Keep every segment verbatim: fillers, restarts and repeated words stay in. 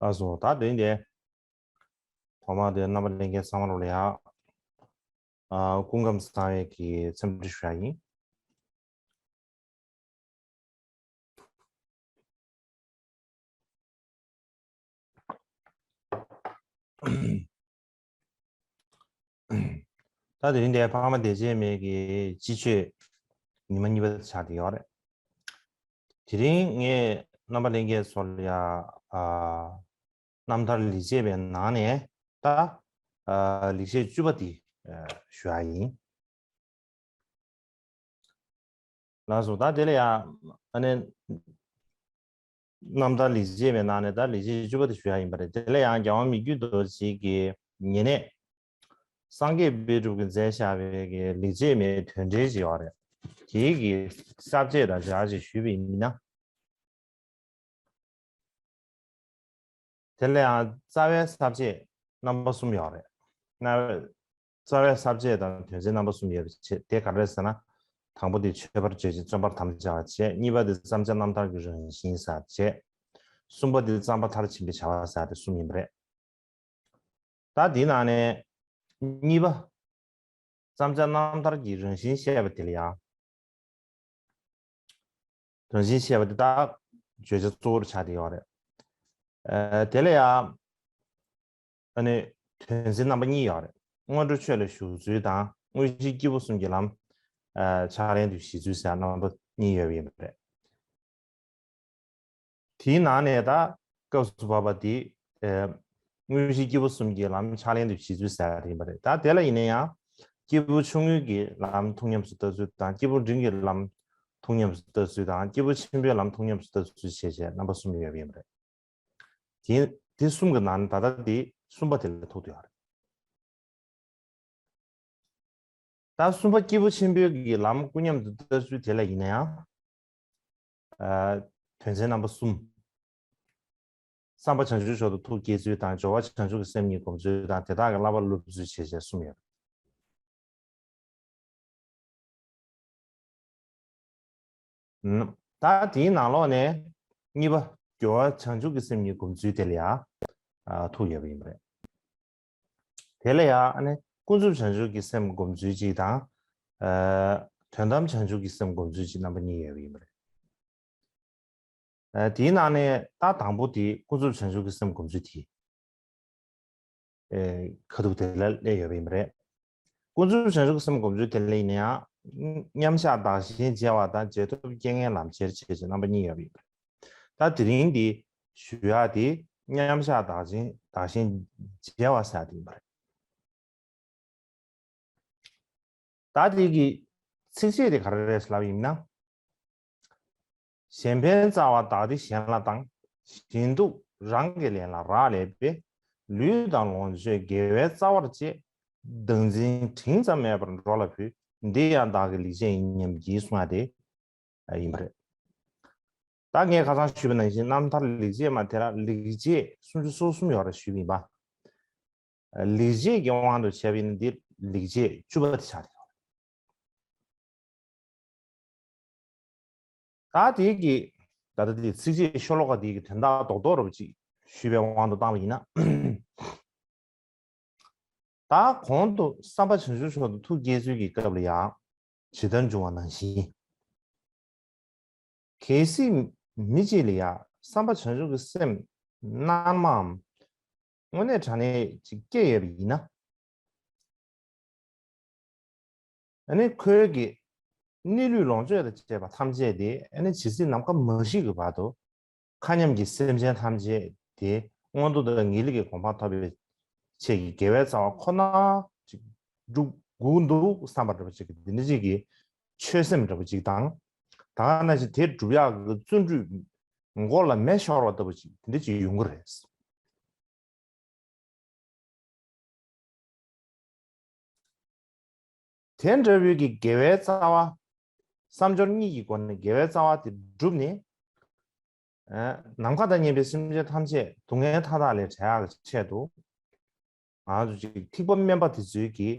ལགས་སོ། ད་དེ་འདི་ཐོག་མར་དེ་རྣམ་པ་ལྷན་རྒྱས་ཚང་མ་ལ་ཡ། ཨ། སྐུ་ཁམས་བཟང་བའི་གི་འཚམས་འདྲི་ཞུ་ཡ་ཡིན། ད་དེ་རིང་འདིར་ཕ་མ་བདེ་སྐྱིད་མའི་གི་སྤྱི་ཆོས་ཉི་མ་གཉིས་པ་ཆགས་བསྡད་ཡོད་རེད། དེ་རིང་ངས་རྣམ་པ་ལྷན་རྒྱས་ཚོ་ལ་ཡ། ཨ། རྣམ་ཐར་ལེགས་བྱས་པའི་ནང་ནས་ད། ཨ། ལེགས་བཤད་བཅུ་པ་དེ། ཨ། ཞུ་ཡ་ཡིན། ལགས་སོ། ད་དེ་ལ་ཡང་ཨ་ནི་རྣམ་ཐར་ལེགས་བྱས་པའི་ནང་ནས་ད་ལེགས་བཤད་བཅུ་པ་དེ་ཞུ་ཡ་ཡིན་པ་རེད། དེ་ལ་ཡང་རྒྱལ་དབང་མི་བསྐྱོད་རྡོ་རྗེ་གི་ཉེ་གནས་སངས་རྒྱས་པཎ་གྲུབ་ཀྱིས་མཛད་བཞག་པའི་གི་ལེགས་བྱས་མའི་དོན་འགྲེལ་ཅིག་ཡོད་རེད། དེའི་གི་ས་བཅད་དང་སྦྱར་ཅིག་ཞུས་པ་ཡིན་ན། དེ་ལ་ཡང་རྩ་བའི་ས་བཅད་རྣམ་པ་གསུམ་ཡོད་རེད། རྣམ། རྩ་བའི་ས་བཅད་དང་དོན་ཚན་རྣམ་པ་གསུམ་ཡོད་པའི་ཆེད་དེ་ག་རེ་རེད་ཟེར་ན། དང་པོ་དེ་མཆོད་པར་བརྗོད་ཅིང་བརྩོན་པར་དམ་བཅའ་བ་བྱས། གཉིས་པ་དེ་བརྩམ་བྱ་རྣམ་ཐར་གྱི་རང་བཞིན་ཟེར་བ་བྱས། གསུམ་པ་དེ་བརྩམ་པར་མཐར་ཕྱིན་པའི་བྱ་བ་ཟེར་བ་དེ་གསུམ་ཡིན་པ་རེད། ད་དེའི་ནང་ནས་གཉིས་པ། བརྩམ་བྱ་རྣམ་ཐར་གྱི་རང་བཞིན་བཤད་པ་དེ་ལ་ཡང་། རང་བཞིན་བཤད་པ་དེ་དག་བརྗོད་བྱ་གཙོ་བོར་ཆགས་བསྡད་ཡོད་རེད། ཨ། དེ་ལ་ཡང་ཨ་ནི་དོན་ཚན་རྣམ་པ་གཉིས་ཡོད་རེད། སྔོན་འགྲོ་ཆོས་ལ་ཞུགས་ཚུལ་དང་དངོས་གཞི་སྐྱེས་བུ་གསུམ་གྱི་ལམ། ཨ། ཕྱག་ལེན་དུ་བཞེས་ཚུལ་ཟེར་རྣམ་པ་གཉིས་ཡོད་པ་ཡིན་པ་རེད། དེའི་ནང་ནས་ད་སྐབས་སུ་བབ་པ་དེ། ཨ། དངོས་གཞི་སྐྱེས་བུ་གསུམ་གྱི་ལམ་ཕྱག་ལེན་དུ་བྱེད་ཚུལ་ཟེར་བ་དེ་ཡིན་པ་རེད། ད་དེ་ལ་ཡིན་ན་ཡང་སྐྱེས་བུ་ཆུང་ངུའི་གི་ལམ་ཐུགས་ཉམས་སུ་ལྟ་ཚུལ་དང་། སྐྱེས་བུ་འབྲིང་གི་ལམ་ཐུགས་ཉམས་སུ་ལྟ་ཚུལ་དང་། སྐྱེས་བུ་ཆེན་པོའི་ལམ་ཐུགས་ཉམས་སུ་ལྟ་ཚུལ་བྱས་བྱས་རྣམ་པ་གསུམ་ཡོད་པ་ཡིན་པ་རེད། དེ་དེ་གསུམ་གྱི་ནང་ནས་ད་ལྟ་དེ་གསུམ་པ་དེ་ལ་ཐུག་བསྡད་ཡོད་རེད། ད་གསུམ་པ་སྐྱེས་བུ་ཆེན་པོའི་གི་ལམ་སྐུ་མཉམ་དུ་ལྟ་ཚུལ་དེ་ལ་ཡིན་ན་ཡང་། ཨ། དོན་ཚན་རྣམ་པ་གསུམ། བསམ་པ་བྱང་ཆུབ་མཆོག་ཏུ་ཐུགས་བསྐྱེད་ཚུལ་དང་། སྦྱོར་བ་བྱང་ཆུབ་ཀྱི་སེམས་གཉིས་སྒོམ་ཚུལ་དང་། དེ་དག་གི་བསླབ་པ་སློབ་ཚུལ་བྱས་བྱས་གསུམ་ཡོད། ད་དེའི་ནང་ལོགས་ནས་གཉིས་པ་སྦྱོར་བ་བྱང་ཆུབ་ཀྱི་སེམས་གཉིས་སྒོམ་ཚུལ་དེ་ལ་ཡང་ཐུག་ཡོད་པ་ཡིན་པ་རེད། དེ་ལ་ཡང་ཨ་ནི་ཀུན་རྫོབ་བྱང་ཆུབ་ཀྱི་སེམས་སྒོམ་ཚུལ་གཅིག་དང་། ཨ། དོན་དམ་བྱང་ཆུབ་ཀྱི་སེམས་སྒོམ་ཚུལ་གཅིག་རྣམ་པ་གཉིས་ཡོད་པ་ཡིན་པ་རེད། ཨ། དེའི་ནང་ནས་ད་དང་པོ་དེ་ཀུན་རྫོབ་བྱང་ཆུབ་ཀྱི་སེམས་སྒོམ་ཚུལ་དེ། ཨེ། ཁ་ཐུག་དེ་ལ་སླེབས་ཡོད་པ་ཡིན་པ་རེད། ཀུན་རྫོབ་བྱང་ཆུབ་ཀྱི་སེམས་སྒོམ་ཚུལ་དེ་ལ་ཡིན་ན་ཡང་། མཉམ་བཞག་བདག་གཞན་བརྗེ་བ་དང་། རྗེས་ཐོབ་རྐྱེན་ངན་ལམ་ཁྱེར་བྱས་བྱས་རྣམ་པ་གཉིས་ཡོད་པ་ཡིན་པ་རེད། ད་དེ་རིང་འདི་ཞུ་ཡག་དེ་མཉམ་བཞག་བདག་གཞན་བདག་གཞན་བརྗེ་བ་ཟེར་ཡག་དེ་ཡིན་པ་རེད། ད་དེ་གི་ཚིགས་བཅད་དེ་ག་རེ་རེད་ལབ་ཡིན་ན། གཞན་ཕན་རྩ་བ་བདག་བདེ་གཞན་ལ་བཏང་། གཞན་སྡུག་རང་གི་ལན་ལ་རག་ལས་པས། ལུས་དང་ལོངས་སྤྱོད་དགེ་བའི་རྩ་བར་བཅས། བདག་འཛིན་དྲིན་ཙམ་མེད་པར་འགྲོ་ལ་ཕུལ། འདི་ཡང་བདག་གི་ལེགས་བྱས་ཡིན་སྙམ་བགྱིད། གསུང་ཡག་དེ་ཡིན་པ་རེད། ད་ངས་ཁ་སང་ཞུས་པ་ནང་བཞིན་རྣམ་ཐར་ལེགས་བྱས་མ་དེ་ལ་ལེགས་བྱས་སུམ་ཅུ་སོ་གསུམ་ཡོད་རེད་ཞུས་པ་ཡིན་པ། ལེགས་བྱས་ཀྱི་དབང་དུ་བྱས་པ་ཡིན་ན་འདི་ལེགས་བྱས་བཅུ་པ་དེ་ཆགས་བསྡད་ཡོད་རེད། ད་དེ་གི་ད་ལྟ་དེ་ཚིགས་བཅད་ཤོ་ལོ་ཀ་དེ་གི་དོན་དག་རྡོག་རྡོག་རེ་བ་ཅིག་ཞུས་པའི་དབང་དུ་བཏང་བ་ཡིན་ན། ད་གོང་དུ་བསམ་པ་བྱང་ཆུབ་མཆོག་ཏུ་ཐུགས་བསྐྱེད་ཚུལ་གྱི་སྐབས་ལ་ཡང་ཇི་ལྟར་འབྱུང་བ་ནང་བཞིན། གལ་སྲིད་མི་གཅིག་ལ་ཡང་བསམ་པ་བྱང་ཆུབ་ཀྱི་སེམས་རྣལ་མའམ་དངོས་གནས་དྲང་གནས་ཅིག་སྐྱེས་ཡོད་པ་ཡིན་ན། ཨ་ནི་ཁོའི་གི་གནས་ལུས་ལོངས་སྤྱོད་དང་བཅས་པ་ཐམས་ཅད་དེ་ཨ་ནི་ཇི་སྲིད་ནམ་མཁའ་མ་ཤིག་གི་བར་དུ་མཁའ་མཉམ་གྱི་སེམས་ཅན་ཐམས་ཅད་དེ་མངོན་མཐོ་དང་ངེས་ལེགས་ཀྱི་གོ་འཕང་ཐོབ་པའི་ཆེད་ཀྱི་དགེ་བའི་རྩ་བ་ཁོ་ན་ཅིག་སྒྲུབ་དགོས་འདུག་བསམ་པ་འདྲ་པོ་ཅིག་གི་འདི་འདྲ་ཅིག་གི་ཆོད་སེམས་འདྲ་པོ་ཅིག་དང་། ད་ག་ནང་བཞིན་དེ་སྒྲུབ་ཡག་གི་བརྩོན་འགྲུས་མགོ་ལ་མེ་ཤོར་བ་ལྟ་བུ་ཅིག་འདི་འདྲ་ཅིག་ཡོང་གི་རེད། དེ་འདྲ་བོའི་གི་དགེ་བའི་རྩ་བ། བསམ་སྦྱོར་གཉིས་ཀྱི་སྒོ་ནས་དགེ་བའི་རྩ་བ་དེ་བསྒྲུབས་ནས། ཨ། ནམ་མཁའ་དང་མཉམ་པའི་སེམས་ཅན་ཐམས་ཅད་སྡུག་བསྔལ་མཐའ་དག་ལས་བྲལ་ཡག་གི་ཆེད་དུ། ང་ཚོ་ཅིག་ཐེག་པ་དམན་པ་དེ་ཚོའི་གི།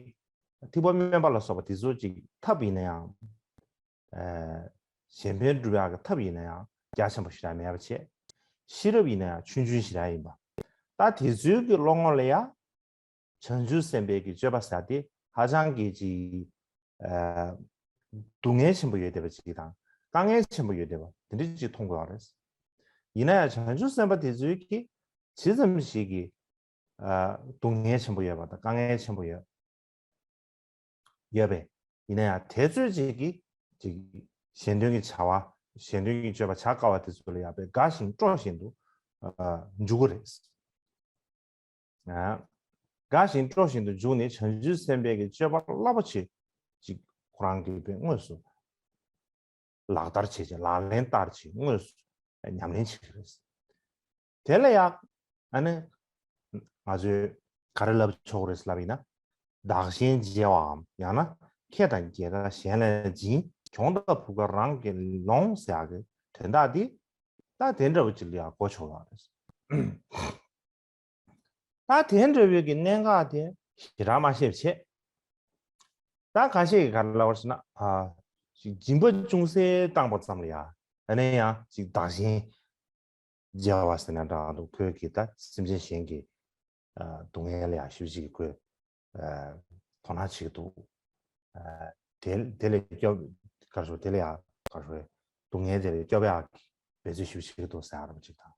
ཐེག་པ་དམན་པ་ལ་སོགས་པ་དེ་ཚོ་ཅིག་ཐབས་ཡིན་ན་ཡང་། ཨ། གཞན་ཕན་སྒྲུབ་ཡག་གི་ཐབས་ཡིན་ན་ཡང་རྒྱ་ཆེན་པོ་ཞེ་དྲག་མེད་པ་བྱས། ཤེས་རབ་ཡིན་ན་ཡང་ཆུང་ཆུང་ཞེ་དྲག་ཡིན་པ། ད་དེ་ཚོའི་གི་བློ་ངོ་ལ་ཡ། བྱང་ཆུབ་སེམས་དཔའི་གི་སྤྱོད་པ་ཟེར་དེ་ཧ་ཅང་གི་ཅིག་ཨ། སྡུག་བསྔལ་ཆེན་པོ་ཡོད་བསྡད་པ་ཅིག་དང་དཀའ་ངལ་ཆེན་པོ་ཡོད་བསྡད་པ་དེ་འདྲ་ཅིག་མཐོང་དགོས་པ་རེད། ཡིན་ན་ཡང་བྱང་ཆུབ་སེམས་དཔའ་དེ་ཚོའི་གི་ཇི་ཙམ་ཞིག་གི་ཨ། སྡུག་བསྔལ་ཆེན་པོ་ཡོད་པ་དང་དཀའ་ངལ་ཆེན་པོ་ཡོད་ཡོད་པས། ཡིན་ན་ཡང་དེ་ཚོའི་ཅིག་གི་ཅིག་གཞན་དོན་གྱི་བྱ་བ་གཞན་དོན་གྱི་སྤྱོད་པ་བྱ་དཀའ་བ་དེ་ཚོ་ལ་ཡང་དཔེ་དགའ་ཞིང་སྤྲོ་བཞིན་དུ་ཨ། འཇུག་གི་རེད། དགའ་ཞིང་སྤྲོ་བཞིན་དུ་འཇུག་ནས་བྱང་ཆུབ་སེམས་དཔའི་གི་སྤྱོད་པ་རླབས་པོ་ཆེ་ཅིག་ཁོ་རང་གིས་དཔེ་དངོས་སུ་ལག་བསྟར་བྱེད་ཅིང་ལག་ལེན་བསྟར་ཅིང་དངོས་སུ་ཉམས་ལེན་བྱེད་ཀྱི་རེད། དེ་ལ་ཡང་ཨ་ནི་ང་ཚོས་ག་རེ་ལབ་ཆོག་རེད་ལབ་ཡིན་ན། བདག་གཞན་བརྗེ་བའམ་ཡང་ན་ཁེ་དང་རྒྱལ་ཁ་གཞན་ལ་སྦྱིན། གྱོང་དང་བུ་ག་རང་གིས་ལོངས་ཟེར་ཡག་གི་དོན་དག་འདི་ད་དེ་འདྲ་བོ་ཅིག་ལ་ཡང་གོ་ཆོག་པ་རེད། ད་དེ་འདྲ་བའི་གི་གནད་འགག་དེ་ཞེ་དྲག་མ་ཤེས་པ་བྱས། ད་ཁ་ཤས་ཀྱིས་ག་རེ་ལབ་པ་ཟེར་ན། ཨ། སྦྱིན་པ་ཅུང་ཟད་བཏང་པ་ཙམ་ལ་ཡ། ཨ་ནི་ཡང་ཅིག་བདག་གཞན་བརྗེ་བ་ཟེར་ན་འདྲ་འདུག་ཁོས་ཀྱིས་ད་སེམས་ཅན་གཞན་གྱི་ཨ། སྡུག་བསྔལ་ལ་ཡ་ཞེ་པོ་ཅིག་ཁོས་ཨ། དོ་སྣང་བྱེད་ཀྱི་འདུག་ཨ། དེ་དེ་ལས་སྐྱོབ་ག་རེ་ཞུ། དེ་ལས་ཡ་ག་རེ་ཞུ། སྡུག་བསྔལ་དེ་ལས་སྐྱོབ་ཡག་གི་འབད་རྩོལ་ཞེ་པོ་ཅིག་བྱེད་ཀྱི་འདུག་ཟེར་ཡག་འདྲ་པོ་ཅིག་དང་།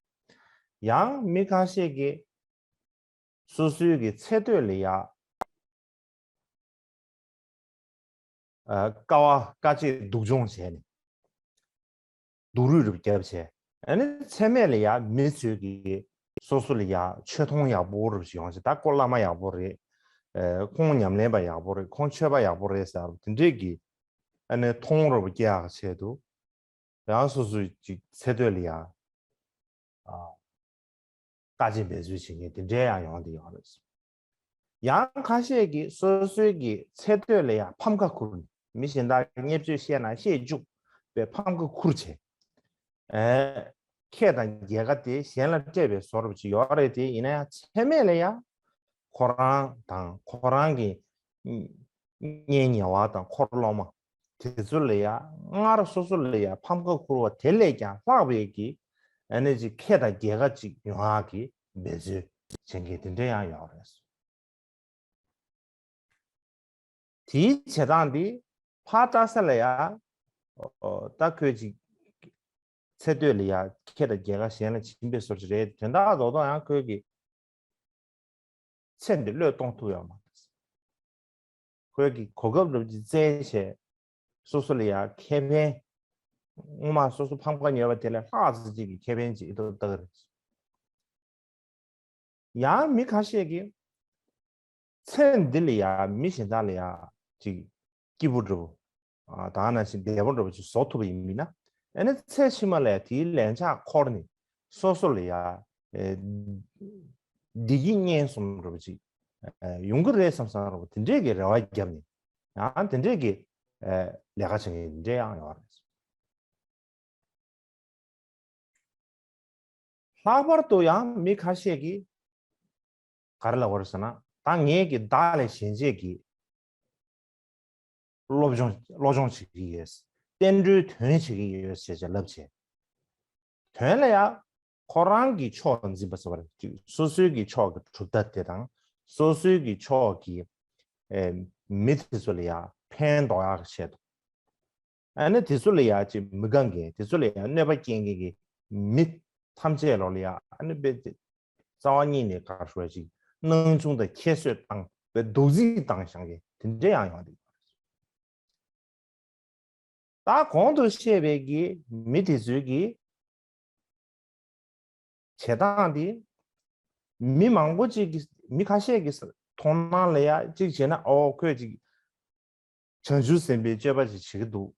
ཡང་མི་ཁ་ཤས་ཀྱིས་སོ་སོའི་གི་ཚེ་སྟོད་ལ་ཡ། ཨ། དཀའ་བ་དཀའ་སྤྱད་སྡུག་སྦྱོང་བྱས་ནས་སྡུག་རུས་རུ་བརྒྱབ་བྱས། ཨ་ནི་ཚེ་སྨད་ལ་ཡ་མི་ཚོས་ཀྱི་སོ་སོ་ལ་ཡ་ཆོས་མཐོང་ཡག་པོ་རུ་ཡོང་བྱས། ད་ཁོ་བླ་མ་ཡག་པོ་རེད། ཨ། ཁོང་ཉམས་ལེན་པ་ཡག་པོ་རེད། ཁོང་ཆོས་པ་ཡག་པོ་རེད་ཟེར་དེ་འདྲས་ཀྱི་ཨ་ནི་མཐོང་རུ་སྐྱེ་ཡག་ཆེད་དུ། ཡང་སོ་སོའི་ཅིག་ཚེ་སྟོད་ལ་ཡ། ཨ། དཀའ་སྤྱད་འབད་རྩོལ་བྱེད་མཁན་དེ་འདྲའི་ཡང་ཡོང་བསྡད་ཡོད་རེད། ཡང་ཁ་ཤས་ཀྱིས་སོ་སོའི་གི་ཚེ་སྟོད་ལ་ཡ་ཕམ་ཁ་ཁུར་ནས་མི་གཞན་དག་བརྙས་བཅོས་བཤད་ན་བཤད་བཅུག་པའི་ཕམ་ཁ་ཁུར་བྱས། ཨེ། ཁེ་དང་རྒྱལ་ཁ་དེ་གཞན་ལ་སྤྲད་པའི་བཟོ་འདྲ་ཅིག་ཡོད་རེད་དེ། ཡིན་ན་ཡང་ཚེ་སྨད་ལ་ཡ་ཁོ་རང་དང་ཁོ་རང་གི་གཉེན་ཉེ་བ་དང་འཁོར་སློབ་མ་དེ་ཚོ་ལ་ཡ་སྔར་སོ་སོ་ལ་ཡ་ཕམ་ཁ་ཁུར་བ་དེ་ལས་ཀྱང་ལྷག་པའི་གི་ཨ་ནི་ཅིག་ཁེ་དང་རྒྱལ་ཁ་ཅིག་ཡོང་ཡག་གི་འབད་རྩོལ་བྱེད་མཁན་དེ་འདྲ་ཡང་ཡོད་རེད། དེའི་བྱེད་སྟངས་འདི་ཕར་ལྟ་ས་ལ་ཡ། ཨོ། ད་ཁོས་ཅིག་ཚེ་སྟོད་ལ་ཡ་ཁེ་དང་རྒྱལ་ཁ་གཞན་ལ་སྦྱིན་པའི་བཟོ་འདྲ་ཅིག་རེད། དོན་དག་རྡོག་རྡོག་ཡང་ཁོས་ཀྱི་ཚེ་འདི་བློས་གཏོང་ཐུབ་ཡོད་མ་རེད། ཁོས་ཀྱི་གོ་སྐབས་འདྲ་པོ་ཅིག་བཙལ་བྱས་སོ་སོ་ལ་ཡ་ཁེ་ཕན། སྔོན་མ་སོ་སོ་ཕམ་ཁ་ཉོས་པ་དེ་ལས་ལྷག་ཙམ་ཅིག་གི་ཁེ་ཕན་ཅིག་ཨེ་ཐོབ་ལྟ་གི་རེད། ཡང་མི་ཁ་ཤས་ཀྱིས་ཚེ་འདི་ལ་ཡ་མི་གཞན་དག་ལ་ཡ་ཅིག་སྐྱིད་པོ་འདྲ་པོ། ཨ། ད་ག་ནང་བཞིན་བདེ་པོ་འདྲ་པོ་ཅིག་བཟོ་ཐུབ་པ་ཡིན་མིན་ན། ཨ་ནི་ཚེ་ཕྱི་མ་ལ་ཡ་དེའི་ལན་ཆགས་འཁོར་ནས་སོ་སོ་ལ་ཡ། ཨེ། བདེ་སྐྱིད་གཉེན་གསུམ་འདྲ་པོ་ཅིག་ཨེ། ཡོང་གི་རེད་བསམ་བསམ་འདྲ་པོ་དེ་འདྲས་ཀྱི་རེ་བ་བརྒྱབ་ནས་ཡང་དེ་འདྲས་ཀྱི་ཨེ། ལས་ཀ་བྱེད་མཁན་དེ་འདྲས་ཡང་ཡོད་རེད། ལྷག་པར་དུ་ཡང་མི་ཁ་ཤས་ཀྱིས་ག་རེ་ལབ་པ་རེད་ཟེར་ན། ད་ངས་ཀྱི་བདག་ལས་གཞན་གཅེས་ཀྱི་སློབ་སྦྱོང་བློ་སྦྱོང་བྱེད་ཀྱི་ཡོད། བསྟན་འགྲོའི་དོན་བྱེད་ཀྱི་ཡོད་ཅེས་བྱས་ལབ་བྱས། དོན་ལ་ཡང་ཁོ་རང་གི་ཕྱོགས་འཛིན་པ་ཟེར་བ་རེད། སོ་སོའི་གི་ཕྱོགས་ཀྱི་གྲུབ་མཐའ་དེ་དང་སོ་སོའི་གི་ཕྱོགས་ཀྱི་ཨེ། མི་དེ་ཚོ་ལ་ཡང་ཕན་འདོགས་ཡག་གི་ཆེད་དུ། ཨ་ནི་དེ་ཚོ་ལ་ཡ་ཅིག་མི་དགའ་མཁན། དེ་ཚོ་ལ་ཡ་གནོད་པ་སྐྱེལ་མཁན་གྱི་མི་ཐམས་ཅད་ལོག་ལ་ཡ་ཨ་ནི་དཔེ་རྩ་བ་ཉིད་ནས་ག་རེ་ཞུ་བ་ཅིག་སྣང་ཆུང་དང་ཁྱད་གསོད་བཏང་བའི་རྡོག་རྫིས་བཏང་བཞག་མཁན་དེ་འདྲ་ཡང་ཡོང་བསྡད་ཡོད་རེད། ད་གོང་དུ་བཤད་པའི་གི་མི་དེ་ཚོའི་གི་བྱེད་སྟངས་དེ་མི་མང་པོ་ཅིག་གིས་མི་ཁ་ཤས་ཀྱིས་མཐོང་སྣང་ལ་ཡ་གཅིག་བྱས་ན། ཨོ། ཁོས་ཅིག་བྱང་ཆུབ་སེམས་དཔའི་སྤྱོད་པ་ཅིག་བྱེད་ཀྱི་འདུག་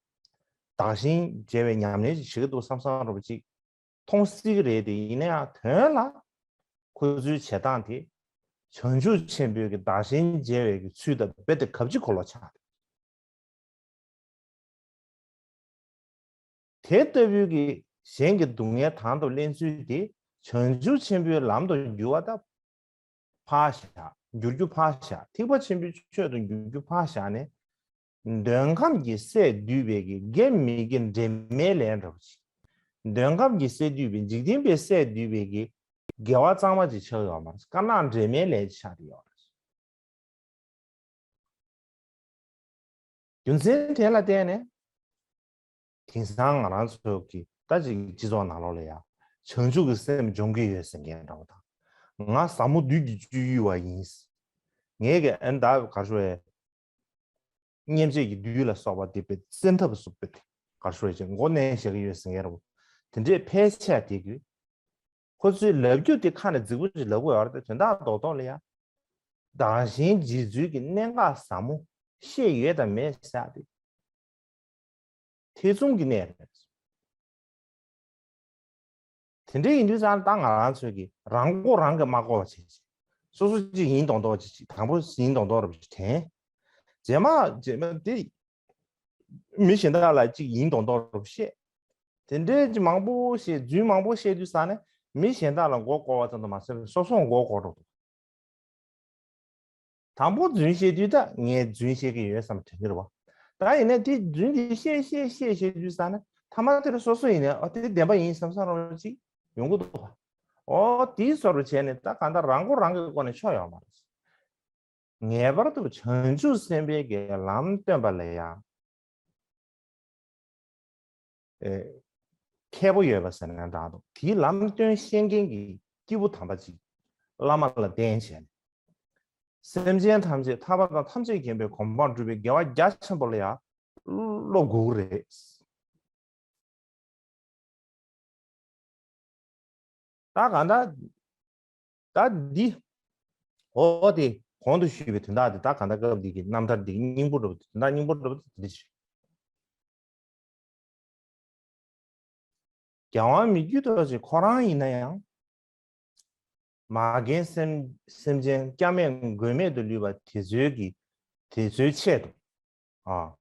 བདག་གཞན་བརྗེ་བའི་ཉམས་ལེན་ཅིག་བྱེད་ཀྱི་འདུག་བསམ་བསམ་འདྲ་པོ་ཅིག་མཐོང་སྲིད་ཀྱི་རེད་དེ། ཡིན་ན་ཡང་དོན་ལ་ཁོ་ཚོའི་བྱེད་སྟངས་དེ་བྱང་ཆུབ་ཆེན་པོའི་གི་བདག་གཞན་བརྗེ་བའི་གི་ཚུལ་དང་རྦད་དེ་གབ་ཅིག་འཁོར་ལོ་ཆགས། དེ་ལྟ་བུའི་གི་གཞན་གྱི་སྡུག་བསྔལ་དང་དུ་ལེན་ཚུལ་དེ་བྱང་ཆུབ་ཆེན་པོའི་ལམ་དུ་འགྱུར་བ་དང་ཕར་བཞག་འགྱུར་རྒྱུ་ཕར་བཞག་ཐེག་པ་ཆེན་པོའི་ཆོས་དུ་འགྱུར་རྒྱུ་ཕར་བཞག་ནས། འདོད་ཁམས་ཀྱི་སས་བསྡུས་པའི་གི་དགེ་མི་དགེ་འབྲེལ་མེད་ལས་འདྲ་བོ་ཅིག་འདོད་ཁམས་ཀྱི་སས་བསྡུས་པའི་འཇིག་རྟེན་པའི་སས་བསྡུས་པའི་གི་ དགེ་བ་གཙང་མ་ཅིག་ཆགས་ཡོད་མ་རེད། དཀར་ནག་འདྲེས་མའི་ལས་ཅིག་ཆགས་ཏེ་ཡོད་རེད། རྒྱུ་མཚན་དེ་ལ་བརྟེན་ནས། དེང་སང་ང་རང་ཚོ་གི་ད་ཅིག་སྤྱི་ཚོགས་ནང་ལོགས་ལ་ཡ། བྱང་ཆུབ་ཀྱི་སེམས་སྦྱོང་གི་ཡོད་ཟེར་མཁན་འདྲ་བོ་དང་། ང་ཟབ་མོ་བདུད་ཀྱི་སྤྱོད་ཡུལ་བ་ཡིན། ངས་ཀྱི་ཨན་ད་གར་ཤོར་བའི། སྙེམས་བྱེད་ཀྱི་བདུད་ལ་སོགས་པ་དེ་པའི་བཙན་ཐབས་སུ་པའི་གར་ཤོར་བའི་ཅིག་མགོ་མནན་བཞག་གི་ཡོད་ཟེར་མཁན་འདྲ་བོ། དེ་འདྲའི་ཕལ་ཆེར་དེ་གི། ཁོ་ཚོའི་ལབ་རྒྱུ་དེ་ཁ་ནས་རྫིག་པོ་ཅིག་ལབ་དགོས་ཡོད་རེད་དེ། དོན་དག་རྡོག་རྡོག་ལ་ཡ། བདག་གཞན་རྗེ་བཙུན་གྱི་གནད་འགག་ཟབ་མོ་ཤེས་ཡོད་དམ་མེད་ཟེར་ཡ་དེ། ཐེ་ཚོམ་གྱི་གནས་རེད། དེ་འདྲ་ཡིན་དུས་ཙང་ད་ང་རང་ཚོས་ཀྱི་རང་མགོ་རང་གིས་མ་བསྐོར་བ་བྱེད་ཅིག་སོ་སོ་ཅིག་ཡིན་མདོག་མདོག་ཅིག་ཅིག་དང་པོ་ཡིན་མདོག་མདོག་རེ་དྲན། རྗེས་མ་རྗེས་མ་དེ། མི་གཞན་དག་ལ་ཅིག་ཡིན་མདོག་མདོག་རེ་བཤད། དེ་འདྲའི་ཅིག་མང་པོ་བཤད། རྫུན་མང་པོ་བཤད་དུས་ཙང་ནས་མི་གཞན་དག་ལ་མགོ་སྐོར་བ་ཙམ་དུ་མ་ཟད་པའི་སོ་སོ་མགོ་སྐོར་འགྲོ་འདུག་དང་པོ་རྫུན་བཤད་དུས་ད་ངས་རྫུན་བཤད་ཀྱི་ཡོད་བསམ་དྲན་གྱི་རེད་བ། ད་ཡིན་ནའི་དེ་རྫུན་དེ་བཤད་བཤད་བཤད་བཤད་དུས་ཙང་ནས་ཐ་མ་དེར་སོ་སོ་ཡིན་ནའི་ཨ་དེ་བདེན་པ་ཡིན་བསམ་བསམ་རོགས་ཅིག་ཡོང་གི་འདུག་བ། ཨོ་དེའི་བཟོ་འདྲ་བྱས་ནས་ད་གང་ལྟར་རང་མགོ་རང་གིས་སྐོར་ནས་ཆོག་ཡོད་མ་རེད། ངེས་པར་དུ་བྱང་ཆུབ་སེམས་དཔའི་གི་ལམ་སྟོན་པ་ལ་ཡང་། ཨེ། མཁས་པོ་ཡོད་པ་ཟེར་ན་འདྲ་འདུག་དེའི་ལམ་སྟོན་ཤེས་མཁན་གྱི་སྐྱེས་བུ་དམ་པ་ཅིག་བླ་མ་ལ་བསྟེན་བྱས་ནས། སེམས་ཅན་ཐམས་ཅད་ཐར་པ་དང་ཐམས་ཅད་མཁྱེན་པའི་གོ་འཕང་སྒྲུབ་པའི་དགེ་བ་རྒྱ་ཆེན་པོ་ལ་ཡང་སློབ་དགོས་ཀྱི་རེད། ད་གང་ལྟར། ད་འདི། འོ་དེ་གོང་དུ་ཞུས་པའི་དོན་དག་དེ་ད་གང་ལྟར་སྐབས་འདི་གི་རྣམ་ཐར་འདི་སྙིང་པོ་འདྲ་པོ་དེ་དོན་དག་སྙིང་པོ་འདྲ་པོ་དེ་འདི་ཞིག་རྒྱལ་དབང་མི་བསྐྱོད་རྡོ་རྗེ་ཁོ་རང་ཡིན་ན་ཡང་། མ་རྒན་སེམས་སེམས་ཅན་སྐྱབས་མེད་མགོན་མེད་དུ་ལུས་པ་དེ་ཚོའི་གི་དེ་ཚོའི་ཆེད་དུ། ཨ།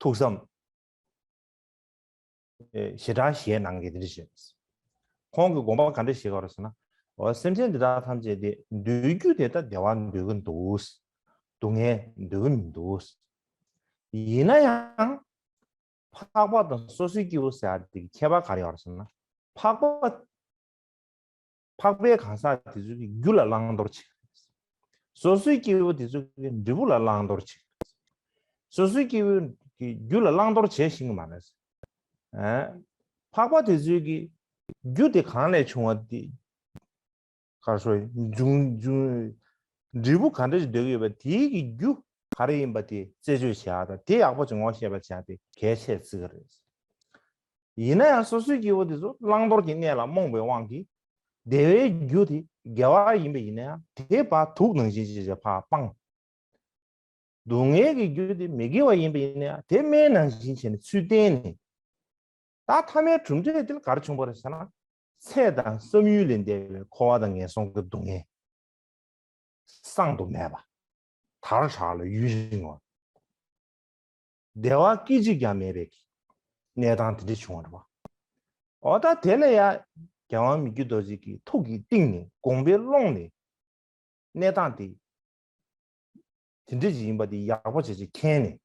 ཐུགས་བསམ། ཨེ། ཞེ་དྲག་བཞེས་གནང་མཁན་དེ་འདྲ་ཞིག་ཁོང་གིས་དགོངས་པ་ག་འདྲ་བཞེས་ཀྱི་ཡོད་རེད་ཟེར་ན། འོ་སེམས་ཅན་འདི་དག་ཐམས་ཅད་དེ་འདུལ་རྒྱུ་དེ་ད་བདེ་བ་འདོད་ཀྱི་འདུག་སྡུག་བསྔལ་འདོད་ཀྱི་མི་འདུག་ཡིན་ན་ཡང་། འཕགས་པ་དང་སོ་སོའི་སྐྱེ་བོ་ཟེར་ཡ་དེ་གི་ཁྱད་པར་ག་རེ་ཡོད་རེད་ཟེར་ན། འཕགས་པ། འཕགས་པའི་གང་ཟག་དེ་ཚོ་གི་རྒྱུ་ལ་བླང་དོར་བྱེད། སོ་སོའི་སྐྱེ་བོ་དེ་ཚོ་གི་འབྲས་བུ་ལ་བླང་དོར་བྱེད། སོ་སོའི་སྐྱེ་བོའི་གི་རྒྱུ་ལ་བླང་དོར་བྱེད་ཤེས་ཀྱི་མ་རེད། ཨ། འཕགས་པ་དེ་ཚོའི་གི་རྒྱུ་དེ་གང་ལས་བྱུང་བ་དེ། ག་རེ་ཞུ། འབྱུང་འབྱུང་། འབྲས་བུ་ག་འདྲ་ཞིག་འདོད་ཀྱི་ཡོད་པ་དེའི་གི་རྒྱུ་ག་རེ་ཡིན་པ་དེ་རྩད་གཅོད་བྱེད་ཡག་དང་དེ་ཡག་པོ་ཅིག་ངོ་ཤེས་པ་བྱེད་ཡག་དེ་གལ་ཆེ་བརྩི་གི་རེད། ཡིན་ན་ཡང་སོ་སོའི་སྐྱེ་བོ་དེ་ཚོ་བླང་དོར་གྱི་གནས་ལ་རྨོངས་པའི་དབང་གིས་བདེ་བའི་རྒྱུ་དེ་དགེ་བ་ཡིན་པ་ཡིན་ན་ཡང་དེ་ཕར་དུག་ནང་བཞིན་ཅིག་ཅིག་ཕར་སྤངས། སྡུག་བསྔལ་གྱི་རྒྱུ་དེ་མི་དགེ་བ་ཡིན་པ་ཡིན་ན་ཡང་དེ་སྨན་ནང་བཞིན་བྱས་ནས་ཚུར་བསྟེན་ནས། ད་ཐ་མའི་གྲུབ་འབྲས་དེ་ལ་ག་རེ་བྱུང་བ་རེད་ཟེར་ན། ཚེ་དང་བསམ་ཡུལ་ལས་འདས་པའི་འཁོར་བ་དང་ངན་སོང་གི་སྡུག་བསྔལ་བསང་དུ་མེད་པ། དར་དྲག་ལ་ཡུན་རིང་བ། བདེ་བ་སྐད་ཅིག་ཀྱང་མེད་པའི་གནས་སྟངས་དེ་འདྲ་བྱུང་བ་རེད་པ། འོ་ད་དེ་ལ་ཡང་རྒྱལ་དབང་མི་བསྐྱོད་རྡོ་རྗེ་གི་ཐུགས་ཀྱི་གཏིང་ནས་དགོངས་པའི་ཀློང་ནས་གནས་སྟངས་དེ་དེ་འདྲ་ཅིག་ཡིན་པ་དེ་ཡག་པོ་བྱས་ཅིག་མཁྱེན་ནས།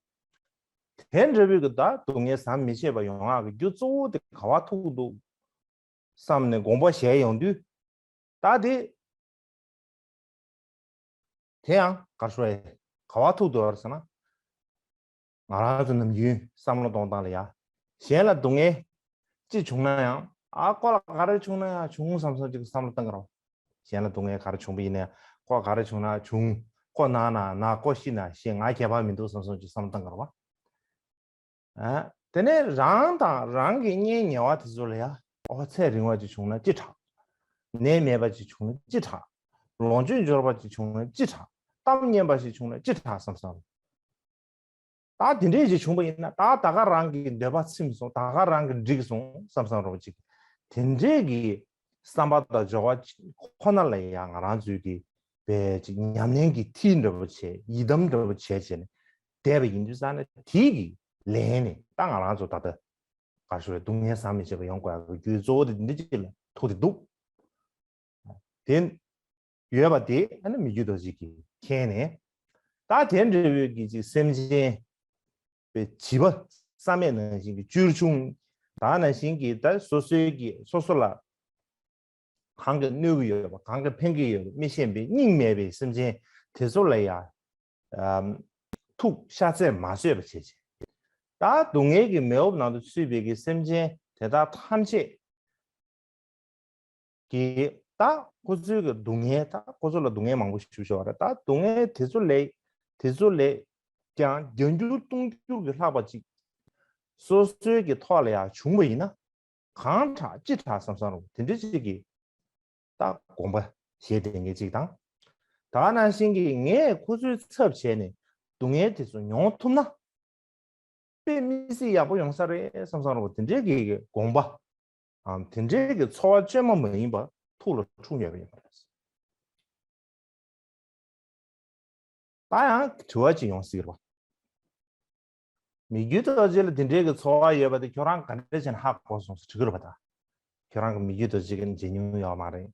དེ་འདྲ་བོའི་གི་ད་སྡུག་བསྔལ་ཟམ་མི་ཆད་པ་ཡོང་ཡག་གི་རྒྱུ་གཙོ་བོ་དེ་ག་པར་ཐུག་འདུག་བསམ་ནས་དགོངས་པ་བཞེས་ཡོང་དུས། ད་དེ་དེ་ཡང་ག་རེ་ཞུ་ཡ། ག་པར་ཐུག་འདུག་ཟེར་ན། ང་རང་ཚོ་ནམ་རྒྱུན་བསམ་བློ་གཏོང་སྟངས་ལ་ཡ། གཞན་ལ་སྡུག་བསྔལ་ཅི་བྱུང་ན་ཡང་ཨ་ཁོ་ལ་ག་རེ་བྱུང་ན་ཡང་བྱུང་བསམ་བསམ་ཅིག་བསམ་བློ་གཏོང་གི་རོགས། གཞན་ལ་སྡུག་བསྔལ་ག་རེ་བྱུང་བ་ཡིན་ན་ཡང་ཁོ་ག་རེ་བྱུང་ན་བྱུང་། ཁོ་ན་ན་ན་ཁོ་ཤི་ན་ཤི། ང་ཁྱད་པར་མི་འདུག་བསམ་བསམ་ཅིག་བསམ་བློ་གཏོང་གི་རོགས། ཨ། དེ་ནས་རང་དང་རང་གི་གཉེན་ཉེ་བ་དེ་ཚོ་ལ་ཡ། ཨོ་ཚེ་རིང་བ་ཅིག་བྱུང་ན་ཅི་དྲག་ནད་མེད་པ་ཅིག་བྱུང་ན་ཅི་དྲག་ལོངས་སྤྱོད་འབྱོར་པ་ཅིག་བྱུང་ན་ཅི་དྲག་གཏམ་སྙན་པ་ཞིག་བྱུང་ན་ཅི་དྲག་བསམ་བསམ། ད་དེ་འདྲས་ཅིག་བྱུང་པ་ཡིན་ན་ད་ད་ག་རང་གི་འདོད་པ་ཚིམ་སོང་། ད་ག་རང་གི་འགྲིག་སོང་བསམ་བསམ་རོགས་ཅིག་དེ་འདྲས་ཀྱི་བསམ་པ་དང་སྦྱོར་བ་ཁོ་ན་ལ་ཡང་ང་རང་ཚོའི་གི་བས་ཅིག་ཉམས་ལེན་གྱི་མཐིལ་འདྲ་པོ་བྱས། ཡི་དམ་འདྲ་པོ་བྱས་བྱས་ནས་བསྡད་པ་ཡིན་དུས་ཙང་ན་དེའི་གི་ལན་ནི་ད་ང་རང་ཚོ་ད་ལྟ་ག་རེ་ཞུ་རེད། སྡུག་བསྔལ་ཟམ་མི་ཆད་པ་ཡོང་དགོས་ཡག་གི་རྒྱུ་གཙོ་བོ་དེ་འདི་གཅིག་ལ་ཐུག་སྟེ་འདུག་དེ་ཡོད་པ་དེ་ཨ་ནི་མི་བསྐྱོད་རྡོ་རྗེ་གིས་མཁྱེན་ནས། ད་དེ་འདྲ་བོའི་གི་ཅིག་སེམས་ཅན་པའི་བྱིས་པ་བསམ་ཡས་ནང་བཞིན་གྱི་ཅོལ་ཆུང་ ད་ནང་བཞིན་གྱི་ད་སོ་སོའི་གི་སོ་སོ་ལ་གང་གིས་གནོད་ཀྱི་ཡོད་པ། གང་གིས་ཕན་གྱི་ཡོད་པ། མི་ཤེས་པའི་སྙིང་མེད་པའི་སེམས་ཅན་དེ་ཚོ་ལ་ཡང་ཨམ་ཐུག་ཤ་ཚས་མ་བཟོད་པ་བྱེད་བྱེད། ད་སྡུག་བསྔལ་གྱི་མེ་འོབས་ནང་དུ་ཚུད་པའི་གི་སེམས་ཅན་དེ་དག་ཐམས་ཅད་ཀྱི་ད་ཁོ་ཚོའི་གི་སྡུག་བསྔལ། ད་ཁོ་ཚོ་ལ་སྡུག་བསྔལ་མང་པོ་ཞིག་བྱུང་བ་རེད། ད་སྡུག་བསྔལ་དེ་ཚོ་ལས་དེ་ཚོ་ལས་ཀྱང་བརྒྱ་འགྱུར་སྟོང་འགྱུར་གྱི་ལྷག་པ་ཅིག་སོ་སོའི་གི་ཐོག་ལ་ཡང་བྱུང་བ་ཡིན་ན། གང་དྲག་ཅི་དྲག་བསམ་བསམ་རུང་དེ་འདྲ་ཅིག་གི་ད་དགོངས་པ་བཞེས་བསྡད་མཁན་ཅིག་དང་། ད་ག་ནང་བཞིན་གྱི་ངས་ཁོ་ཚོའི་ཚབ་བྱས་ནས་སྡུག་བསྔལ་དེ་ཚོ་མྱོང་ཐུབ་ན། དཔེ་མི་སྲིད་ཡག་པོ་ཡོང་ས་རེད་བསམ་བསམ་རུང་དེ་འདྲའི་གི་དགོངས་པ། ཨམ་དེ་འདྲའི་གི་ཚོར་བ་བཅོས་མ་མ་ཡིན་པ་ཐུགས་ལ་འཁྲུངས་ཡོད་པ་ཡིན་པ་རེད། ད་ཡང་དྲི་བ་ཅིག་ཡོང་སྲིད་རེད་པ། མི་རྒྱུད་རྡོ་རྗེ་ལ་དེ་འདྲའི་གི་ཚོར་བ་ཡོད་པ་དེ་ཁྱོད་རང་ག་འདྲ་བྱས་ནས་ཧ་གོ་སོང་ཟེར་དྲི་གི་རེད་པ། ད་ཁྱོད་རང་གི་མི་རྒྱུད་རྡོ་རྗེ་གི་མཇལ་མྱོང་ཡོད་མ་རེད།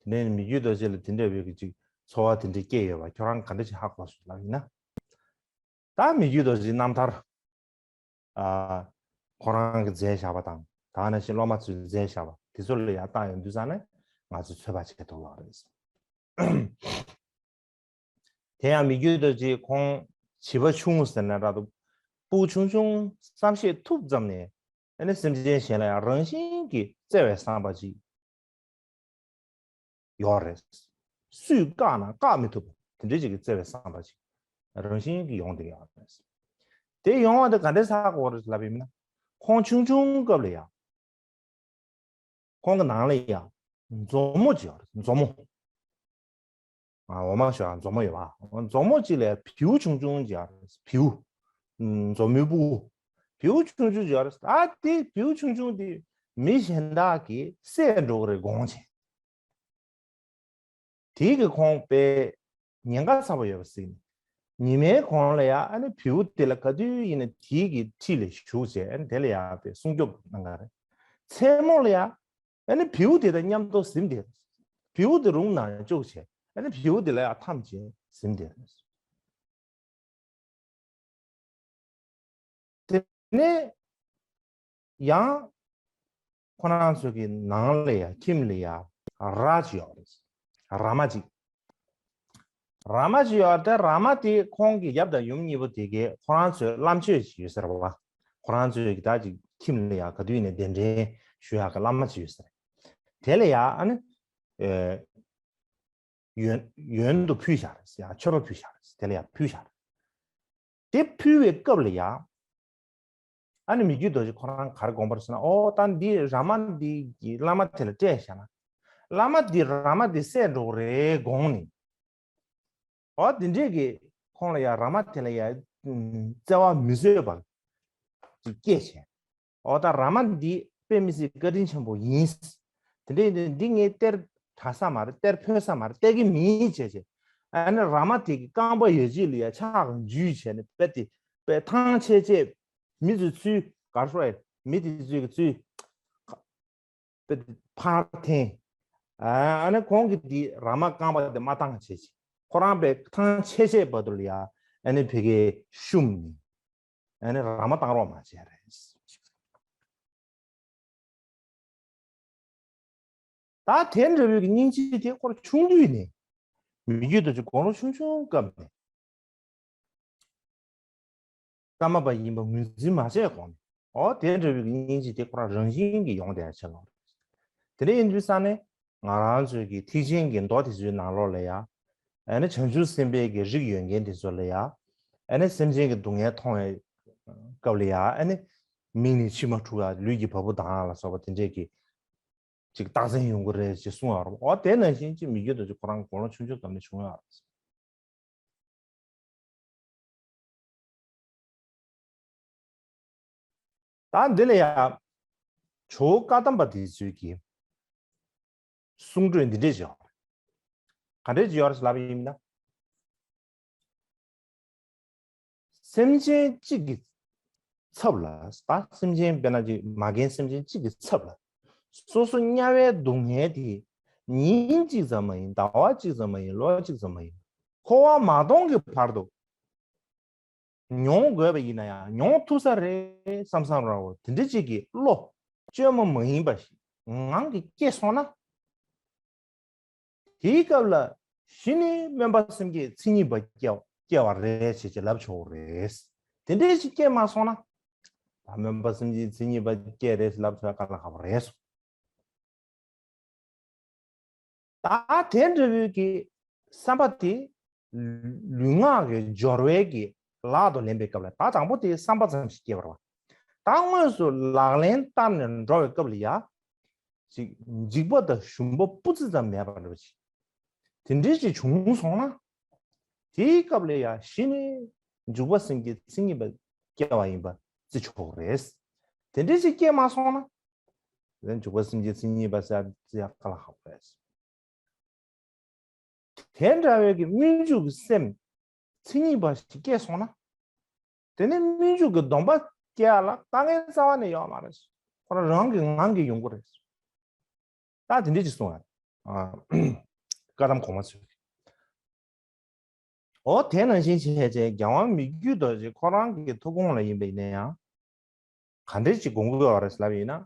དེ་ནས་མི་རྒྱུད་རྡོ་རྗེ་ལ་དེ་འདྲ་བའི་གི་ཅིག་ཚོར་བ་དེ་འདྲ་སྐྱེས་ཡོད་པ་ཁྱོད་རང་ག་འདྲ་བྱས་ཧ་གོ་སོང་ལབ་ཡིན་ན། ད་མི་རྒྱུད་རྡོ་རྗེའི་རྣམ་ཐར། ཨ་ཁོ་རང་གིས་མཛད་བཞག་པ་དང་ད་ག་ནང་བཞིན་སློབ་མ་ཚོས་མཛད་བཞག་པ་དེ་ཚོ་ལ་ཡར་བལྟ་ཡོང་དུས་ཙང་ནས་ང་ཚོས་ཚོད་དཔག་བྱེད་ཐུབ་ཡོད་རེད། དེ་ཡང་མི་རྒྱུད་རྡོ་རྗེ་ཁོང་བྱིས་པ་ཆུང་ངུ་ཟེར་ན་འདྲ་འདུག་སྤུ་གུ་ཆུང་ཆུང་བསམ་ཤེས་ཐུབ་ཙམ་ནས་ཨ་ནི་སེམས་ཅན་གཞན་ལ་ཡང་རང་བཞིན་གྱིས་བརྩེ་བའི་བསམ་པ་ཅིག་ཡོད་རེད། སུས་བཀག་ན་བཀག་མི་ཐུབ་པ་དེ་འདྲའི་ཅིག་གི་བརྩེ་བའི་བསམ་པ་ཅིག་རང་བཞིན་གྱིས་ཡོང་བསྡད་ཡོད་རེད། དེ་ཡོང་བ་དེ་ག་འདྲས་ཧ་གོ་རེད་ལབ་པ་ཡིན་ན། ཁོང་ཆུང་ཆུང་སྐབས་ལ་ཡང་ཁོང་གི་ནང་ལ་ཡང་མཛོག་མོ་ཅིག་ཡོད་རེད། མཛོག་མོ། ཨ་འོ་མ་ཞོ་མཛོག་མོ་ཡོད་པ། མཛོག་མོ་ཅིག་ལ་བེའུ་ཆུང་ཆུང་ཅིག་ཡོད་རེད། བེའུ། མཛོག་མོའི་སྤུ་གུ། བེའུ་ཆུང་ཆུང་ཅིག་ཡོད་རེད། ཨ་དེ་བེའུ་ཆུང་ཆུང་དེ་མི་གཞན་དག་གིས་བསད་འགྲོ་གི་རེད་དགོངས་བྱས། དེའི་གི་ཁོང་དཔེ་ཉེན་ཁ་ཚ་པོ་ཡོད་པ་ཟིག་ནི། ཉི་མའི་གོང་ལ་ཡ་ཨ་ནི་བེའུ་དེ་ལ་ག་དུས་ཡིན་ན་དེའི་གི་འཁྲིས་ལ་བཞུགས་བྱས་ཨ་ནི་དེ་ལ་ཡ་དཔེ་སྲུང་སྐྱོབ་གནང་ག་རེད། མཚན་མོ་ལ་ཡ་ཨ་ནི་བེའུ་དེ་དང་མཉམ་དུ་གཟིམ་བསྡད། བེའུ་དེ་རུམ་ནང་བཅུག་བྱས་ཨ་ནི་བེའུ་དེ་ལ་ཡ་འཐམས་བྱས་གཟིམ་བསྡད། དེ་ནས་ཡང་ཁོ་རང་ཚོ་གི་ནང་ལ་ཡ་ཁྱིམ་ལ་ཡ་ར་ཅིག་ཡོད་རེད། ར་མ་ཅིག་ར་མ་ཅིག་ཡོད་རེད། ར་མ་དེ་ཁོང་གི་ཡབ་དང་ཡུམ་གཉིས་པོ་དེ་གས་ཁོ་རང་ཚོའི་བླ་མཆོད་ཅིག་ཡོད་ས་རེད་པ། ཁོ་རང་ཚོའི་གི་ད་ཅིག་ཁྱིམ་ལ་ཡ་ག་དུས་ནས་གདན་འདྲེན་ཞུ་ཡག་གི་བླ་མ་ཅིག་ཡོད་ས་རེད། དེ་ལ་ཡ་ཨ་ནི་ཨེ་ཡོན་ཡོན་དུ་ཕུལ་བཞག་རེད། ཡ་མཆོད་པ་ཕུལ་བཞག་རེད། དེ་ལ་ཡ་ཕུལ་བཞག་རེད། དེ་ཕུལ་བའི་སྐབས་ལ་ཡ། ཨ་ནི་མི་རྒྱུད་རྡོ་རྗེ་ཁོ་རང་ག་རེ་དགོངས་པ་རེད་ཟེར་ན། ཨོ་ད་འདི་ར་མ་འདི་གི་བླ་མ་དེ་ལ་སྤྲད་བཞག་ན། བླ་མ་འདི་ར་མ་འདི་བསད་འགྲོ་གི་རེད་དགོངས་ནས། ཨོ་དེ་འདྲས་ཀྱི་ཁོང་ལ་ཡ་ར་མ་དེ་ལ་ཡ་བརྩེ་བ་མི་བཟོད་པ་ཅིག་སྐྱེས་བྱས། ཨོ་ད་ར་མ་འདི་དཔེ་མི་སྲིད་བཀའ་དྲིན་ཆེན་པོ་ཡིན། དེ་འདྲས་ཡིན་དུས་འདི་ངས་སྟེར་དྲག་ས་མ་རེད། སྟེར་ཕོད་ས་མ་རེད། སྟེར་གི་མིན་བྱས་བྱས། ཨ་ནི་ར་མ་དེ་གི་རྐང་པ་ཡོད་ཅིག་ལ་ཡ་ཕྱག་འཇུས་བྱས་ནས་དཔེ་དེ་དཔེ་ཐང་ཆད་ཆད་མི་ཚོའི་ཚུལ་ག་རེ་ཟེར། མི་དེ་ཚོའི་གི་ཚུལ་དཔེ་དེ་ཕར་འཐེན། ཨ་ནི་ཁོང་གིས་དེ་ར་མ་རྐང་པ་དེ་མ་བཏང་བྱས་བྱས། ཁོ་རང་དཔེ་ཐང་ཆད་ཆད་བར་དུ་ལ་ཡ་ཨ་ནི་ཕ་གིར་བཤུམས་ནས་ཨ་ནི་ར་མ་བཏང་རོགས་མ་བྱས་རེད། ད་དེ་འདྲ་བའི་སྙིང་རྗེ་དེ་ཁོ་རང་ཆུང་དུས་ནས། མི་རྒྱུད་རྡོ་རྗེ་དགུང་ལོ་ཆུང་ཆུང་སྐབས་ནས་ཀརྨ་པ་ཡིན་པ་ངོས་འཛིན་མ་བྱས་གོང་ནས། ཨོ་དེ་འདྲ་བའི་སྙིང་རྗེ་དེ་ཁོ་རང་རང་བཞིན་གྱིས་ཡོང་བསྡད་ཡ་ཆེ་ལོ། དེ་འདྲ་ཡིན་དུས་ཙང་ནས་ང་རང་ཚོའི་གི་ཐེག་ཆེན་གྱི་མདོ་དེ་ཚོའི་ནང་ལོགས་ལ་ཡ། ཨ་ནི་བྱང་ཆུབ་སེམས་དཔའི་གི་རིགས་ཡོད་མཁན་དེ་ཚོ་ལ་ཡ། ཨ་ནི་སེམས་ཅན་གྱི་སྡུག་བསྔལ་མཐོང་བའི་སྐབས་ལ་ཡ་ཨ་ནི་མིག་ནས་མཆི་མ་འཁྲུག་ཡ། ལུས་ཀྱི་བ་སྤུ་ལྡང་ཡ་ལ་སོགས་པ་དེ་འདྲས་ཀྱི་ཅིག་རྟགས་མཚན་ཡོང་གི་རེད་ཅེས་གསུངས་ཡོད་རེད། འོ་དེ་ནང་བཞིན་ཅིག་མི་རྒྱུད་རྡོ་རྗེ་ཁོ་རང་དགུང་ལོ་ཆུང་ཆུང་ཙམ་ནས་བྱུང་ཡོད་རེད། ད་འདི་ལ་ཡང་ཇོ་བོ་བཀའ་གདམས་པ་དེ་ཚོས་ཀྱི་གསུང་སྒྲོས་འདི་འདྲས་ཅིག་ཡོད་རེད། ག་འདྲས་ཅིག་ཡོད་རེད་ལབ་པ་ཡིན་ན། སེམས་ཅན་གཅིག་གི་ཚབ་ལ། ད་སེམས་ཅན་དཔེར་ན་ཅིག་མ་རྒན་སེམས་ཅན་གཅིག་གི་ཚབ་ལ། སོ་སོ་དམྱལ་བའི་སྡུག་བསྔལ་དེ་ཉིན་གཅིག་ཙམ་མ་ཡིན། ཟླ་བ་གཅིག་ཙམ་མ་ཡིན། ལོ་གཅིག་ཙམ་མ་ཡིན། འཁོར་བ་མ་སྟོངས་ཀྱི་བར་དུ་མྱོང་དགོས་པ་ཡིན་ན་ཡང་མྱོང་ཐུབ་ས་རེད་བསམ་བསམ་ར་བོ་དེ་འདྲ་གཅིག་གི་བློ་ བཅོས་མ་མ་ཡིན་པ་ཞིག་ངང་གིས་སྐྱེས་སོང་ན། དེའི་སྐབས་ལ་གཞི་ནས་སྨོན་པ་སེམས་བསྐྱེད་མཚན་ཉིད་པ་སྐྱེ་སྐྱེ་བ་རེད་ཅེས་ཅེས་ལབ་ཆོག་རེད། དེ་འདྲས་ཞིག་སྐྱེས་མ་སོང་ན། ད་སྨོན་པ་སེམས་བསྐྱེད་མཚན་ཉིད་པ་སྐྱེ་རེད་ལབ་ཆོག་ག་ལ་ཁག་པོ་རེད་སོང་། ད་དེ་འདྲ་བོའི་གི་བསམ་པ་དེ་ལུས་ངག་གི་སྦྱོར་བའི་གི་ལག་ཏུ་ལེན་པའི་སྐབས་ལ། ད་དང་པོ་དེ་བསམ་པ་ཙམ་ཞིག་སྐྱེ་བར་བ། ད་དངོས་སུ་ལག་ལེན་བསྟར་ནས་འགྲོ་བའི་སྐབས་ལ་ཡ། ཅིག་འཇིགས་པ་དང་ཞུམ་པ་སྤུ་ཙི་ཙམ་མེད་པ་འདྲ་བ་ཅིག་དེ་འདྲའི་ཅིག་བྱུང་སོང་ན། དེའི་སྐབས་ལ་ཡ་གཞི་ནས་འཇུག་པ་སེམས་བསྐྱེད་མཚན་ཉིད་པ་སྐྱེ་བ་ཡིན་པ་བརྩི་ཆོག་རེད། དེ་འདྲའི་ཅིག་སྐྱེས་མ་སོང་ན། འཇུག་པ་སེམས་བསྐྱེད་མཚན་ཉིད་པ་ཟེར་ཡ་བརྩི་ཡ་དཀའ་ལས་ཁག་པོ་རེད། དེ་འདྲ་བའི་གི་སྨོན་འཇུག་གི་སེམས་མཚན་ཉིད་པ་ཞིག་སྐྱེས་སོང་ན། དེ་ནི་སྨོན་འཇུག་གི་སྡོམ་པ་སྐྱེ་ཡ་ལ་དཀའ་ངལ་རྩ་བ་ནས་ཡོད་མ་རེད། ཁོ་རང་རང་གི་ངང་གིས་ཡོང་གི་རེད། ད་དེ་འདྲ་ཅིག་གསུངས་ཡ་རེད། ཨ། བཀའ་གདམས་གོང་མ་ཚོས། འོ་དེ་ནང་བཞིན་བྱས་བྱས་རྒྱལ་དབང་མི་བསྐྱོད་རྡོ་རྗེ་ཁོ་རང་གི་ཐུགས་དགོངས་ལ་ཡིན་པ་ཡིན་ན་ཡང་། ག་འདྲས་ཅིག་དགོངས་དགོས་པ་རེད་ལབ་ཡིན་ན།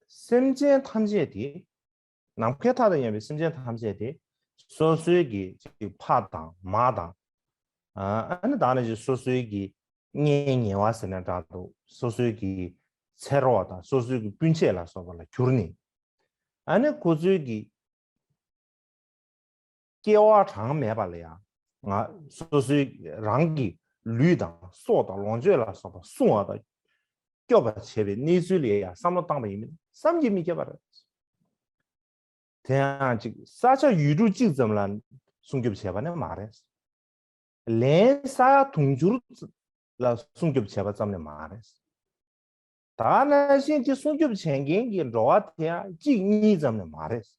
སེམས་ཅན་ཐམས་ཅད་དེ། ནམ་མཁའི་མཐའ་དང་མཉམ་པའི་སེམས་ཅན་ཐམས་ཅད་དེ། སོ་སོའི་གི་ཅིག་ཕ་དང་མ་དང་། ཨ་ནི་ད་ནི་ཅིག་སོ་སོའི་གི་གཉེན་ཉེ་བ་ཟེར་ན་འདྲ་འདུག་སོ་སོའི་གི་ཚེ་རོགས་དང་སོ་སོའི་གི་སྤུན་མཆེད་ལ་སོགས་པ་ལ་གྱུར་ནས། ཨ་ནི་ཁོ་ཚོའི་གི་སྐྱེ་བ་གྲངས་མེད་པ་ལ་ཡང་། ང་སོ་སོའི་རང་གི་ལུས་དང་སྲོག་དང་ལོངས་སྤྱོད་ལ་སོགས་པ་སྲུང་བ་དང་། སྐྱོབ་པར་བྱེད་པའི་གནས་ཚུལ་ལ་ཡང་བསམ་བློ་བཏང་བ་ཡིན་མིན་བསམ་གྱིས་མི་ཁྱབ་པ་རེད། དེ་ཡང་ཅིག་ས་ཆ་ཡུལ་གྲུ་གཅིག་ཙམ་ལ་སྲུང་སྐྱོབ་བྱས་པ་ནི་མ་རེད། ལན་ས་ཡ་དུང་ཕྱུར་ལ་སྲུང་སྐྱོབ་བྱས་པ་ཙམ་ནི་མ་རེད། ད་ནང་བཞིན་གྱི་སྲུང་སྐྱོབ་བྱེད་མཁན་གྱི་འགྲོ་བ་དེ་ཡང་གཅིག་གཉིས་ཙམ་ནི་མ་རེད།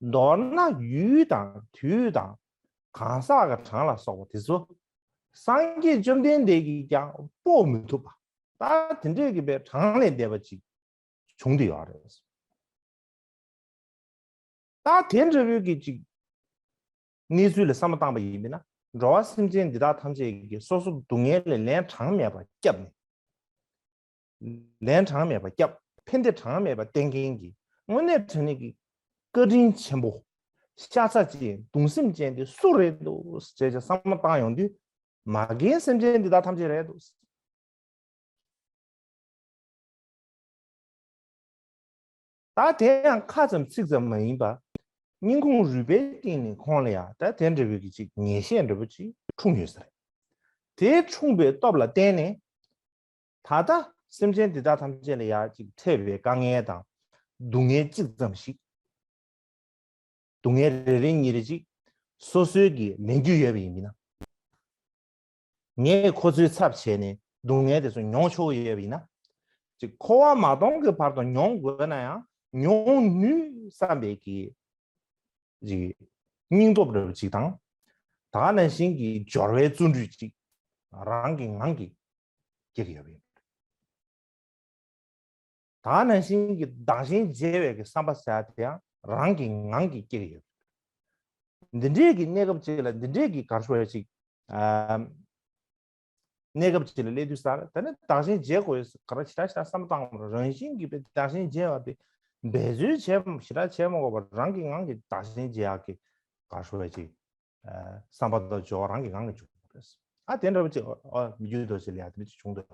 མདོར་ན་ཡུལ་དང་དུས་དང་གང་ཟག་གི་གྲངས་ལ་སོགས་པ་དེ་ཚོ་སངས་རྒྱས་བཅོམ་ལྡན་འདས་ཀྱིས་ཀྱང་དཔོག་མི་ཐུབ་པ། ད་དེ་འདྲས་ཀྱི་པའི་གྲངས་ལས་འདས་པ་ཅིག་བྱུང་བསྡད་ཡོད་རེད། ད་དེ་འདྲ་བོའི་གི་ཅིག་གནས་ཚུལ་ལ་བསམ་བློ་བཏང་པ་ཡིན་པས་ན། འགྲོ་བ་སེམས་ཅན་འདི་དག་ཐམས་ཅད་ཀྱིས་སོ་སོ་སྡུག་བསྔལ་ལས་ལན་གྲངས་མེད་པ་བསྐྱབས་ནས། ལན་གྲངས་མེད་པ་བསྐྱབས། ཕན་བདེ་གྲངས་མེད་པ་བསྟན་མཁན་གྱི་དངོས་གནས་དྲང་གནས་ཀྱི་བཀའ་དྲིན་ཆེན་པོ། ཤ་ཚ་ཅན་གདུང་སེམས་ཅན་དེ་སུ་རེད་འདུག་ཟེར་བྱས་བསམ་བློ་བཏང་ཡོང་དུས། མ་རྒན་སེམས་ཅན་འདི་དག་ཐམས་ཅད་རེད་འདུག་ད་དེ་ཡང་ཁ་ཙམ་ཚིག་ཙམ་མ་ཡིན་པ། སྙིང་ཁུང་རུས་པའི་གཏིང་ནས་ཁོང་ལ་ཡང་ད་དེ་འདྲ་བོའི་གི་ཅིག་ངེས་ཤེས་འདྲ་བོ་ཅིག་འཁྲུངས་ཡོད་ས་རེད། དེ་འཁྲུངས་པའི་སྟོབས་ལ་བརྟེན་ནས། ད་ལྟ་སེམས་ཅན་འདི་དག་ཐམས་ཅད་ལ་ཡང་ཅིག་འཕྲད་པའི་དཀའ་ངལ་དང་། སྡུག་བསྔལ་ཅིག་ཙམ་ཞིག་སྡུག་བསྔལ་རེ་རེ་གཉིས་རེ་ཅིག་སོ་སོའི་གི་ལེན་རྒྱུ་ཡོད་པ་ཡིན་མིན་ན། ངས་ཁོ་ཚོའི་ཚབ་བྱས་ནས་སྡུག་བསྔལ་དེ་ཚོ་མྱོང་ཆོག་ཡོད་པ་ཡིན་ན། ཅིག་འཁོར་བ་མ་སྟོངས་ཀྱི་བར་དུ་མྱོང་དགོས་ན་ཡང་མྱོང་ནུས་བསམ་པའི་གི་ཅིག་སྙིང་སྟོབས་འདྲ་བོ་ཅིག་དང་། ད་ག་ནང་བཞིན་གྱི་སྦྱོར་བའི་བརྩོན་འགྲུས་ཅིག་རང་གི་ངང་གིས་སྐྱེ་གི་ཡོད་པ་ཡིན། ད་ནང་བཞིན་གྱི་བདག་གཞན་བརྗེ་བའི་གི་བསམ་པ་ཟེར་ཡ་དེ་ཡང་རང་གི་ངང་གིས་སྐྱེ་གི་ཡོད། འདི་འདྲའི་གི་གནས་སྐབས་ཅིག་ལ་འདི་འདྲའི་གི་གར་ཤོར་བ་ཅིག་ཨ། གནས་སྐབས་ཅིག་ལ་སླེབས་དུས་ས་ལ་ད་ནི་བདག་གཞན་བརྗེ་དགོས་ག་རེ་ཞེ་དྲག་ཞེ་དྲག་བསམ་བཏང་མ་རང་བཞིན་གྱི་བདག་གཞན་བརྗེ་བ་དེ་འབད་རྩོལ་བྱས་ཞེ་དྲག་བྱས་མ་དགོས་པར་རང་གི་ངང་གིས་བདག་གཞན་བརྗེ་ཡག་གི་གར་ཤོར་བ་ཅིག་བསམ་པ་དང་སྦྱོར་བ་རང་གི་ངང་གིས་འབྱུང་བ་རེད། ཨ་དེ་འདྲ་བ་ཅིག་ཨ་མི་རྒྱུད་དོ་ཞེས་ལ་ཡ་དེ་འདྲ་ཅིག་བྱུང་འདུག་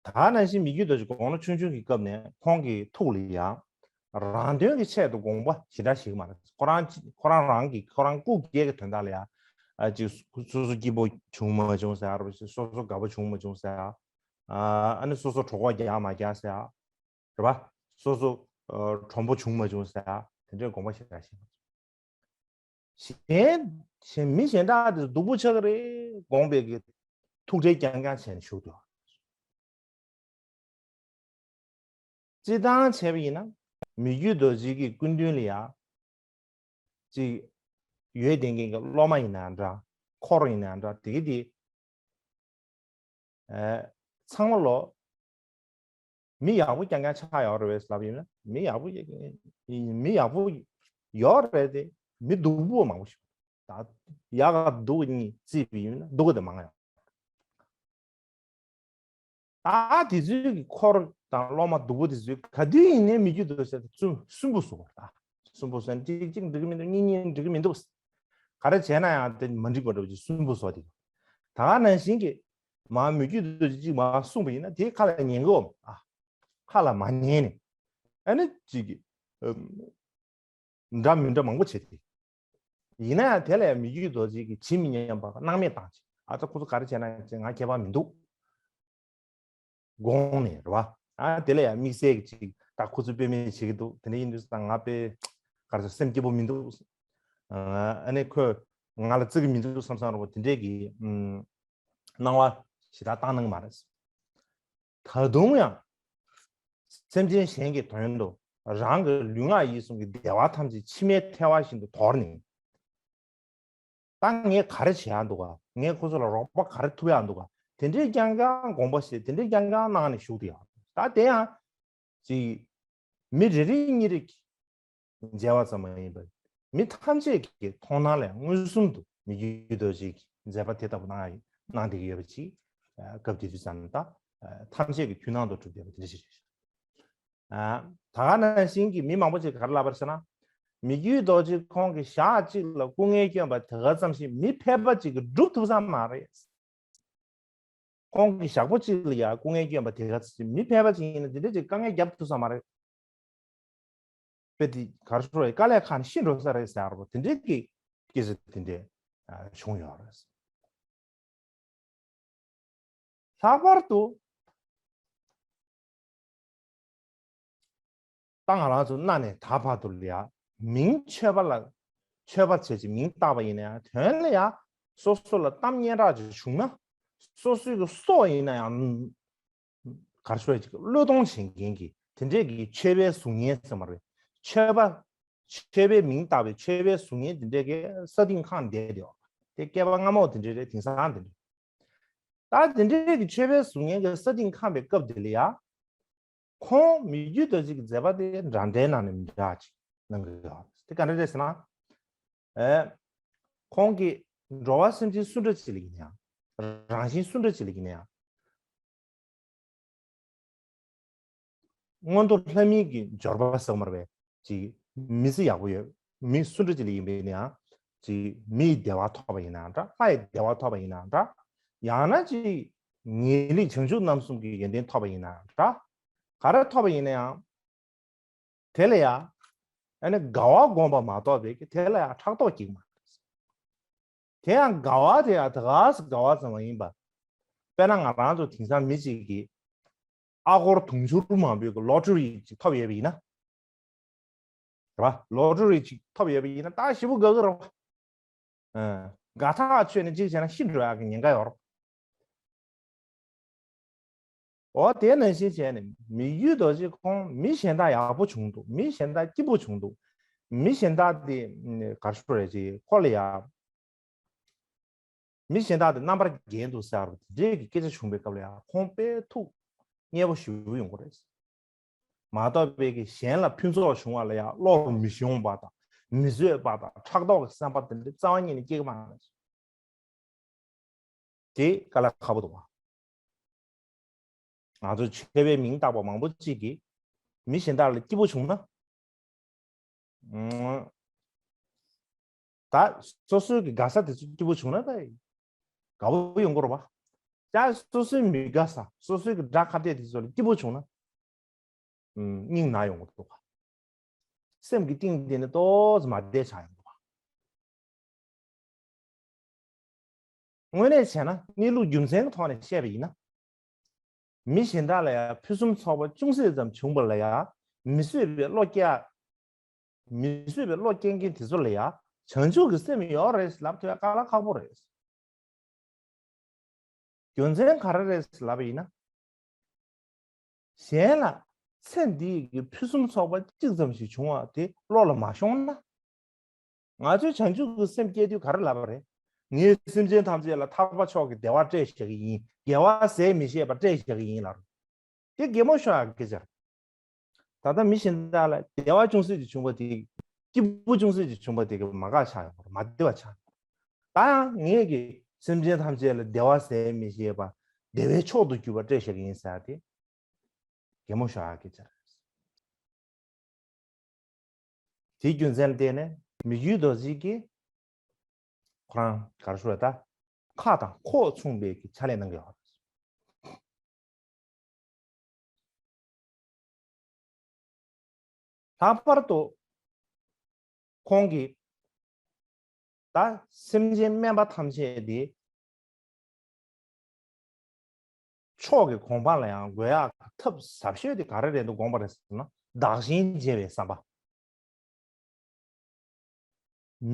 ད་ནང་བཞིན་མི་རྒྱུད་དོ་ཞེས་དགུང་ལོ་ཆུང་ཆུང་གི་སྐབས་ནས་ཁོང་གི་ཐུགས་ལ་ཡང་རང་དོན་གྱི་ཆེད་དུ་དགོངས་པ་ཞེ་དྲག་ཞིག་མ་རེད། ཁོ་རང་ཁོ་རང་རང་གི་ཁོ་རང་སྐུ་སྒེར་གྱི་དོན་དག་ལ་ཡང་ཨ་ཅིག་སོ་སོ་སྐྱིད་པོ་བྱུང་མ་བྱུང་ཟེར་ཡ་རེད་པ། སོ་སོ་དགའ་པོ་བྱུང་མ་བྱུང་ཟེར་ཡ། ཨ་ནི་སོ་སོ་གྲོད་ཁོག་རྒྱགས་མ་རྒྱགས་ཟེར་ཡ། རེད་པ། སོ་སོ་ཨ་གྲུང་པོ་བྱུང་མ་བྱུང་ཟེར་ཡ། དེ་འདྲའི་དགོངས་པ་ཞེ་དྲག་ཞིག་མ་རེད། གཞན་གཞན་མི་གཞན་དག་དེ་སྡུག་པོ་ཆགས་ཀྱི་རེད་དགོངས་པའི་གི་ཐུགས་ཁྲལ་རྐྱང་རྐྱང་བྱས་ནས་བཞུགས་འདུག་སྤྱིར་བཏང་བྱས་པ་ཡིན་ན་མི་རྒྱུད་རྡོ་རྗེ་གི་སྐུ་མདུན་ལ་ཡ་ཅིག་ཡོད་བསྡད་མཁན་གྱི་སློབ་མ་ཡིན་ན་འདྲ། འཁོར་ཡིན་ན་འདྲ། དེ་གི་དེ། ཨེ། ཚང་མ་ལོ། མི་ཡག་པོ་རྐྱང་རྐྱང་ཆགས་ཡོད་རེད་པས་ལབ་ཡིན་ན། མི་ཡག་པོ། མི་ཡག་པོ་ཡོད་རེད་དེ། མི་སྡུག་པོ་མང་པོ་ཞིག་ད་ཡག་ག་སྡུག་གཉིས་བརྩིས་པ་ཡིན་ན་སྡུག་ག་དེ་མང་ཡོད། ད་དེ་ཚོའི་གི་འཁོར་དང་སློབ་མ་སྡུག་པོ་དེ་ཚོས་ག་དུས་ཡིན་ནའི་མི་རྒྱུད་རྡོ་རྗེ་དེ་སུན་སུན་པོ་བཟོ་བ་རེད། སུན་པོ་བཟོས་ནས་གཅིག་གཅིག་འགྲིག་གི་མི་འདུག་གཉིས་གཉིས་འགྲིག་གི་མི་འདུག་ག་རེ་བྱས་ན་ཡང་དེ་མ་འགྲིག་པ་འདྲ་བོ་ཅིག་སུན་པོ་བཟོ་དེ། ད་ག་ནང་བཞིན་གྱི་མ་མི་རྒྱུད་རྡོ་རྗེ་གཅིག་མ་གསུངས་པ་ཡིན་ན་དེ་ཁ་ལ་ཉན་གི་འོང་ཨ། ཁ་ལ་མ་ཉན་ནས་ཨ་ནི་གཅིག་གི་འདྲ་མི་འདྲ་མང་པོ་བྱེད་དེ། ཡིན་ན་ཡང་དེ་ལ་ཡང་མི་རྒྱུད་རྡོ་རྗེ་གི་ཇི་མི་སྙམ་པ་སྣང་མེད་བཏང་ཅིག་ཨ་ཙི་ཁོ་ཚོ་ག་རེ་བྱས་ན་ཅིག་ང་ཁྱད་པར་མི་འདུག་དགོངས་ནས་རེད་བ། ཨ་དེ་ལ་ཡང་དམིགས་བསལ་གྱི་ཅིག་ད་ཁོ་ཚོས་དཔེ་མེད་བྱེད་ཀྱི་འདུག་དེ་འདྲ་ཡིན་དུས་ཙང་ང་དཔེ་ག་རེ་ཟེར་སེམས་སྐྱིད་པོ་མི་འདུག་ཨ་ནི་ཁོས་ང་ལ་བརྩི་གི་མི་འདུག་བསམ་བསམ་རེད་བ། དེ་འདྲས་ཀྱི་སྣང་བ་ཞེ་དྲག་བཏང་གནང་གི་མ་རེད། ད་དུང་ཡང་སེམས་ཅན་གཞན་གྱི་དོན་དུ་རང་གི་ལུས་ངག་ཡིད་གསུམ་གྱི་བདེ་བ་ཐམས་ཅད་མཆི་མའི་ཐལ་བ་བཞིན་དུ་དོར་ནས། ད་ངས་ག་རེ་བྱེད་ཡག་འདུག་ག་ངས་ཁོ་ཚོ་ལ་རོགས་པ་ག་རེ་ཐུབ་ཡག་འདུག་ག་དེ་འདྲའི་རྐྱང་རྐྱང་དགོངས་པ་བཞེས་དེ་འདྲའི་རྐྱང་རྐྱང་གནང་ནས་བཞུགས་དེ་ཡག་ད་དེ་ཡང་ཅིག་མི་རེ་རེ་གཉིས་རེ་མཇལ་བ་ཙམ་མ་ཡིན་པར་མི་ཐམས་ཅད་ཀྱི་མཐོང་སྣང་ལ་མངོན་སུམ་དུ་མི་རྒྱུད་རྡོ་རྗེ་གི་མཛད་པ་དེ་ལྟ་བུ་གནང་ཡ་གནང་བསྡད་ཀྱི་ཡོད་པ་ཅིག་སྐབས་དེ་དུས་ཙམ་ད་ཐམས་ཅད་ཀྱི་མཐུན་སྣང་དུ་གྲུབ་བསྡད་པ་དེ་འདྲ་ཞིག་རེད། ད་ག་ནང་བཞིན་གྱི་མི་མང་པོ་ཅིག་ག་རེ་ལབ་པ་རེད་ཟེར་ན། མི་རྒྱུད་རྡོ་རྗེ་ཁོང་གི་ཞག་གཅིག་ལ་སྐུ་ངལ་བསྐྱོན་པ་དེ་ག་ཙམ་ཞིག་མི་ཕལ་པ་ཅིག་གིས་སྒྲུབ་ཐུབ་ས་མ་རེད། ཁོང་གི་ཞག་པོ་གཅིག་ལ་ཡང་སྐུ་ངལ་བསྐྱོན་པ་དེ་ག་ཙམ་ཞིག་མི་ཕལ་པ་ཅིག་ཡིན་ན་དེ་འདྲ་ཅིག་དཀའ་ངལ་རྒྱབ་ཐུབ་ས་མ་རེད། དཔེ་དེ་ག་རེ་ཞུ་དགོས་རེད། དཀའ་ལས་ཁག་ནས་ཤི་འགྲོ་ས་རེད་ཟེར་བ་དེ་འདྲའི་གི་སྐད་ཆ་དེ་འདྲ་བྱུང་ཡོད་རེད། ལྷག་པར་དུ་ད་ང་རང་ཚོ་གནའ་ནས་ད་བར་དུ་ལ་ཡ་མིང་ཆོས་པ་ལ་ཆོས་པ་བྱས་ཀྱི་མིང་བཏགས་པ་ཡིན་ན་ཡང་དོན་ལ་ཡ་སོ་སོ་ལ་གཏམ་སྙན་གྲགས་ཅིག་བྱུང་ན་སོ་སོའི་གི་སྲོག་ཡིན་ན་ཡང་གར་ཤོར་ཅིག་བློས་གཏོང་བྱེད་མཁན་གྱི་དེ་འདྲས་ཀྱི་ཆོས་པའི་གཟུགས་བརྙན་ཟེར་མ་རེད། ཆོས་པ་ཆོས་པའི་མིང་བཏགས་པའི་ཆོས་པའི་གཟུགས་བརྙན་དེ་འདྲས་ཀྱི་ས་སྟེང་ཁང་བསྡད་དེ་དེ་བསྐལ་པ་སྔ་མོ་དེ་འདྲས་རེད། དེང་སང་དེ་འདྲས། ད་དེ་འདྲའི་གི་ཆོས་པའི་གཟུགས་བརྙན་གྱི་ས་སྟེང་ཁམས་པའི་སྐབས་དེ་ལ་ཡ། ཁོང་མི་རྒྱུད་རྡོ་རྗེ་གི་མཛད་པ་དེ་འདྲ་འདྲའི་ནང་ནས་མི་འདྲ་ཅིག་གནང་གི་ཡོད། དེ་ག་འདྲ་རེད་ཟེར་ན། ཨེ། ཁོང་གིས་འགྲོ་བ་སེམས་ཅན་སུ་འདྲ་ཅིག་ལ་ཡིན་ཡང་། རང་བཞིན་སུ་འདྲ་ཅིག་ལ་ཡིན་ཡང་། མངོན་མཐོ་ལྷ་མིའི་གི་འབྱོར་པ་ཟེར་མར་བས་ཅིག་མི་ཚེ་ཡག་པོ་ཡོད། མི་སུ་འདྲ་ཅིག་ལ་ཡིན་པའི་ནའང་ཅིག་མི་ཡི་བདེ་བ་ཐོབ་པ་ཡིན་ནའང་འདྲ། ལྷ་ཡི་བདེ་བ་ཐོབ་པ་ཡིན་ནའང་འདྲ། ཡང་ན་ཅིག་ངེས་ལེགས་བྱང་ཆུབ་རྣམ་གསུམ་གྱི་ཡོན་ཏན་ཐོབ་པ་ཡིན་ནའང་འདྲ། ག་རེ་ཐོབ་པ་ཡིན་ནའང་དེ་ལ་ཡ། ཨ་ནི་དགའ་བ་བསྒོམ་པ་མ་གཏོགས་པའི་གི་དེ་ལ་ཡང་ཕྲག་དོག་སྐྱེ་གི་མ་རེད། དེ་ཡང་དགའ་བ་དེ་ཡང་ད་ག་སེ་དགའ་བ་ཙམ་མ་ཡིན་པ། དཔེར་ན་ང་རང་ཚོ་དེང་སང་མི་གཅིག་གིས་ཨ་སྒོར་དུང་ཕྱུར་མང་པོའི་གི་ལོ་ཊ་རི་ཅིག་ཐོབ་ཡོད་པ་ཡིན་ན། རེད་བ། ལོ་ཊ་རི་ཅིག་ཐོབ་ཡོད་པ་ཡིན་ན་ད་ཞེ་པོ་དགའ་གི་རེད་བ། ཨ། དགའ་ཐག་ཆོད་ནས་གཅིག་བྱས་ན་ཤི་འགྲོ་ཡག་གི་ཉེན་ཁ་ཡོད་རེད། འོ་དེ་ནང་བཞིན་བྱས་ནས་མི་རྒྱུད་རྡོ་རྗེ་ཁོང་མི་གཞན་དག་ཡག་པོ་བྱུང་འདུག་མི་གཞན་དག་སྐྱིད་པོ་བྱུང་འདུག་མི་གཞན་དག་དེ་ག་རེ་ཞུ་རེད་ཅེས་ཁོ་ལ་ཡ། མི་གཞན་དག་དེ་རྣམ་པར་རྒྱལ་འདུག་ཟེར་བ་དེ་འདྲའི་གི་སྐད་ཆ་བྱུང་བའི་སྐབས་ལ་ཡང་ཁོང་དཔེ་ཐུགས་མཉེས་པོ་ཞེ་པོ་ཡོང་གི་རེད། མ་གཏོགས་པའི་གི་གཞན་ལ་ཕུན་ཚོགས་བྱུང་བ་ལ་ཡང་བློར་མི་ཤོང་བ་དང་མི་བཟོད་པ་དང་ཕྲག་དོག་གི་བསམ་པ་དེ་འདྲ་རྩ་བ་ཉིད་ནས་སྐྱེ་གི་མ་རེད། དེ་དཀའ་ལས་ཁག་པོ་འདུག་བ། ང་ཚོ་ཆོས་པའི་མིང་བཏགས་པ་མང་པོ་ཅིག་གིས་མི་གཞན་དག་ལ་སྐྱིད་པོ་བྱུང་ན། ད་སོ་སོའི་གི་དགའ་ས་དེ་ཚོ་སྐྱིད་པོ་བྱུང་ན་ད་དགའ་པོ་ཡོང་གི་རེད་བ། ད་སོ་སོའི་མི་དགའ་ས་སོ་སོའི་གི་དགྲ་ཁ་གཏད་དེ་ཚོ་ལ་སྐྱིད་པོ་བྱུང་ན། སྙིང་ན་ཡོང་གི་འདུག་བ། སེམས་ཀྱི་གཏིང་དེ་ནས་ཏོག་ཙམ་མ་བདེ་ཆགས་ཡོང་གི་འདུག་བ། དངོས་གནས་བྱས་ན་གནས་ལུགས་རྒྱུ་མཚན་གྱི་ཐོག་ནས་བཤད་པ་ཡིན་ན། མི་གཞན་དག་ལ་ཡང་ཕུན་སུམ་ཚོགས་པ་ཅུང་ཟད་ཙམ་བྱུང་བ་ལ་ཡང་མི་བཟོད་པའི་བློ་སྐྱེ། མི་བཟོད་པའི་བློ་སྐྱེ་མཁན་དེ་ཚོ་ལ་ཡང་བྱང་ཆུབ་ཀྱི་སེམས་ཡོད་རེད་ལབ་ཐུབ་ཡ་དཀའ་ལས་ཁག་པོ་རེད། རྒྱུ་མཚན་ག་རེ་རེད་ལབ་པ་ཡིན་ན། གཞན་ལ་ཚེ་འདི་ཡི་གི་ཕུན་སུམ་ཚོགས་པ་གཅིག་ཙམ་ཞིག་བྱུང་བ་དེ་བློ་ལ་མ་ཤོང་ན། ང་ཚོས་བྱང་ཆུབ་ཀྱི་སེམས་བསྐྱེད་དུས་ག་རེ་ལབ་པ་རེད། ངས་སེམས་ཅན་ཐམས་ཅད་ལ་ཐར་པ་མཆོག་གི་བདེ་བ་སྤྲད་བཞག་གི་ཡིན། དགེ་བ་ཟད་མི་ཤེས་པ་སྤྲད་བཞག་གི་ཡིན་ལབ། དེ་གད་མོ་ཤོར་ཡག་སྐད་ཆ་རེད། ད་ལྟ་མི་གཞན་དག་ལ་བདེ་བ་ཅུང་ཟད་ཅིག་བྱུང་བ་དེ། སྐྱིད་པོ་ཅུང་ཟད་ཅིག་བྱུང་བ་དེ་གི་མ་དགའ་ཆགས་ཡོང་བ་རེད། མ་བདེ་བ་ཆགས་ཡོང་བ་རེད། ད་ཡང་ངས་ཀྱི་སེམས་ཅན་ཐམས་ཅད་ལ་བདེ་བ་ཟད་མི་ཤེས་པ། བདེ་བའི་མཆོག་ཏུ་གྱུར་པ་སྤྲད་བཞག་གི་ཡིན་ཟེར་ཡ་དེ་གད་མོ་ཤོར་ཡ་གི་ཆ་རེད། དེའི་རྒྱུ་མཚན་ལ་བརྟེན་ནས་མི་བསྐྱོད་རྡོ་རྗེ་གིས་ཁོ་རང་ག་རེ་ཞུ་བ་ད་ཁ་དང་ཁོག་མཚུངས་པའི་གི་ཕྱག་ལས་གནང་གི་ཡོད་རེད། ལྷག་པར་དུ་ཁོང་གིས་ད་སེམས་ཅན་དམན་པ་ཐམས་ཅད་དེ་མཆོག་གི་གོ་འཕང་ལ་ཡང་འགོད་ཡག་ཐབས་ཟབ་ཤོས་དེ་ག་རེ་རེད་འདུག་དགོངས་པ་རེད་ཟེར་ན། བདག་གཞན་བརྗེ་བའི་བསམ་པ།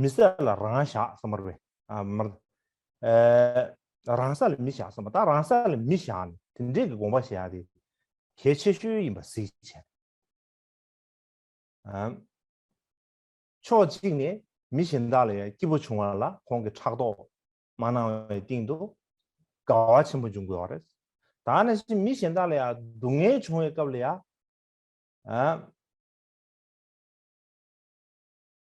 མི་ས་ལ་རང་བཞག་བསམ་པ་རེད། ཨ་མར་ཨེ་རང་ས་ལ་མི་བཞག་བསམ་པ། ད་རང་ས་ལ་མི་བཞག་ནས་དེ་འདྲས་ཀྱི་དགོངས་པ་བཞེས་ཡ་དེ་གལ་ཆེ་ཤོས་ཡིན་པ་གཟིགས་བྱས། ཨ་ཕྱོགས་གཅིག་ནས་མི་གཞན་དག་ལ་ཡང་སྐྱིད་པོ་བྱུང་བ་ལ་ཁོང་གིས་ཕྲག་དོག་མ་གནང་བའི་སྟེང་དུ་དགའ་བ་ཆེན་པོ་འབྱུང་དགོས་པ་རེད། ད་ནང་བཞིན་མི་གཞན་དག་ལ་ཡང་སྡུག་བསྔལ་བྱུང་བའི་སྐབས་ལ་ཡང་ཨ།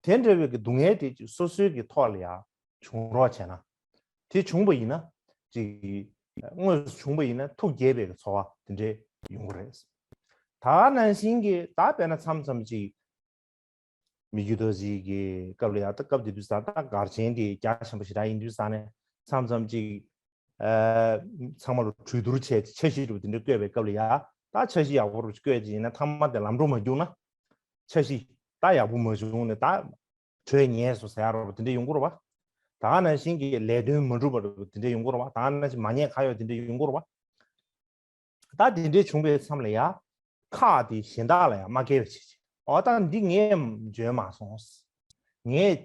དེ་འདྲ་བའི་གི་སྡུག་བསྔལ་དེ་ཅིག་སོ་སོའི་གི་ཐོག་ལ་ཡང་བྱུང་རོགས་བྱས་ན། དེ་བྱུང་བ་ཡིན་ན་ཅིག་དངོས་སུ་བྱུང་བ་ཡིན་ན་ཐུགས་དགྱེས་པའི་གི་ཚོར་བ་དེ་འདྲས་ཡོང་གི་རེད། ད་ནང་བཞིན་གྱི་ད་དཔེར་ན་མཚམས་མཚམས་ཅིག་མི་བསྐྱོད་རྡོ་རྗེ་གི་སྐབས་ལ་ཡང་ད་སྐབས་དེ་དུས་ཙང་ད་གར་ཆེན་དེ་རྒྱ་ཆེན་པོ་ཞེ་དྲག་ཡིན་དུས་ཙང་ནས་མཚམས་མཚམས་ཅིག་ཨ་ཚང་མ་ལ་གྲོས་བསྡུར་བྱས་འཆར་གཞི་རུ་དེ་འདྲ་བཀོད་པའི་སྐབས་ལ་ཡང་ད་འཆར་གཞི་ཡག་པོ་རུ་བཀོད་ཅིག་ཡིན་ན་མཐའ་མ་དེ་ལམ་འགྲོ་མ་བརྒྱུགས་ན། འཆར་གཞི་ད་ཡག་པོ་མ་བྱུང་ནས་ད་གྲོས་ཉེས་སོང་ཟེར་ཡ་རོ་དེ་འདྲ་ཡོང་གི་རེད་བ། ད་ག་ནང་བཞིན་གྱི་ལས་དོན་མ་འགྲུབ་པ་རོ་དེ་འདྲ་ཡོང་གི་རེད་བ། ད་ག་ནང་བཞིན་མ་ཉེས་ཁ་གཡོག་དེ་འདྲ་ཡོང་གི་རེད་བ། ད་དེ་འདྲ་བྱུང་བའི་མཚམས་ལ་ཡ་ཁག་དེ་གཞན་དག་ལ་ཡ་མ་སྐྱེལ་བ་བྱེད་ཅིག་ཨོ་ད་འདི་ངས་འཇོན་མ་སོང་། ངས་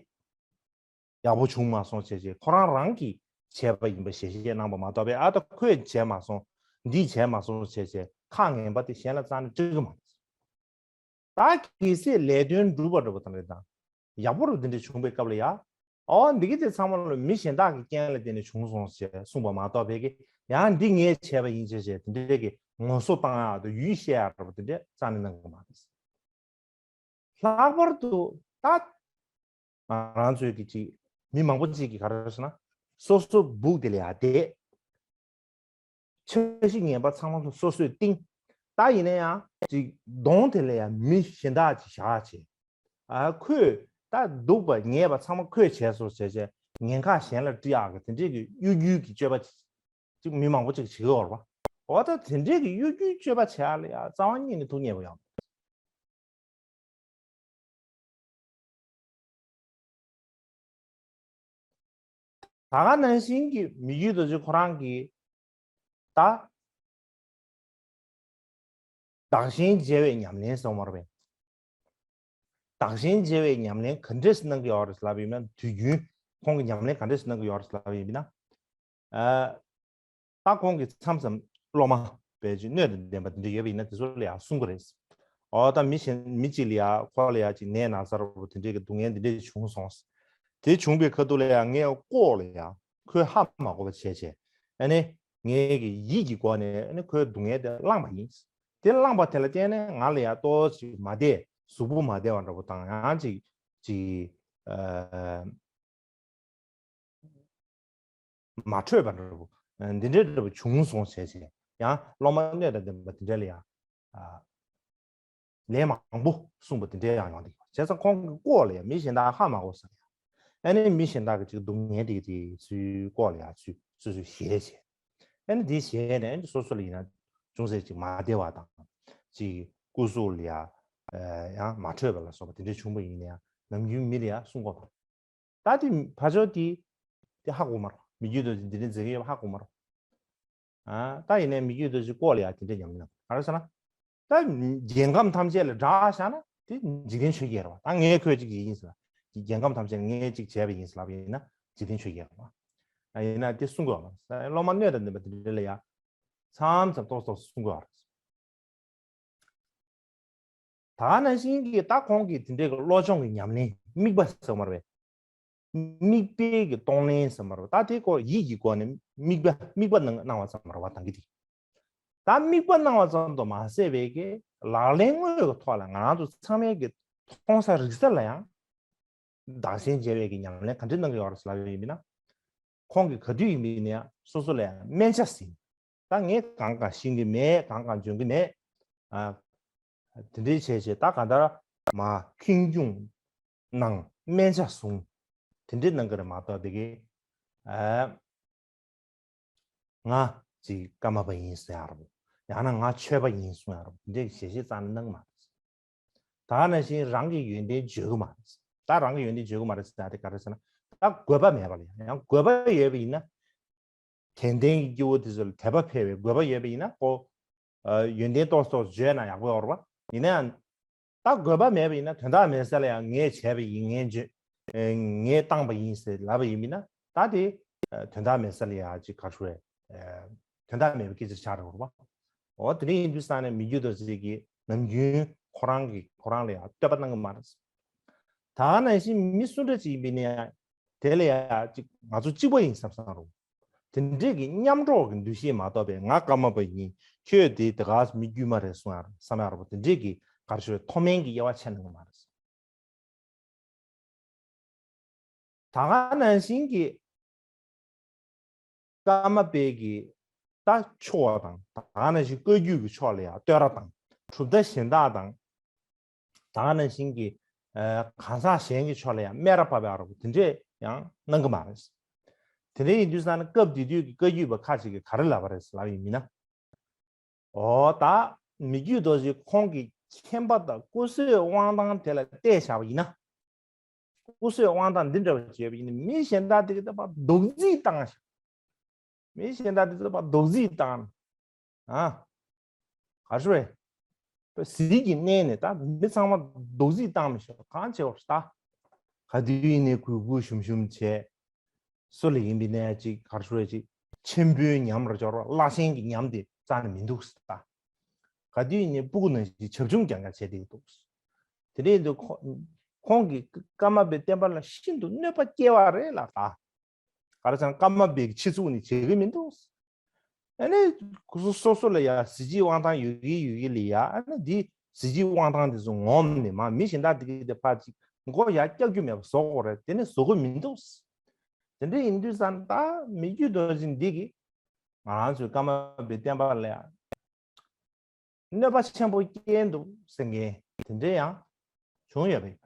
ཡག་པོ་བྱུང་མ་སོང་བྱས་བྱས་ཁོ་རང་རང་གིས་བྱས་པ་ཡིན་པ་ཞལ་བཞེས་གནང་བ་མ་གཏོགས་པའི་ཨ་ད་ཁོས་བྱས་མ་སོང་། འདིས་བྱས་མ་སོང་བྱས་བྱས་ཁག་ངན་པ་དེ་གཞན་ལ་རྩ་ནས་སྤྲད་གི་མ་རེད། ད་གལ་སྲིད་ལས་དོན་འགྲུབ་པ་འགྲུབ་པ་དང་རེད་དང་། ཡག་པོ་རུ་འདི་འདྲ་བྱུང་བའི་སྐབས་ལ་ཡ། ཨོ་འདི་གི་དེ་ཚང་མ་ལ་མི་གཞན་དག་གི་རྐྱེན་ལ་བརྟེན་ནས་བྱུང་སོང་ཞེས་གསུངས་པ་མ་གཏོགས་པའི་གི་ཡང་འདི་ངས་བྱས་པ་ཡིན་ཞེས་བྱས་དེ་འདྲའི་གི་ངོ་སོ་བཏང་ཡག་དང་ཡུལ་བཤད་ཡག་རུ་དེ་འདྲ་རྩ་ནས་གནང་གི་མ་རེད། ལྷག་པར་དུ་ད་ང་རང་ཚོའི་གི་ཅིག་མི་མང་པོ་ཅིག་གིས་ག་རེ་ཟེར་ན་སོ་སོ་སྦུག་དེ་ལ་ཡ་བསྡད། འཆར་གཞི་ངན་པ་ཚང་མ་སོ་སོས་བཏིང་། ད་ཡིན་ན་ཡང་ཅིག་གདོང་དེ་ལ་ཡང་མི་གཞན་དག་ཅིག་བཞག་བྱས། ཨ་ཁོས་ད་སྡུག་པ་ཉེས་པ་ཚང་མ་ཁོས་བྱས་སོང་བྱས་བྱས་ངན་ཁག་གཞན་ལ་སྤྲད་ཡག་གི་དེ་འདྲས་ཀྱི་གཡོ་སྒྱུའི་གི་སྤྱོད་པ་ཅིག་མི་མང་པོ་ཅིག་བྱེད་ཀྱི་ཡོད་རེད་པ། འོ་ད་དེ་འདྲས་ཀྱི་གཡོ་སྒྱུའི་སྤྱོད་པ་བྱེད་ཡག་ལ་ཡང་རྩ་བ་ཉིད་ནས་ཐུགས་མཉེས་པོ་ཡོང་། ད་ག་ནང་བཞིན་གྱི་མི་བསྐྱོད་རྡོ་རྗེ་ཁོ་རང་གིས་ད་བདག་གཞན་བརྗེ་བའི་ཉམས་ལེན་གསུངས་པ་རེད། བདག་གཞན་བརྗེ་བའི་ཉམས་ལེན་ག་འདྲས་གནང་གི་ཡོད་རེད་ལབ་ཡིན་ན་དུས་རྒྱུན་ཁོང་གི་ཉམས་ལེན་ག་འདྲས་གནང་གི་ཡོད་རེད་ལབ་ཡིན་ན། ཨ། ད་ཁོང་གིས་མཚམས་མཚམས་སློབ་མ་བས་ཀྱི་སྣོད་དང་ལྡན་པ་འདི་འདྲ་ཡོད་པ་ཡིན་ན་དེ་ཚོ་ལ་ཡང་གསུང་གི་རེད། འོ་ད་མི་གཞན་མི་གཅིག་ལ་ཡང་ཁོ་ལ་ཡང་ཅིག་ནད་ན་ཚ་རོ་དེ་འདྲའི་གི་སྡུག་བསྔལ་འདི་འདྲ་བྱུང་སོང་། དེ་བྱུང་བའི་ཁ་ཐུག་ལ་ཡང་ངས་ལྐོག་ལ་ཡང་ཁོས་ཧ་མ་གོ་བ་བྱས་བྱས། ཨ་ནི་ངས་ཀྱི་ཡིད་ཀྱི་སྒོ་ནས་ཨ་ནི་ཁོའི་སྡུག་བསྔལ་དེ་བླངས་པ་ཡིན། དེ་བླངས་པ་དེ་ལ་བརྟེན་ནས་ང་ལ་ཡང་ཏོག་ཙམ་མ་བདེ་གཟུགས་པོ་མ་བདེ་བ་འདྲ་པོ་དང་ཡང་ཅིག་ཅིག་ཨ། མ་འཕྲོད་པ་འདྲ་པོ། འདི་འདྲའི་འདྲ་པོ་བྱུང་སོང་བྱས་བྱས་ཡང་སློབ་མ་སྣོད་དང་ལྡན་པ་འདི་འདྲ་ལ་ཡང་ལན་མང་པོ་གསུངས་པ་འདི་འདྲ་ཡང་ཡོང་གི་ཡོད། བྱས་ཙང་ཁོང་གི་ལྐོག་ལ་ཡང་མི་གཞན་དག་ཧ་མ་གོ་ས་ཡང་ཨ་ནི་མི་གཞན་དག་གི་ཅིག་སྡུག་བསྔལ་དེ་གི་དེ་ཚུའི་ལྐོག་ལ་ཡང་ཚུལ་སོ་སོས་བཞེས་བྱས། ཨ་ནི་དེ་བཞེས་ནས་ཨ་ནི་སོ་སོ་ལ་ཡིན་ན་ཅུང་ཟད་ཅིག་མ་བདེ་བ་དང་ཅིག་སྐུ་གཟུགས་ལ་ཡང་ཡང་མ་འཕྲོད་པ་ལ་སོགས་པ་དེ་འདྲ་བྱུང་བ་ཡིན་ན་ཡང་ནམ་རྒྱུན་མི་ལ་ཡང་གསུང་དགོས་པ། ད་དེ་ཕ་ཆོས་དེ་དེ་ཧ་གོ་མ་རོགས། མི་རྒྱུད་དུ་འདི་འདྲ་མཛད་ཀྱི་ཡོད་པ་ཧ་གོ་མ་རོགས། ཨ་ད་ཡིན་ནའི་མི་རྒྱུད་དུ་ཅིག་ལྐོག་ལ་ཡ་དེ་འདྲ་ཉམས་ལེན་ག་རེ་ཟེར་ན། ད་རྒྱལ་ཁམས་ཐམས་ཅད་ལ་དགྲ་བཞག་ན་དེ་འཇིག་རྟེན་ཆོས་བརྒྱད་རེད་བ། ད་ངས་ཁོས་ཅིག་ཡིན་ཟེར་ལ་རྒྱལ་ཁམས་ཐམས་ཅད་ལ་ངས་ཅིག་བྱས་པ་ཡིན་ཟེར་ལབ་ཡིན་ན་འཇིག་རྟེན་ཆོས་བརྒྱད་རེད་བ། ཨ་ཡིན་ན་དེ་གསུང་དགོས་བ། སློབ་མ་སྣོད་དང་ལྡན་པ་དེ་འདྲ་ལ་ཡ་མཚམས་མཚམས་ཏོག་ཙམ་གསུང་དགོས་བ་རེད། ད་ག་ནང་བཞིན་གྱི་ད་ཁོང་གིས་དེ་འདྲའི་གི་བློ་སྦྱོང་གི་ཉམས་ལེན་དམིགས་པ་ཟེར་མ་རེད། དམིགས་པའི་གི་གཏོང་ལེན་ཟེར་མ་རེད། ད་དེ་སྐོར་ཡིད་ཀྱི་སྒོ་ནས་དམིགས་པ་དམིགས་པ་གནང་གནང་བ་ཙམ་རེད་བ་དང་གི་དེ། ད་དམིགས་པ་གནང་བ་ཙམ་དུ་མ་ཟད་པའི་གི་ལག་ལེན་དངོས་ཀྱི་ཐོག་ལ་ང་རང་ཚོ་ཚང་མའི་གི་མཐོང་ས་རིག་ས་ལ་ཡང་བདག་གཞན་བརྗེ་བའི་གི་ཉམས་ལེན་ག་འདྲ་གནང་གི་ཡོད་རེད་ལབ་ཡོད་ཡིན་ན། ཁོང་གིས་ག་དུས་ཡིན་པ་ཡིན་ན་ཡང་སོ་སོ་ལ་ཡང་སྨན་ཆ་ཟིན། ད་ངས་གང་གང་ཤེས་ཀྱི་མེད། གང་གང་འཇོན་གྱི་མེད། ཨ། དེ་འདྲའི་བྱས་བྱས་ད་གང་ལྟར་མ་ཁེངས་སྐྱུང་གནང་། སྨན་ཆ་བཟུང་། དེ་འདྲའི་གནང་གི་རེད་མ་གཏོགས་དེ་གི་ཨ། ང་ཅིག་ཀརྨ་པ་ཡིན་ཟེར་ཡ་རོ། ཡང་ན་ང་ཆོས་པ་ཡིན་གསུང་ཡ་རོ། དེ་འདྲའི་ཞལ་བཞེས་རྩ་ནས་གནང་མ་རེད། ད་ག་ནང་བཞིན་རང་གི་ཡོན་ཏན་བརྗོད་ཀྱི་མ་རེད། ད་རང་གི་ཡོན་ཏན་བརྗོད་ཀྱི་མ་རེད་ཟེར་ཡ་དེ་ག་རེ་ཟེར་ན། ད་དགོས་པ་མེད་པ་ལ་ཡང་དགོས་པ་ཡོད་པ་ཡིན་ན། དད་ལྡན་གྱི་སྐྱེ་བོ་དེ་ཚོ་ལ་དད་པ་འཕེལ་བའི་དགོས་པ་ཡོད་པ་ཡིན་ན་ཁོ། ཨ། ཡོན་ཏན་ཏོག་ཙམ་བརྗོད་ན་ཡག་པོ་ཡོད་རེད་པ། ཡིན་ན་ཡང་། ད་དགོས་པ་མེད་པ་ཡིན་ན་དོན་དག་མེད་ས་ལ་ཡང་ངས་བྱས་པ་ཡིན། ངས་བརྗོད། ཨེ། ངས་བཏང་པ་ཡིན་ཟེར་ལབ་པ་ཡིན་པ་ཡིན་ན་ད་དེ། ཨ། དོན་དག་མེད་ས་ལ་ཡང་ཅིག་ག་རེ་ཞུ་དགོས་རེད། ཨེ། དོན་དག་མེད་པའི་སྐད་ཆ་ཆགས་འགྲོ་གི་རེད་པ། འོ་དེ་འདྲ་ཡིན་དུས་ཙང་ནས་མི་བསྐྱོད་རྡོ་རྗེ་གིས་ནམ་རྒྱུན་ཁོ་རང་གིས་ཁོ་རང་ལ་ཡང་བསྟོད་པ་གནང་གི་མ་རེད། ད་ག་ནང་བཞིན་མི་སུ་འདྲ་ཅིག་ཡིན་པ་ཡིན་ན་ཡང་དེ་ལ་ཡང་ཅིག་ང་ཚོ་གཅིག་པ་ཡིན་བསམ་བསམ་རུང་། དེ་འདྲས་ཀྱི་མཉམ་འགྲོགས་ཀྱི་འདུ་ཤེས་མ་གཏོགས་པའི་ང་ཀརྨ་པ་ཡིན། ཁྱོད་དེ་དེ་ག་མི་དཀྱུས་མ་རེད་གསུང་ཡ་བསམ་ཡ་རོ། དེ་འདྲས་ཀྱི་ག་རེ་ཞུ་དགོས་རེད། མཐོ་དམན་གྱི་དབྱེ་བ་ཕྱེ་གནང་གི་མ་རེད། ད་ག་ནང་བཞིན་གྱི་ཀརྨ་པའི་གི་ད་ཆོ་ག་དང་། ད་ག་ནང་བཞིན་བཀའ་བརྒྱུད་ཀྱི་ཕྱོགས་ལ་ཡང་བསྟོད་ར་དང་། གྲུབ་མཐའ་གཞན་དག་དང་། ད་ག་ནང་བཞིན་གྱི་ཨ། གང་ཟག་གཞན་གྱི་ཕྱོགས་ལ་ཡང་སྨད་ར་བབས་ཡ་རོ། དེ་འདྲས་ཡང་གནང་གི་མ་རེད། དེ་འདྲས་ཡིན་དུས་ཙང་ནས་སྐབས་དེ་དུས་ཀྱི་བཀའ་བརྒྱུད་པ་ཁ་ཅིག་གིས་ག་རེ་ལབ་པ་རེད་ལབ་ཡིན་ན། འོ་ད་མི་བསྐྱོད་རྡོ་རྗེ་ཁོང་གི་མཁྱེན་པ་དང་སྐུ་བསོད་དབང་ཐང་དེ་ལ་བལྟས་བཞག་པ་ཡིན་ན། སྐུ་བསོད་དབང་ཐང་འདི་འདྲ་བ་བྱས་པ་ཡིན་ན་མི་གཞན་དག་དེ་གི་ད་ཕར་རྡོག་རྫིས་བཏང་ཤག་མི་གཞན་དག་དེ་ཚོ་ཕར་རྡོག་རྫིས་བཏང་། ཨ། ག་རེ་ཞུ་དགོས་རེད། ཟིལ་གྱིས་མནན་ནས་ད་མི་ཚང་མ་རྡོག་རྫིས་བཏང་མི་ཤོག་གང་བྱེད་དགོས་རེད་ད། ག་དུས་ཡིན་ནའི་གུས་བཀུར་ཞུམ་ཞུམ་བྱས། སུ་ལ་ཡིན་པ་ཡིན་ན་ཅིག་ག་རེ་ཞུ་དགོས་རེད། ཅིག་ཆེན་པོའི་ཉམས་རེད་ཅོག་ར་བླ་ཆེན་གྱི་ཉམས་དེ་རྩ་ནས་མི་འདུག་ཟེར་ད། ག་དུས་ཡིན་ནའི་སྤུ་གུ་ནང་བཞིན་བྱབ་ཆུང་རྐྱང་རྐྱང་བྱས་བསྡད་ཀྱི་འདུག་དེ་འདྲ་ཡིན་དུས་ཁོ། ཁོང་གིས་ཀརྨ་པའི་བསྟན་པ་ལ་ཤིན་ཏུ་གནོད་པ་སྐྱེལ་བ་རེད་ལ་ད། ག་རེ་ཟེར་ན་ཀརྨ་པའི་ཆེད་བཙུགས་ནས་བྱེད་ཀྱི་མི་འདུག་ཨ་ནི་སོ་སོ་ལ་ཡ་གཟི་བརྗིད་དབང་ཐང་ཡོད་ཀྱི་ཡོད་ཀྱི་ལ་ཡ། ཨ་ནི་འདི་གཟི་བརྗིད་དབང་ཐང་དེ་ཚོ་ངོམ་ནས་མ་མི་གཞན་དག་དེ་གི་དེ་ཕར་ཅིག་མགོ་ཡར་བཀྱག་རྒྱུ་མེད་པ་བཟོ་དགོས་རེད། དེ་ནི་བཟོ་གི་མི་འདུག་དེ་འདྲ་ཡིན་དུས་ཙང་ད་མི་བསྐྱོད་རྡོ་རྗེ་འདི་གིས་ང་རང་ཚོའི་ཀརྨ་པའི་བསྟན་པ་ལ་ཡ་གནོད་པ་ཆེན་པོ་སྐྱེལ་འདུག་ཟེར་མཁན་དེ་འདྲ་ཡང་བྱུང་ཡོད་པ་ཡིན།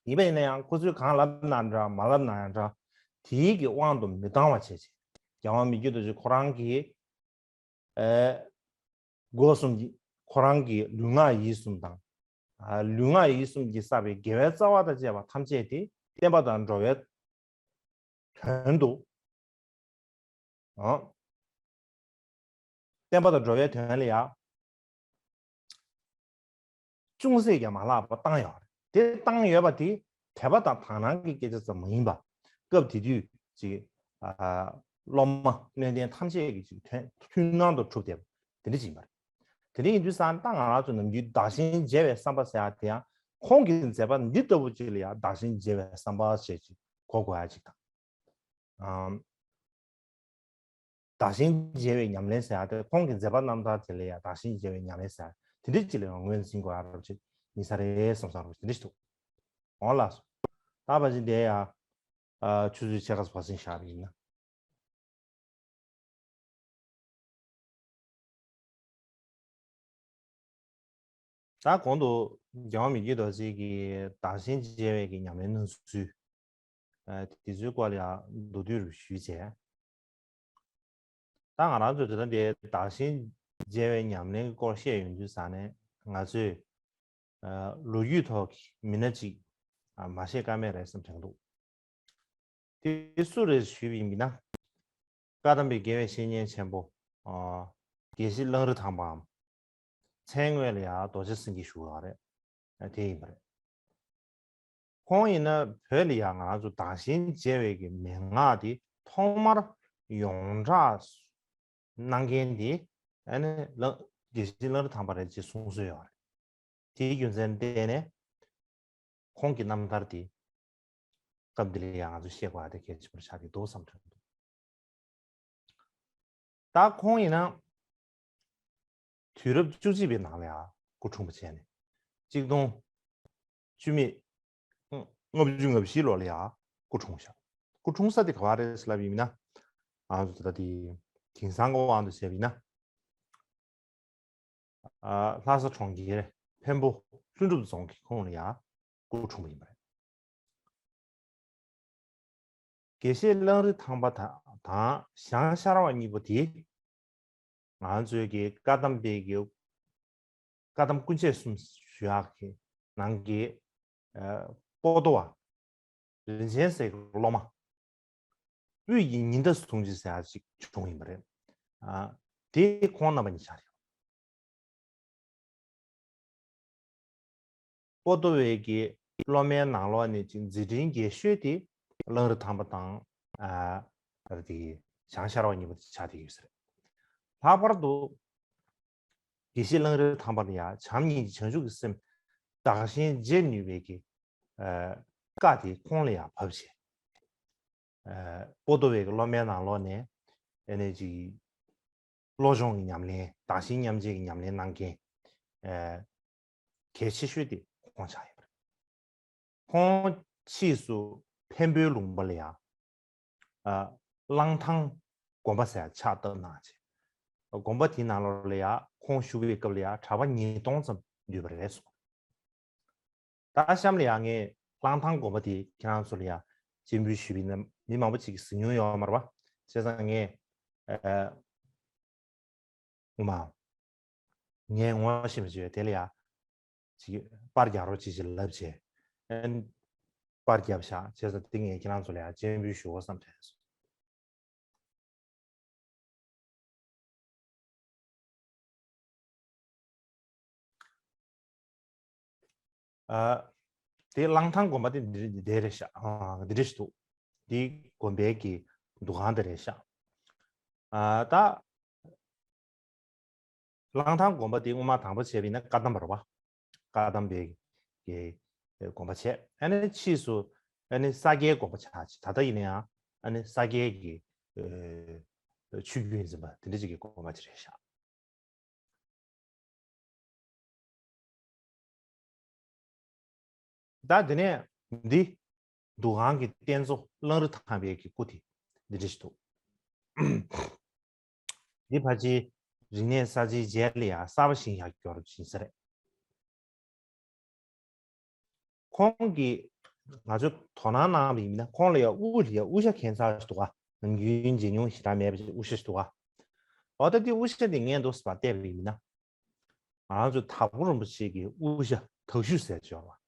ཡིན་པ་ཡིན་ན་ཡང་ཁོ་ཚོས་གང་ལབ་ན་འདྲ་མ་ལབ་ན་ཡང་འདྲ། དེའི་གི་དབང་དུ་མི་བཏང་བ་བྱས་བྱས། རྒྱལ་དབང་མི་བསྐྱོད་རྡོ་རྗེ་ཁོ་རང་གི་ཨེ། སྒོ་གསུམ་གྱི་ཁོ་རང་གི་ལུས་ངག་ཡིད་གསུམ་དང་། ཨ། ལུས་ངག་ཡིད་གསུམ་གྱིས་བསགས་པའི་དགེ་བའི་རྩ་བ་དང་བཅས་པ་ཐམས་ཅད་དེ་བསྟན་པ་དང་འགྲོ་བའི་དོན་དུ། ཨ། བསྟན་པ་དང་འགྲོ་བའི་དོན་ལ་ཡ། ཅུང་ཟད་ཀྱང་མ་བརླག་པ་བཏང་ཡོད་རེད། དེ་བཏང་ཡོད་པ་དེ་དད་པ་དང་དག་སྣང་གི་སྐད་ཆ་ཙམ་མ་ཡིན་པ། སྐབས་དེ་དུས་ཀྱི་ཨ། སློབ་མ་སྣོད་ལྡན་ཐམས་ཅད་ཀྱིས་ཅིག་ཐུན་ཐུན་མོང་དུ་གྲུབ་བསྡད་པ་དེ་འདྲ་ཅིག་ཡིན་པ་རེད། དེ་འདྲ་ཡིན་དུས་ཙང་ད་ང་རང་ཚོ་ནམ་རྒྱུན་བདག་གཞན་བརྗེ་བའི་བསམ་པ་ཟེར་ཡ་དེ་ཡང་ཁོང་གི་མཛད་པ་འདི་ལྟ་བུ་ཅིག་ལ་ཡང་བདག་གཞན་བརྗེ་བའི་བསམ་པ་ཞེས་ཅིག་གོ་དགོས་ཡ་ཅིག་དང་། ཨམ། བདག་གཞན་བརྗེ་བའི་ཉམས་ལེན་ཟེར་ཡ་དེ་ཁོང་གི་མཛད་པ་རྣམ་ཐར་དེ་ལ་ཡང་བདག་གཞན་བརྗེ་བའི་ཉམས་ལེན་ཟེར་ཡ་དེ་འདྲ་ཅིག་ལ་ཡང་ངོས་འཛིན་དགོས་ཡ་རབ་ཅིག་ཡིན་ས་རེད་བསམ་བསམ་རབ་ཅིག་དེ་འདྲ་ཞིག་འདུག་འོང་ལགས་སོ། ད་ཕལ་ཆེར་འདི་ཡ། ཨ། ཆུ་ཚོད་ཕྱེད་ཀ་ཙམ་ཕར་ཕྱིན་བཞག་པ་ཡིན་ན། ད་གོང་དུ་རྒྱལ་དབང་མི་བསྐྱོད་རྡོ་རྗེ་གིས་བདག་གཞན་བརྗེ་བའི་གི་ཉམས་ལེན་གནང་ཚུལ། ཨ། དེ་ཚོའི་སྐོར་ལ་ཡང་མདོར་བསྡུས་རུ་ཞུས་བྱས། ད་ང་རང་ཚོས་དེ་ལྟར་དེ་བདག་གཞན་བརྗེ་བའི་ཉམས་ལེན་གྱི་སྐོར་བཤད་ཡོང་དུས་ཙང་ནས་ང་ཚོས། ཨ། ལོ་རྒྱུས་ཐོག་གི་མི་སྣ་གཅིག་ཨ། མ་བཤད་ཀ་མེད་རེད་བསམ་དྲན་འདུག་དེ་སུ་རེད་ཞུས་པ་ཡིན་ན། བཀའ་གདམས་པའི་དགེ་བའི་བཤེས་གཉེན་ཆེན་པོ། ཨ། དགེ་བཤེས་གླང་རི་ཐང་པའམ། མཚན་དངོས་ལ་ཡང་རྡོ་རྗེ་སེང་གེ་ཞུ་བ་རེད། ཨ། དེ་ཡིན་པ་རེད། ཁོང་ཡིན་ན་བོད་ལ་ཡང་ང་རང་ཚོ་བདག་གཞན་བརྗེ་བའི་གི་མན་ངག་དེ་ཐོག་མར་ཡོངས་གྲགས་གནང་མཁན་དེ་ཨ་ནི་གླང་། དགེ་བཤེས་གླང་རི་ཐང་པ་རེད་ཅེས་གསུངས་སྲོལ་ཡོད་རེད། དེའི་རྒྱུ་མཚན་བརྟེན་ནས་ཁོང་གི་རྣམ་ཐར་དེ་སྐབས་འདི་ལ་ཡང་ང་ཚོས་ཤེས་དགོས་ཡ་དེ་གལ་ཆེན་པོ་ཆགས་ཀྱི་འདུག་བསམ་དྲན་འདུག་ད་ཁོང་ཡིན་ན་དུས་རབས་བཅུ་གཅིག་པའི་ནང་ལ་ཡང་སྐུ་འཁྲུངས་པ་བྱས་ནས་གཅིག་སྟོང་བཅུ་མེད་ལྔ་བཅུ་ང་བཞི་ལོ་ལ་ཡང་སྐུ་འཁྲུངས་ཤག་སྐུ་འཁྲུངས་ས་དེ་ག་བ་རེད་ལབ་ཡིན་ན། ང་ཚོ་ད་ལྟ་དེ་ དེང་སང་གི་དབང་དུ་བྱས་པ་ཡིན་ན། ཨ། ལྷ་ས་གྲོང་ཁྱེར་འཕན་པོ་ལྷུན་གྲུབ་རྫོང་གི་ཁོངས་ལ་ཡང་སྐུ་འཁྲུངས་པ་ཡིན་པ་རེད། དགེ་བཤེས་གླང་རི་ཐང་པ་དང་དང་ཞང་ཤར་བ་གཉིས་པོ་དེ། ང་ཚོའི་གི་བཀའ་གདམས་པའི་གི་བཀའ་གདམས་སྐུ་མཆེད་གསུམ་ཞུ་ཡག་གི་ནང་གི། ཨ། པོ་ཏོ་བ། རིན་ཆེན་ཟེར་གི་སློབ་མ། དབུས་ཀྱི་ཉི་ཟླ་ཟུང་འཇུག་ཟེར་ཡག་ཅིག་བྱུང་ཡིན་པ་རེད། ཨ། དེ་ཁོང་རྣམ་པ་གཉིས་ཆགས་རེད། པོ་ཏོ་བའི་གི་སློབ་མའི་ནང་ལོགས་ནས་ཅིག་མཛད་འཕྲིན་རྒྱས་ཤོས་དེ་གླང་རི་ཐང་པ་དང་། ཨ། ཨ་དེ་ཞང་ཤར་བ་གཉིས་པོ་དེ་ཆགས་བསྡད་ཡོད་ས་རེད། ལྷག་པར་དུ་དགེ་བཤེས་གླང་རི་ཐང་པ་ལ་ཡང་བྱམས་སྙིང་རྗེ་བྱང་ཆུབ་ཀྱི་སེམས་བདག་གཞན་བརྗེ་ནུས་པའི་གི། ཨ། བཀའ་དེ་ཁོང་ལ་ཡང་བབས་བྱས། ཨ། པོ་ཏོ་བའི་གི་སློབ་མའི་ནང་ལོགས་ནས་ཨ་ནི་ཅིག་བློ་སྦྱོང་གི་ཉམས་ལེན། བདག་གཞན་མཉམ་བརྗེ་གི་ཉམས་ལེན་གནང་མཁན། ཨ། གལ་ཆེ་ཤོས་དེ་ཁོང་ཆགས་ཡོད་པ་རེད། ཁོང་ཕྱིས་སུ་འཕན་པོའི་ལུང་པ་ལ་ཡང་། ཨ། གླང་ཐང་དགོན་པ་ཟེར་ཕྱག་བཏབ་གནང་བྱས། དགོན་པ་དེའི་ནང་ལོགས་ལ་ཡང་ཁོང་བཞུགས་པའི་སྐབས་ལ་ཡང་གྲྭ་པ་ཉིས་སྟོང་ཙམ་འདུས་པ་རེད་གསུངས། ད་གཤམ་ལ་ཡང་ངས་གླང་ཐང་དགོན་པ་དེ་ཁྱེད་རང་ཚོ་ལ་ཡང་སྤྱན་འབུལ་ཞུས་པ་ཡིན་ན། མི་མང་པོ་ཅིག་གིས་གཟིགས་མྱོང་ཡོད་མ་རེད་པ། བྱས་ཙང་ངས། ཨ། ངོ་མ། ངས་ངོ་ཤེས་པ་ཅིག་ཡོད། དེ་ལ་ཡང་ཅིག་པར་རྒྱག་རོགས་ཅིག་ཅེས་ལབ་བྱས། ཨན། པར་བརྒྱབ་བཞག་བྱས་ཙང་དེ་ངས་ཁྱེད་རང་ཚོ་ལ་ཡང་སྤྱན་འབུལ་ཞུ་དགོས་བསམ་དྲན་སོང་། ཨ། དེ་གླང་ཐང་དགོན་པ་དེ་འདི་འདི་རེད་ཤག་ཨ། འདི་འདྲ་ཞིག་འདུག་འདི་དགོན་པའི་གི་འདུ་ཁང་དེ་རེད་ཤག་ཨ། ད་གླང་ཐང་དགོན་པ་དེ་སྔོན་མ་དང་པོ་བྱས་པ་ཡིན་ན་བཀའ་གདམས་པ་རེད་པ། བཀའ་གདམས་པའི་གི་དགོན་པ་བྱས། ཨ་ནི་ཕྱིས་སུ་ཨ་ནི་ས་སྐྱའི་དགོན་པ་ཆགས་བྱས། ད་ལྟ་ཡིན་ན་ཡང་ཨ་ནི་ས་སྐྱའི་གི། ཨ། ཆོས་བརྒྱུད་འཛིན་པ་དེ་འདྲ་ཅིག་གི་དགོན་པ་ཅིག་རེད་ཤག་ད་དེ་ནས་འདི་འདུ་ཁང་གི་རྟེན་གཙོ་གླང་རི་ཐང་པའི་གི་སྐུ་དེ་འདི་འདྲ་ཞིག་འདུག་འདི་ཕལ་ཆེར་རིག་གནས་གསར་བརྗེའི་རྗེས་ལ་ཡང་གསར་པ་བཞེངས་བཞག་རྒྱུ་ཡིན་ས་རེད། ཁོང་གིས་ང་ཚོས་དོ་སྣང་གནང་བ་ཡིན་ན། ཁོང་ལ་ཡང་དབུ་ལ་ཡང་དབུ་ཞྭ་གྱོན་ཚར་ཞིག་འདུག་ག་ནམ་རྒྱུན་མཇལ་མྱོང་ཞེ་དྲག་མེད་པའི་དབུ་ཞྭ་ཞིག་འདུག་ག་འོ་ད་དེ་དབུ་ཞྭ་དེ་ངས་འདུག་སེ་བལྟས་པ་ཡིན་ན། ང་རང་ཚོའི་དྭགས་པོ་རིན་པོ་ཆེ་གི་དབུ་ཞྭ་དག་ཤུལ་ཟེར་ཅིག་ཡོད་རེད་པ།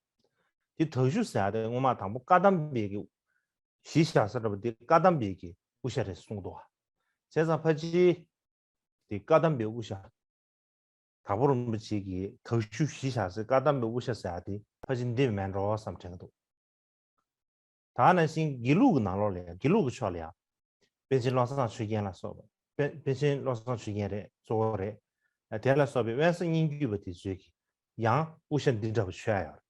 དེ་དག་ཤུལ་ཟེར་ཡ་དེ་སྔོན་མ་དང་པོ་བཀའ་གདམས་པའི་གི་གཞི་བཞག་ས་འདྲ་པོ་དེ་བཀའ་གདམས་པའི་གི་དབུ་ཞྭ་རེད་གསུངས་འདུག་ག་བྱས་ཙང་ཕལ་ཆེར་དེ་བཀའ་གདམས་པའི་དབུ་ཞྭ། དྭགས་པོ་རིན་པོ་ཆེ་གི་དག་ཤུལ་གཞི་བཞག་སའི་བཀའ་གདམས་པའི་དབུ་ཞྭ་ཟེར་ཡ་དེ་ཕལ་ཆེར་འདི་མིན་འགྲོ་བསམ་དྲན་གྱི་འདུག་ད་ནང་བཞིན་དགེ་ལུགས་ཀྱི་ནང་ལོགས་ལ་ཡང་། དགེ་ལུགས་ཀྱི་ཕྱོགས་ལ་ཡང་པཎ་ཆེན་བློ་བཟང་ཆོས་རྒྱན་ལ་སོགས་པ། པཎ་པཎ་ཆེན་བློ་བཟང་ཆོས་རྒྱན་རེད། གཙོ་བོ་རེད། དེ་ལ་སོགས་པའི་དབེན་ས་སྙན་བརྒྱུད་པ་དེ་ཚོས་ཀྱི་ཡང་དབུ་ཞྭ་འདི་འདྲ་པོ་མཆོད་ཡ་ཡོད་རེད།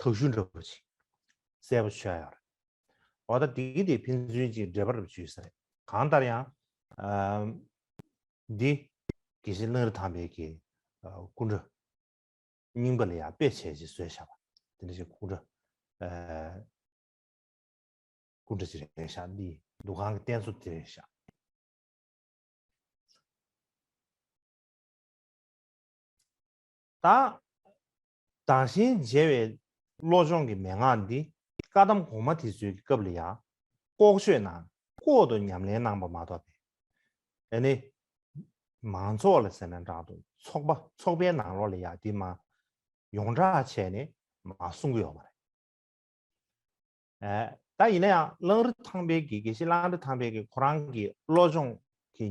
དག་ཤུལ་འདྲ་པོ་ཅིག་གསལ་པོ་མཆོད་ཡ་ཡོད་རེད། འོ་ད་དེ་གི་དེ་ཕན་ཚུན་གྱི་འབྲེལ་བ་རུ་བརྗོད་ས་རེད། གང་ལྟར་ཡང་། ཨ། འདི་དགེ་བཤེས་གླང་རི་ཐང་པའི་གི། ཨ། སྐུ་འདྲ་རྙིང་པ་ལ་ཡང་དཔེ་བྱས་ཅིག་བཟོས་བཞག་པ། དེ་འདྲ་ཞིག་སྐུ་འདྲ། ཨ། སྐུ་འདྲ་ཅིག་རེད་ཤག་འདི་འདུ་ཁང་གི་རྟེན་གཙོ་དེ་རེད་ཤག་ད་བདག་གཞན་བརྗེ་བའི་བློ་སྦྱོང་གི་མན་ངག་འདི་བཀའ་གདམས་གོང་མ་དེ་ཚོའི་སྐབས་ལ་ཡང་ལྐོག་ཤོད་ནང་ལྐོག་ཏུ་ཉམས་ལེན་གནང་བ་མ་གཏོགས་པའི། ཨ་ནི་མང་ཚོགས་ལ་ཟེར་ན་འདྲ་འདུག་ཚོགས་པ་ཚོགས་པའི་ནང་ལོགས་ལ་ཡང་འདི་མ་ཡོངས་གྲགས་བྱས་ནས་མ་གསུང་གི་ཡོད་མ་རེད། ཨ། ད་ཡིན་ན་ཡང་གླང་རི་ཐང་པའི་གི། དགེ་བཤེས་གླང་རི་ཐང་པའི་གི་ཁོ་རང་གི་བློ་སྦྱོང་གི་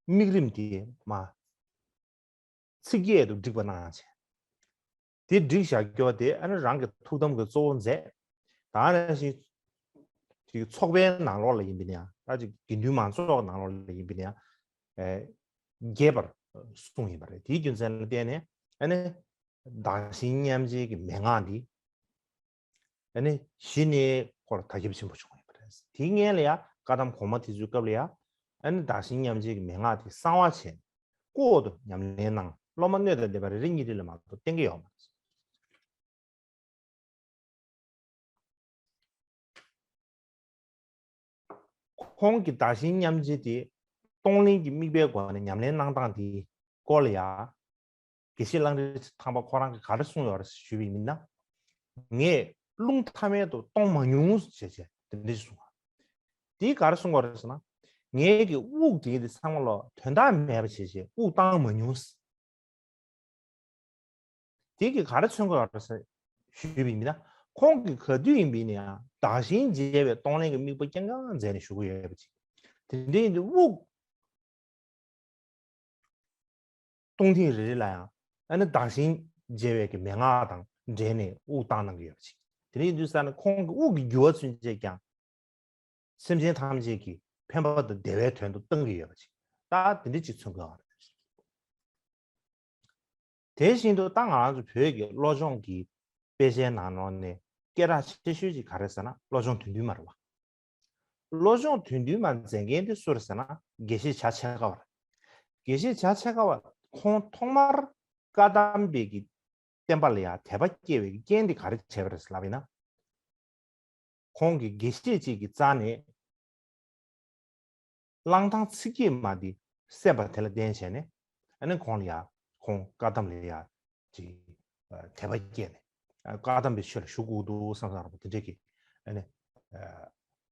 དམིགས་རིམ་དེ་མ་ཚིག་བརྒྱད་དུ་བསྒྲིགས་པ་གནང་བྱས། དེ་བསྒྲིགས་བཞག་རྒྱུ་དེ་ཨ་ནི་རང་གི་ཐུགས་དམ་གྱི་གཙོ་བོ་མཛད། ད་ནང་བཞིན་ཅིག་ཚོགས་པའི་ནང་ལོགས་ལ་ཡིན་པ་ཡིན་ན་ཡང་། ད་ཅིག་དགེ་འདུན་མང་ཚོགས་ནང་ལོགས་ལ་ཡིན་པ་ཡིན་ན་ཡང་། ཨེ། རྒྱས་པར་གསུངས་ཡིན་པ་རེད། དེའི་རྒྱུ་མཚན་ལ་བརྟེན་ནས་ཨ་ནི་བདག་གཞན་མཉམ་བརྗེའི་གི་མན་ངག་འདི། ཨ་ནི་གཞི་ནས་ཁོ་ལ་དར་ཁྱབ་ཆེན་པོ་བྱུང་ཡོད་པ་རེད། དེའི་སྔོན་ལ་ཡང་བཀའ་གདམས་གོང་མ་དེ་ཚོའི་སྐབས་ལ་ཡང་། ཨ་ནི་བདག་གཞན་མཉམ་བརྗེའི་གི་མན་ངག་དེ་གསང་བ་བྱས་ནས་ལྐོག་ཏུ་ཉམས་ལེན་གནང་། སློབ་མ་སྣོད་དང་ལྡན་པ་རེ་རེ་གཉིས་རེ་ལ་མ་གཏོགས་བསྟན་གྱི་ཡོད་མ་རེད། ཁོང་གི་བདག་གཞན་མཉམ་བརྗེ་དེ་ གཏོང་ལེན་གྱི་དམིགས་པའི་སྒོ་ནས་ཉམས་ལེན་གནང་སྟངས་དེའི་སྐོར་ལ་ཡ། དགེ་བཤེས་གླང་རི་ཐང་པ་ཁོ་རང་གིས་ག་རེ་གསུངས་ཡོད་རེད་ཞུས་པ་ཡིན་ན། ངས་རླུང་ཐ་མལ་དུ་གཏོང་མ་མྱོང་ཞེས་བྱས་དེ་འདྲ་ཞིག་གསུངས་པ། དེས་ག་རེ་གསུངས་པ་རེད་ཟེར་ན། ངའི་གི་དབུགས་དེ་དེ་ཚང་མ་ལ་དོན་དག་མེད་པ་བྱས་བྱས་དབུགས་བཏང་མ་མྱོང་། དེ་གིས་ག་རེ་མཚོན་གྱི་ཡོད་རེད་ཟེར་ཞུས་པ་ཡིན་ན། ཁོང་གིས་ག་དུས་ཡིན་པ་ཡིན་ན་ཡང་བདག་གཞན་བརྗེ་བའི་གཏོང་ལེན་གྱི་དམིགས་པ་རྐྱང་རྐྱང་མཛད་ནས་བཞུགས་ཀྱི་ཡོད་པ་ཅིག་དེ་འདྲ་ཡིན་དུས་དབུགས་གཏོང་ཐེངས་རེ་རེ་ལ་ཡང་ཨ་ནི་བདག་གཞན་བརྗེ་བའི་གི་མན་ངག་དང་འབྲེལ་ནས་དབུགས་བཏང་གནང་གི་ཡོད་པ་ཅིག་དེ་འདྲ་ཡིན་དུས་ས་ནི་ཁོང་གི་དབུགས་ཀྱི་རྒྱུ་བ་ཚུན་ཆད་ཀྱང་སེམས་ཅན་ཐམས་ཅད་ཀྱི་ཕན་པ་དང་བདེ་བའི་དོན་དུ་བཏང་གི་ཡོད་པ་ཅིག་ད་དེ་འདྲ་ཅིག་མཚོན་གྱི་ཡོད་རེད། དེ་བཞིན་དུ་ད་ང་རང་ཚོ་བོད་ཀྱི་བློ་སྦྱོང་གི་དཔེ་ཆའི་ནང་ལོགས་ནས་སྐད་གྲགས་ཆེ་ཤོས་ཅིག་ག་རེ་ཟེར་ན་བློ་སྦྱོང་དོན་བདུན་མ་རེད་བ། བློ་སྦྱོང་དོན་བདུན་མ་མཛད་མཁན་དེ་སུ་རེད་ཟེར་ན་དགེ་བཤེས་བྱ་ཕྱེད་ཀ་བ་རེད། དགེ་བཤེས་བྱ་ཕྱེད་ཀ་བ་ཁོང་ཐོག་མར་བཀའ་གདམས་པའི་གི་བསྟན་པ་ལ་ཡང་དད་པ་སྐྱེ་བའི་གི་རྐྱེན་དེ་ག་རེ་བྱས་པ་རེད་ཟེར་ལབ་ཡིན་ན། ཁོང་གིས་དགེ་བཤེས་གཅིག་གི་རྩ་ནས་གླང་ཐང་ཚིག་བརྒྱད་མ་འདི་གསན་པ་དེ་ལ་བརྟེན་བྱས་ནས་ཨ་ནི་ཁོང་ལ་ཡ་ཁོང་བཀའ་གདམས་ལ་ཡ་ཅིག་དད་པ་སྐྱེས་ནས་བཀའ་གདམས་པའི་ཆོས་ལ་ཞུགས་དགོས་འདུག་བསམ་བསམ་རང་པོ་དེ་འདྲས་ཀྱི་ཨ་ནི་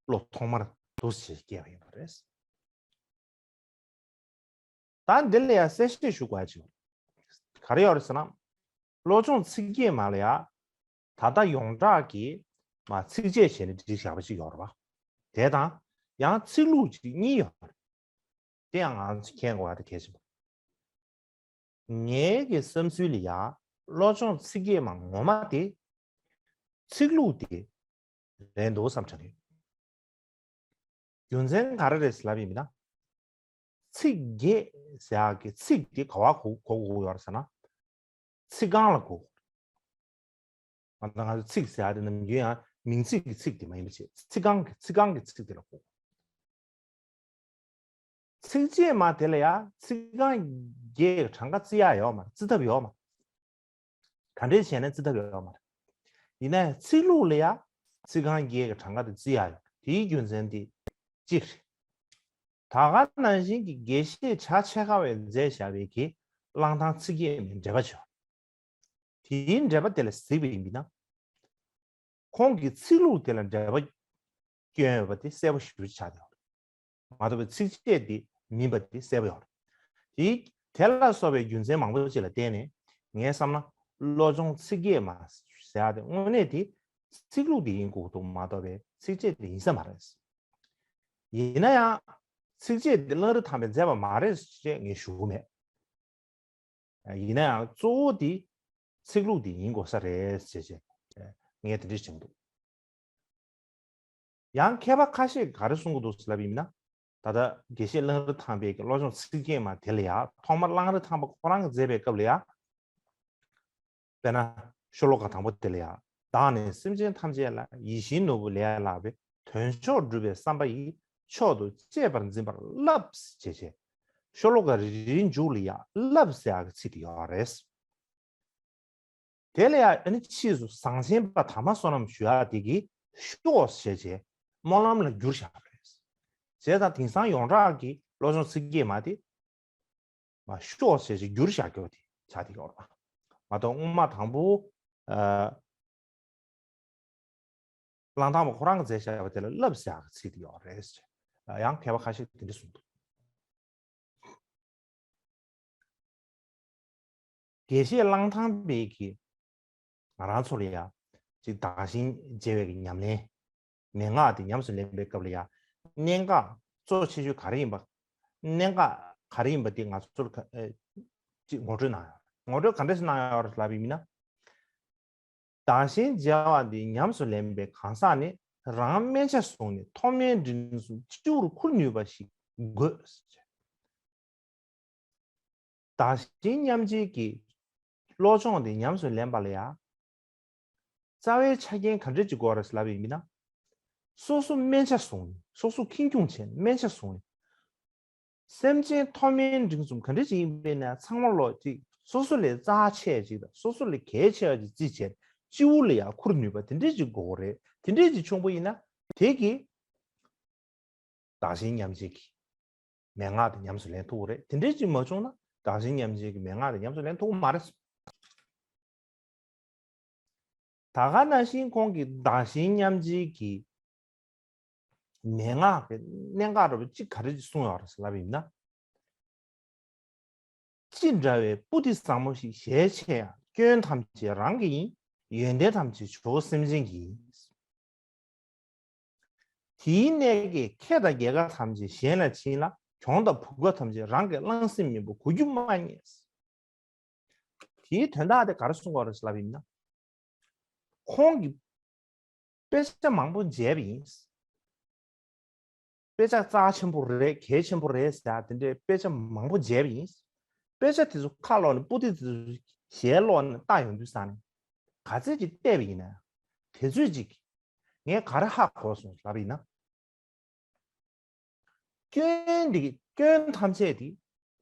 བློ་ཐོག་མར་འདུག་ཅེས་སྐྱེས་པ་ཡིན་པ་རེད། ད་འདི་ལ་ཡང་གསལ་བཤད་ཞུ་དགོས་ཡ་ཅིག་ཡོད། ག་རེ་ཡོད་རེད་ཟེར་ན། བློ་སྦྱོང་ཚིག་བརྒྱད་མ་ལ་ཡ། ད་ལྟ་ཡོངས་གྲགས་ཀྱི་མ་ཚིགས་བཅད་བྱས་ནས་བསྒྲིགས་བཞག་པ་ཅིག་ཡོད་རེད་བ། དེ་དང་ཡང་ཚིག་ལྷུག་ཅིག་གཉིས་ཡོད་རེད། དེ་ཡང་ང་ཚོ་མཁྱེན་དགོས་པ་དེ་གལ་ཆེན་པོ། ངའི་གི་བསམ་ཚུལ་ལ་ཡ། བློ་སྦྱོང་ཚིག་བརྒྱད་མ་ངོ་མ་དེ། ཚིག་ལྷུག་དེ། རེད་འདུག་བསམ་དྲན་གི་ཡོད། རྒྱུ་མཚན་ག་རེ་རེད་ལབ་ཡིན་མིན་ན། ཚིག་བརྒྱད་ཟེར་ཡག་གི་ཚིག་དེ་ག་བ་གོ་གོ་དགོས་ཡོད་རེད་ཟེར་ན། ཚིག་རྐང་ལ་གོ། ང་ཚོ་ང་ཚོ་ཚིག་ཟེར་ཡག་དེ་ནམ་རྒྱུན་ཡང་མིང་ཚིག་གི་ཚིག་དེ་མ་ཡིན་པ་བྱས་ཚིག་རྐང་གི་ཚིག་རྐང་གི་ཚིག་དེ་ལ་གོ། ཚིགས་བཅད་མ་དེ་ལ་ཡང་ཚིག་རྐང་བརྒྱད་གྲངས་ཀ་བརྩི་ཡག་ཡོད་མ་རེད། བརྩི་ཐབས་ཡོད་མ་རེད། ག་འདྲས་བྱས་ནས་བརྩི་ཐབས་ཡོད་མ་རེད། ཡིན་ན་ཡང་ཚིག་ལྷུག་ལ་ཡང་ཚིག་རྐང་བརྒྱད་ཀྱི་གྲངས་ཀ་དེ་བརྩི་ཡག་ཡོད། དེའི་རྒྱུ་མཚན་དེ་གཅིག་རེད། ད་ག་ནང་བཞིན་གྱི་དགེ་བཤེས་བྱ་ཕྱེད་ཀ་བས་མཛད་བཞག་པའི་གི་གླང་ཐང་ཚིག་བརྒྱད་མའི་འགྲེལ་པ་བྱོས། དེའི་འགྲེལ་པ་དེ་ལ་གཟིགས་པ་ཡིན་པས་ན། ཁོང་གིས་ཚིག་ལྷུག་དེ་ལ་འགྲེལ་པ་སྐྱོན་ཡོད་པ་དེ་གསལ་པོ་ཞེ་པོ་ཆགས་ཡོད་རེད། མ་གཏོགས་པའི་ཚིགས་བཅད་དེ་མིན་པ་དེ་གསལ་པོ་ཡོད་རེད། དེ་དེ་ལ་སོགས་པའི་རྒྱུ་མཚན་མང་པོ་ཅིག་ལ་བརྟེན་ནས་ངས་བསམ་ན་བློ་སྦྱོང་ཚིག་བརྒྱད་མ་ཟེར་ཡག་དེ་དངོས་གནས་དེ་ཚིག་ལྷུག་དེ་ཡིན་དགོས་འདུག་མ་གཏོགས་པའི་ཚིགས་བཅད་དེ་ཡིན་ས་མ་རེད། ཡིན་ན་ཡང་ཚིགས་བཅད་དེ་གླང་རི་ཐང་པས་མཛད་པ་མ་རེད་ཅེས་ངས་ཞུ་གི་མེད། ཡིན་ན་ཡང་གཙོ་བོ་དེ་ཚིག་ལྷུག་དེ་ཡིན་དགོས་ས་རེད་ཅེས་བྱས་ངས་དེ་འདྲ་བྱེད་ཀྱི་འདུག་ཡང་མཁས་པ་ཁ་ཤས་ཀྱིས་ག་རེ་གསུང་གི་འདུག་ལབ་ཡིན་ན། ད་ལྟ་དགེ་བཤེས་གླང་རི་ཐང་པའི་གི་བློ་སྦྱོང་ཚིག་བརྒྱད་མ་དེ་ལ་ཡ་ཐོག་མར་གླང་རི་ཐང་པ་ཁོ་རང་གིས་མཛད་པའི་སྐབས་ལ་ཡ། དཔེར་ན་ཤོ་ལོ་ཀ་དང་པོ་དེ་ལ་ཡ། བདག་ནི་སེམས་ཅན་ཐམས་ཅད་ལ་ཡིད་བཞིན་ནོར་བུ་ལས་ལྷག་པའི་དོན་མཆོག་སྒྲུབ་པའི་བསམ་པ་ཡིས་མཆོག་ཏུ་གཅེས་པར་འཛིན་པར་བསླབས་ཞེས་བྱས། ཤོ་ལོ་ཀ་རེ་རེའི་མཇུག་ལ་ཡ་བསླབས་ཟེར་ཡག་གི་ཚིག་དེ་ཡོད་རེད། དེ་ལ་ཡང་ཨ་ནི་ཕྱིས་སུ་བཟང་ཞན་པ་དང་མ་བསོད་ནམས་ཞུ་ཡག་དེ་གིས་ཤོག་ཞེས་བྱས་སྨོན་ལམ་ལ་བསྒྱུར་བཞག་པ་རེད། བྱས་ཙང་དེང་སང་ཡོངས་གྲགས་ཀྱི་བློ་སྦྱོང་ཚིག་བརྒྱད་མ་དེ་མ་ཤོག་ཞེས་བྱས་བསྒྱུར་བཞག་རྒྱུ་དེ་ཆགས་བསྡད་ཡོད་རེད་པ། མ་གཏོགས་སྔོན་མ་དང་པོ་ཨ། གླང་ཐང་པ་ཁོ་རང་གིས་མཛད་བཞག་པ་དེ་ལ་བསླབས་ཟེར་ཡག་གི་ཚིག་དེ་ཡོད་རེད་ཟེར། ཡང་མཁས་པ་ཁ་ཤས་ཀྱིས་དེ་འདྲ་གསུངས་འདུག་དགེ་བཤེས་གླང་ཐང་པས་ཀྱིས་ང་རང་ཚོ་ལ་ཡ་ཅིག་བདག་གཞན་བརྗེ་བའི་གི་ཉམས་ལེན་མན་ངག་དེ་ཉམས་སུ་ལེན་པའི་སྐབས་ལ་ཡ་གནད་འགག་གཙོ་ཆེ་ཤོས་ག་རེ་ཡིན་པ། གནད་འགག་ག་རེ་ཡིན་པ་དེ་ང་ཚོར་ག་ཨེ་ཅིག་ངོ་སྤྲོད་གནང་ཡོད། ངོ་སྤྲོད་ག་འདྲ་ཞིག་གནང་ཡོད་རེད་ལབ་པ་ཡིན་ན། བདག་གཞན་བརྗེ་བ་འདི་ཉམས་སུ་ལེན་པའི་གང་ཟག་ནི་རང་སྨན་ཆ་བཟུང་ནས་མཐོ་དམན་འབྲིང་གསུམ་སྤྱི་བོར་འཁུར་ནུས་པ་ཞིག་དགོས། བདག་གཞན་མཉམ་བརྗེའི་གི་བློ་སྦྱོང་འདི་ཉམས་སུ་ལེན་པ་ལ་ཡང་རྩ་བའི་ཆ་རྐྱེན་ག་འདྲ་ཅིག་དགོས་རེད་ལབ་ཡིན་མིན་ན། སོ་སོ་སྨན་ཆ་བཟུང་ནས་སོ་སོ་ཁེངས་སྐྱུང་བྱས་ནས་སྨན་ཆ་བཟུང་ནས། སེམས་ཅན་མཐོ་དམན་འབྲིང་གསུམ་ག་འདྲ་ཅིག་ཡིན་པས་ན་ཚང་མ་ལོ་ཅིག་སོ་སོ་ལས་རྩ་ཆེ་ཅིག་དང་སོ་སོ་ལས་གལ་ཆེ་བ་ཅིག་རྩིས་བྱས་སྤྱི་བོ་ལ་ཡང་འཁུར་ནུས་པ་དེ་འདྲ་ཅིག་དགོས་རེད། དེ་འདྲ་ཅིག་བྱུང་པ་ཡིན་ན་དེ་གི་བདག་གཞན་མཉམ་བརྗེ་གི་ མན་ངག་དེ་ཉམས་སུ་ལེན་ཐུབ་ཀྱི་རེད། དེ་འདྲའི་ཅིག་མ་བྱུང་ན་བདག་གཞན་མཉམ་བརྗེའི་གི་མན་ངག་དེ་ཉམས་སུ་ལེན་ཐུབ་ཀྱི་མ་རེད། ད་ག་ནང་བཞིན་ཁོང་གིས་བདག་གཞན་མཉམ་བརྗེའི་གི་མན་ངག་གི་གནད་འགག་འདྲ་པོ་གཅིག་ག་རེ་གསུངས་ཡོད་རེད་ཟེར་ལབ་པ་ཡིན་ན། ཅི་འདྲ་བའི་པོ་ཏི་བཟང་མོ་ཞིག་ཞལ་ཕྱེ་ཡང་། སྐྱོན་ཐམས་ཅད་རང་གི་ཡིན། ཡོན་ཏན་ཐམས་ཅད་ཇོ་བོ་སེམས་ཅན་གྱི་ཡིན། དེའི་གནད་ཀྱིས་ཁེ་དང་རྒྱལ་ཁ་ཐམས་ཅད་གཞན་ལ་བྱིན་ལ། གྱོང་དང་བུ་ག་ཐམས་ཅད་རང་གི། གླང་སེམས་མེད་པའི་གོ་རྒྱུ་མ་རྙེད། དེའི་དོན་དག་དེ་ག་རེ་གསུང་གི་ཡོད་རེད་ལབ་ཡིན་ན། ཁོང་གིས་དཔེ་ཆ་མང་པོ་མཇལ་བ་ཡིན། དཔེ་ཆ་རྩ་ཆེན་པོ་རེད། གལ་ཆེན་པོ་རེད་ཟེར་ཡ་དེ་འདྲའི་དཔེ་ཆ་མང་པོ་མཇལ་བ་ཡིན། དཔེ་ཆ་དེ་ཚོ་ཁ་ལོག་ནས་པོ་ཏི་དེ་ཚོ་ཞལ་ལོག་ནས་ལྟ་ཡོང་དུས་ཙང་ནས། ག་ཚད་ཅིག་བལྟས་པ་ཡིན་ན་ཡང་། དེ་ཚོད་ཅིག་ངས་ག་རེ་ཧ་གོ་སོང་ལབ་ཡིན་ན། སྐྱོན་འདི། སྐྱོན་ཐམས་ཅད་དེ་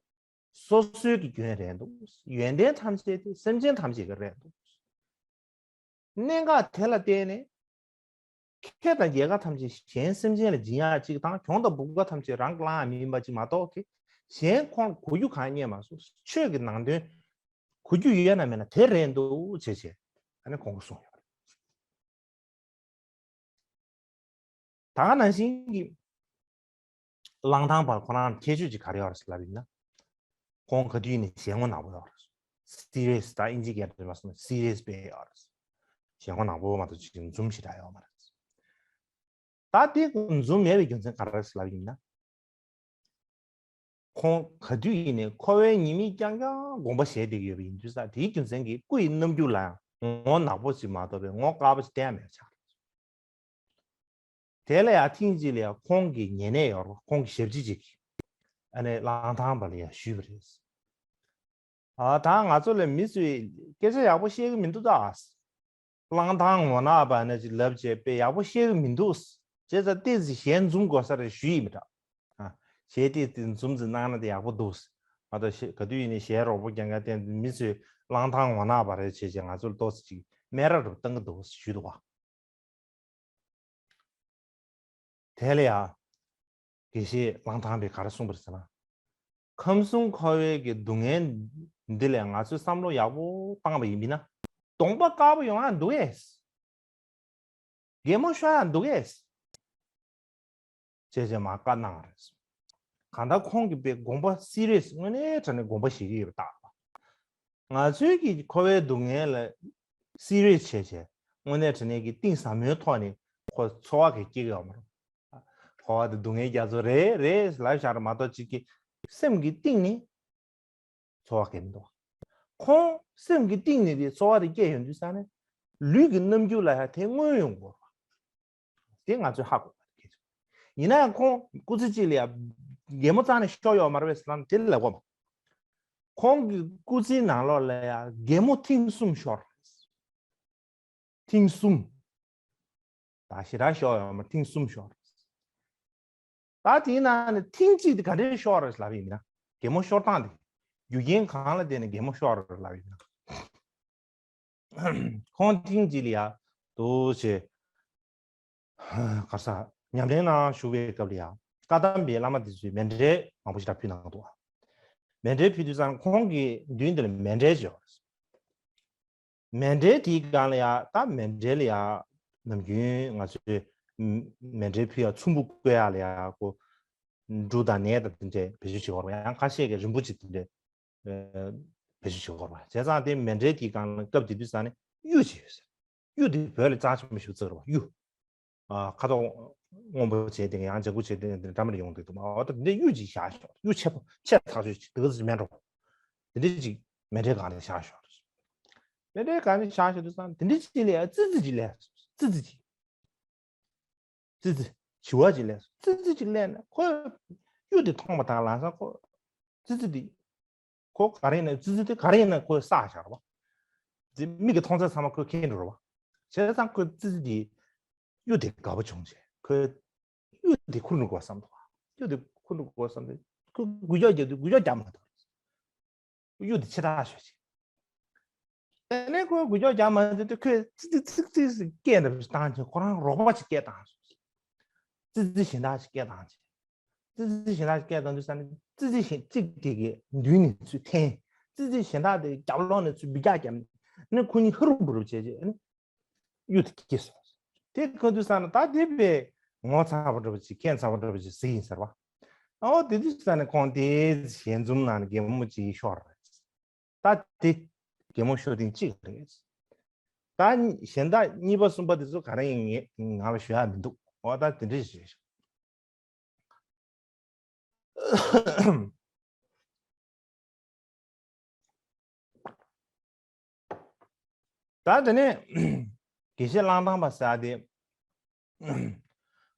སོ་སོའི་གི་སྐྱོན་རེད་འདུག། ཡོན་ཏན་ཐམས་ཅད་དེ་སེམས་ཅན་ཐམས་ཅད་ཀྱི་རེད་འདུག། གནད་འགག་དེ་ལ་བརྟེན་ནས་ཁེ་དང་རྒྱལ་ཁ་ཐམས་ཅད་གཞན་སེམས་ཅན་ལ་སྦྱིན་ཡག་གཅིག་དང་། གྱོང་དང་བུ་ག་ཐམས་ཅད་རང་གི་བླང་ཡག་མིན་པ་གཅིག་མ་གཏོགས་ཀྱི་གཞན་ཁོང་ལ་གོ་རྒྱུ་གང་རྙེད་མ་སོང་། ཆོས་ཀྱི་ནང་དོན་གོ་རྒྱུ་ཡོད་ན་མེད་ན་དེ་རེད་འདུག་བྱས་བྱས་ཨ་ནི་ཁོང་གིས་གསུངས་ཡོད་རེད། ད་ག་ནང་བཞིན་གྱི་གླང་ཐང་པ་ཁོ་རང་ཁྱད་ཆོས་ཅིག་ག་རེ་ཡོད་རེད་ལབ་ཡིན་ན། ཁོང་ག་དུས་ཡིན་ནའི་ཞལ་ངོ་ནག་པོ་ཡོད་རེད། སི་རི་ཡས། ད་ཨིན་ཇི་སྐད་དུ་མ་སོང་ན་སི་རི་ཡས་དཔེ་ཡོད་རེད། ཞལ་ངོ་ནག་པོ་མ་གཏོགས་ཅིག་འཛུམ་ཞེ་དྲག་ཡོད་མ་རེད། ད་དེ་འཛུམ་མེད་པའི་རྒྱུ་མཚན་ག་རེ་རེད་ལབ་ཡིན་ན། ཁོང་ག་དུས་ཡིན་ནའི་འཁོར་བའི་ཉེས་དམིགས་རྐྱང་རྐྱང་དགོངས་པ་བཞེས་བསྡད་ཀྱི་ཡོད་པ་ཡིན་དུས་ཙང་། དེའི་རྒྱུ་མཚན་གྱིས་སྐུ་ཡི་རྣམ་འགྱུར་ལ་ཡང་ངོ་ནག་པོ་ཅིག་མ་གཏོགས་པའི་ངོ་དཀར་པོ་ཅིག་བསྟན་མེད་ཆགས། དེ་ལ་ཡང་ཐེངས་གཅིག་ལ་ཡང་ཁོང་གི་ཉེ་གནས་ཡོད་རེད། ཁོང་གི་ཞབས་ཕྱི་ཅིག་ཨ་ནི་གླང་ཐང་པ་ལ་ཡང་ཞུས་པ་རེད། ཨ། ད་ང་ཚོ་ལ་མི་ཚོས་སྐད་ཆ་ཡག་པོ་བཤད་གི་མི་འདུག་ད། གླང་ཐང་ངོ་ནག་པ་ནི་ཅིག་ལབ་བྱས་དཔེ་ཡག་པོ་བཤད་གི་མི་འདུག། བྱས་ཙང་ཏོག་ཙམ་ཞལ་འཛུམ་དགོས་ས་རེད་ཞུས་ཡིན་པ་འདྲ། ཨ། ཞལ་ཏོག་ཙམ་འཛུམ་ཙམ་གནང་ན་དེ་ཡག་པོ་འདུག། མ་གཏོགས་ཞལ་ག་དུས་ཡིན་ནའི་ཞལ་རོག་པོ་རྐྱང་རྐྱང་བསྟན་མི་ཚོས་གླང་ཐང་ངོ་ནག་པ་རེད་བྱས་བྱས་ང་ཚོ་ལ་ཏོག་ཙམ་ཅིག་སྨད་ར་རུ་བཏང་གི་འདུག་ཞུས་འདུག་བ། དེ་ལ་ཡང་དགེ་བཤེས་གླང་ཐང་པས་ག་རེ་གསུངས་པ་རེད་ཟེར་ན། ཁམས་གསུམ་འཁོར་བའི་གི་སྡུག་བསྔལ་འདི་ལས་ང་ཚོས་བསམ་བློ་ཡག་པོ་བཏང་བ་ཡིན་པ་ཡིན་ན། གདོང་པ་དཀར་པོ་ཡོང་ཡག་འདུག་གས། གད་མོ་ཤོར་ཡག་འདུག་གས། བྱས་བྱས་མར་བཀའ་གནང་བ་རེད། གང་ལྟར་ཁོང་གིས་དཔེ་དགོངས་པ་སི་རི་ཡས་དངོས་གནས་དྲང་གནས་དགོངས་པ་བཞེས་ཀྱི་ཡོད་པ་རྟགས། ང་ཚོའི་གི་འཁོར་བའི་སྡུག་བསྔལ་ལ་སི་རི་ཡས་བྱས་བྱས་དངོས་གནས་དྲང་གནས་ཀྱི་གཏིང་ཟབ་མོའི་ཐོག་ནས་ཁོ་ཚོར་བ་ག་སྐྱེ་གི་ཡོད་མ་རེད། འཁོར་བ་དེ་སྡུག་བསྔལ་རྒྱ་མཚོ་རེད་རེད་ལབ་བཞག་རེད་མ་གཏོགས། གཅིག་གི་སེམས་ཀྱི་གཏིང་ནས་ཚོར་བ་སྐྱེ་མི་འདུག། ཁོང་སེམས་ཀྱི་གཏིང་ནས་དེ་ཚོར་བ་དེ་སྐྱེ་ཡོང་དུས་ཙང་ནས་ལུས་ཀྱི་རྣམ་འགྱུར་ལ་ཡང་དེ་མངོན་ཡོང་དགོས་རེད། དེ་ང་ཚོས་ཧ་གོ་དགོས་པ་རེད། ཡིན་ན་ཡང་ཁོང་སྐུ་ཚེ་གཅིག་ལ་ཡང་གད་མོ་རྩ་ནས་ཤོར་ཡོད་མ་རེད་པས་ཟེར་ན་དེ་ལབ་དགོས་མ། ཁོང་གི་སྐུ་ཚེའི་ནང་ལོགས་ལ་ཡང་གད་མོ་ཐེངས་གསུམ་ཤོར་རེད། ཐེངས་གསུམ། ད་ཞེ་དྲག་ཤོར་ཡོད་མ་རེད། ཐེངས་གསུམ་ཤོར་རེད། ད་དེའི་ནང་ནས་ཐེངས་གཅིག་དེ་ག་འདྲས་ཤོར་རེད་ལབ་ཡིན་ན། གད་མོ་ཤོར་སྟངས་དེ། རྒྱུ་རྐྱེན་གང་ལ་བརྟེན་ནས་གད་མོ་ཤོར་རེད་ལབ་ཡིན་ན། ཁོང་ཐེངས་གཅིག་ལ་ཡ་འདུག་བྱས། ག་ས་ཉམས་ལེན་ནང་ཞུགས་པའི་སྐབས་ལ་ཡ་བཀའ་གདམས་པའི་བླ་མ་དེ་ཚོས་མཎྜལ་མང་པོ་ཞིག་ཕུལ་གནང་འདུག། མཎྜལ་ཕུལ་དུས་ཙང་ཁོང་གི་མདུན་དེ་ལ་མཎྜལ་ཅིག་ཡོད་རེད། མཎྜལ་དེའི་སྒང་ལ་ཡ། ད་མཎྜལ་ལ་ཡ་ནམ་རྒྱུན་ང་ཚོས་མཎྜལ་ཕུལ་ཡ་ཚོམ་བུ་བཀོད་ཡ་ལ་ཡ་ཁོ་འབྲུ་དང་ནས་དང་དེ་འདྲས་བེད་སྤྱོད་བྱེད་ཀྱི་ཡོད་རེད་པ། ཡང་ཁ་ཤས་ཀྱིས་རིན་པོ་ཆེ་དེ་འདྲས་བེད་སྤྱོད་བྱེད་ཀྱི་ཡོད་རེད་པ། བྱས་ཙང་དེ་མཎྜལ་དེའི་སྒང་ལ་སྐབས་དེ་དུས་ཙང་ནས་གཡུ་ཅིག་ཡོད་ཟེར། གཡུ་དེ་བོད་ལ་རྩ་ཆེན་པོ་ཞིག་བརྩི་གི་རེད་པ། གཡུ། ཨ། ཁ་དོག་སྔོན་པོ་བྱས་དེ་ཡང་ལྗང་གུ་བྱས་དེ་འདྲ་མི་འདྲ་ཡོང་གི་འདུག་པ། འོ་ད་དེ་འདྲའི་གཡུ་ཅིག་བཞག་ཤོག། གཡུ་ཆེ་པོ་ཆེ་ཐག་ཆོད་ཅིག་དེ་ག་ཚོད་ཅིག་མེད་འགྲོ། དེ་འདྲའི་ཅིག་མཎྜལ་སྒང་ལ་བཞག་ཤོག། མཎྜལ་སྒང་ལ་བཞག་ཤོག་དུས་ཙང་དེ་འདྲའི་ཅིག་ལ་ཡ་ཙི་ཙི་ཅིག་སླེབས་སོང་། ཙི་ཙི་ཅིག། ཙི་ཙི། བྱི་བ་ཅིག་སླེབས་སོང་། ཙི་ཙི་ཅིག་སླེབས་ནས་ཁོས་གཡུ་དེ་མཐོང་པ་དང་ལམ་སང་ཁོ། ཙི་ཙི་དེ། ཁོ་ག་རེ་ཡིན་ན། ཙི་ཙི་དེ་ག་རེ་ཡིན་ན་ཁོས་བསགས་བཞག་རེད་པ། དེ་མིག་གིས་མཐོང་ཚད་ཚང་མ་ཁོས་མཁྱེན་འགྲོ་རེད་པ། བྱས་ཙང་ཁོས་ཙི་ཙི་དེ་གཡུ་དེ་དགའ་པོ་བྱུང་བྱས་ཁོས་གཡུ་དེ་ཁུར་འགྲོ་དགོས་བསམ་འདུག། གཡུ་དེ་ཁུར་འགྲོ་དགོས་བསམ་སྟེ་ཁོས་འགུལ་སྐྱོད་རྒྱག་དུས་འགུལ་སྐྱོད་རྒྱག་མ་ཐུབ། གཡུ་དེ་ཕྱིར་ཐག་ཆོད་ཅིག། དེ་ནས་ཁོས་འགུལ་སྐྱོད་རྒྱག་མ་ཐུབ་དུས་ཁོས་ཙི་ཙི་ཙི་ཙི་ཟེར་སྐད་འདྲ་བོ་ཞིག་བཏང་བྱས་ཁོ་རང་རོགས་པ་ཅིག་སྐད་བཏང་སོང་། ཙི་ཙི་གཞན་དག་ཅིག་སྐད་བཏང་བྱས། ཙི་ཙི་གཞན་དག་སྐད་བཏང་དུས་ས་ནས་ཙི་ཙི་གཞན་གཅིག་དེ་གི་མདུན་ནས་ཚུར་འཐེན། ཙི་ཙི་གཞན་དག་དེ་རྒྱབ་ལོགས་ནས་ཚུར་འབུད་རྒྱག་བརྒྱབ་ནས་ཁོ་གཉིས་ཧུ་རུབ་བུ་རུབ་བྱས་རྗེས་གཡུ་དེ་སྐྱེས་སོང་། དེ་ག་དུས་ས་ན་ད་དེ་བས་ངོ་ཚ་བ་འདྲ་བ་ཅིག་ཁེངས་ཚ་བ་འདྲ་བ་ཅིག་ཟིག་ཡིན་ཟེར་བ། ཨོ་དེ་དུས་ས་ནས་ཁོང་དེ་ཞལ་འཛུམ་ནང་ནས་གད་མོ་ཅིག་ཤོར་རེད། ད་དེ་གད་མོ་ཤོར་ཐེངས་གཅིག་རེད། ད་གཞན་དག་གཉིས་པ་གསུམ་པ་དེ་ཚོ་ག་རེ་ཡིན་ངས་ང་ལ་ཞུ་ཡ་མི་འདུག་ཨོ་ད་དེ་འདྲས་ཞུས་ཤག་ད་དེ་ནས་དགེ་བཤེས་གླང་ཐང་པ་ཟེར་དེ།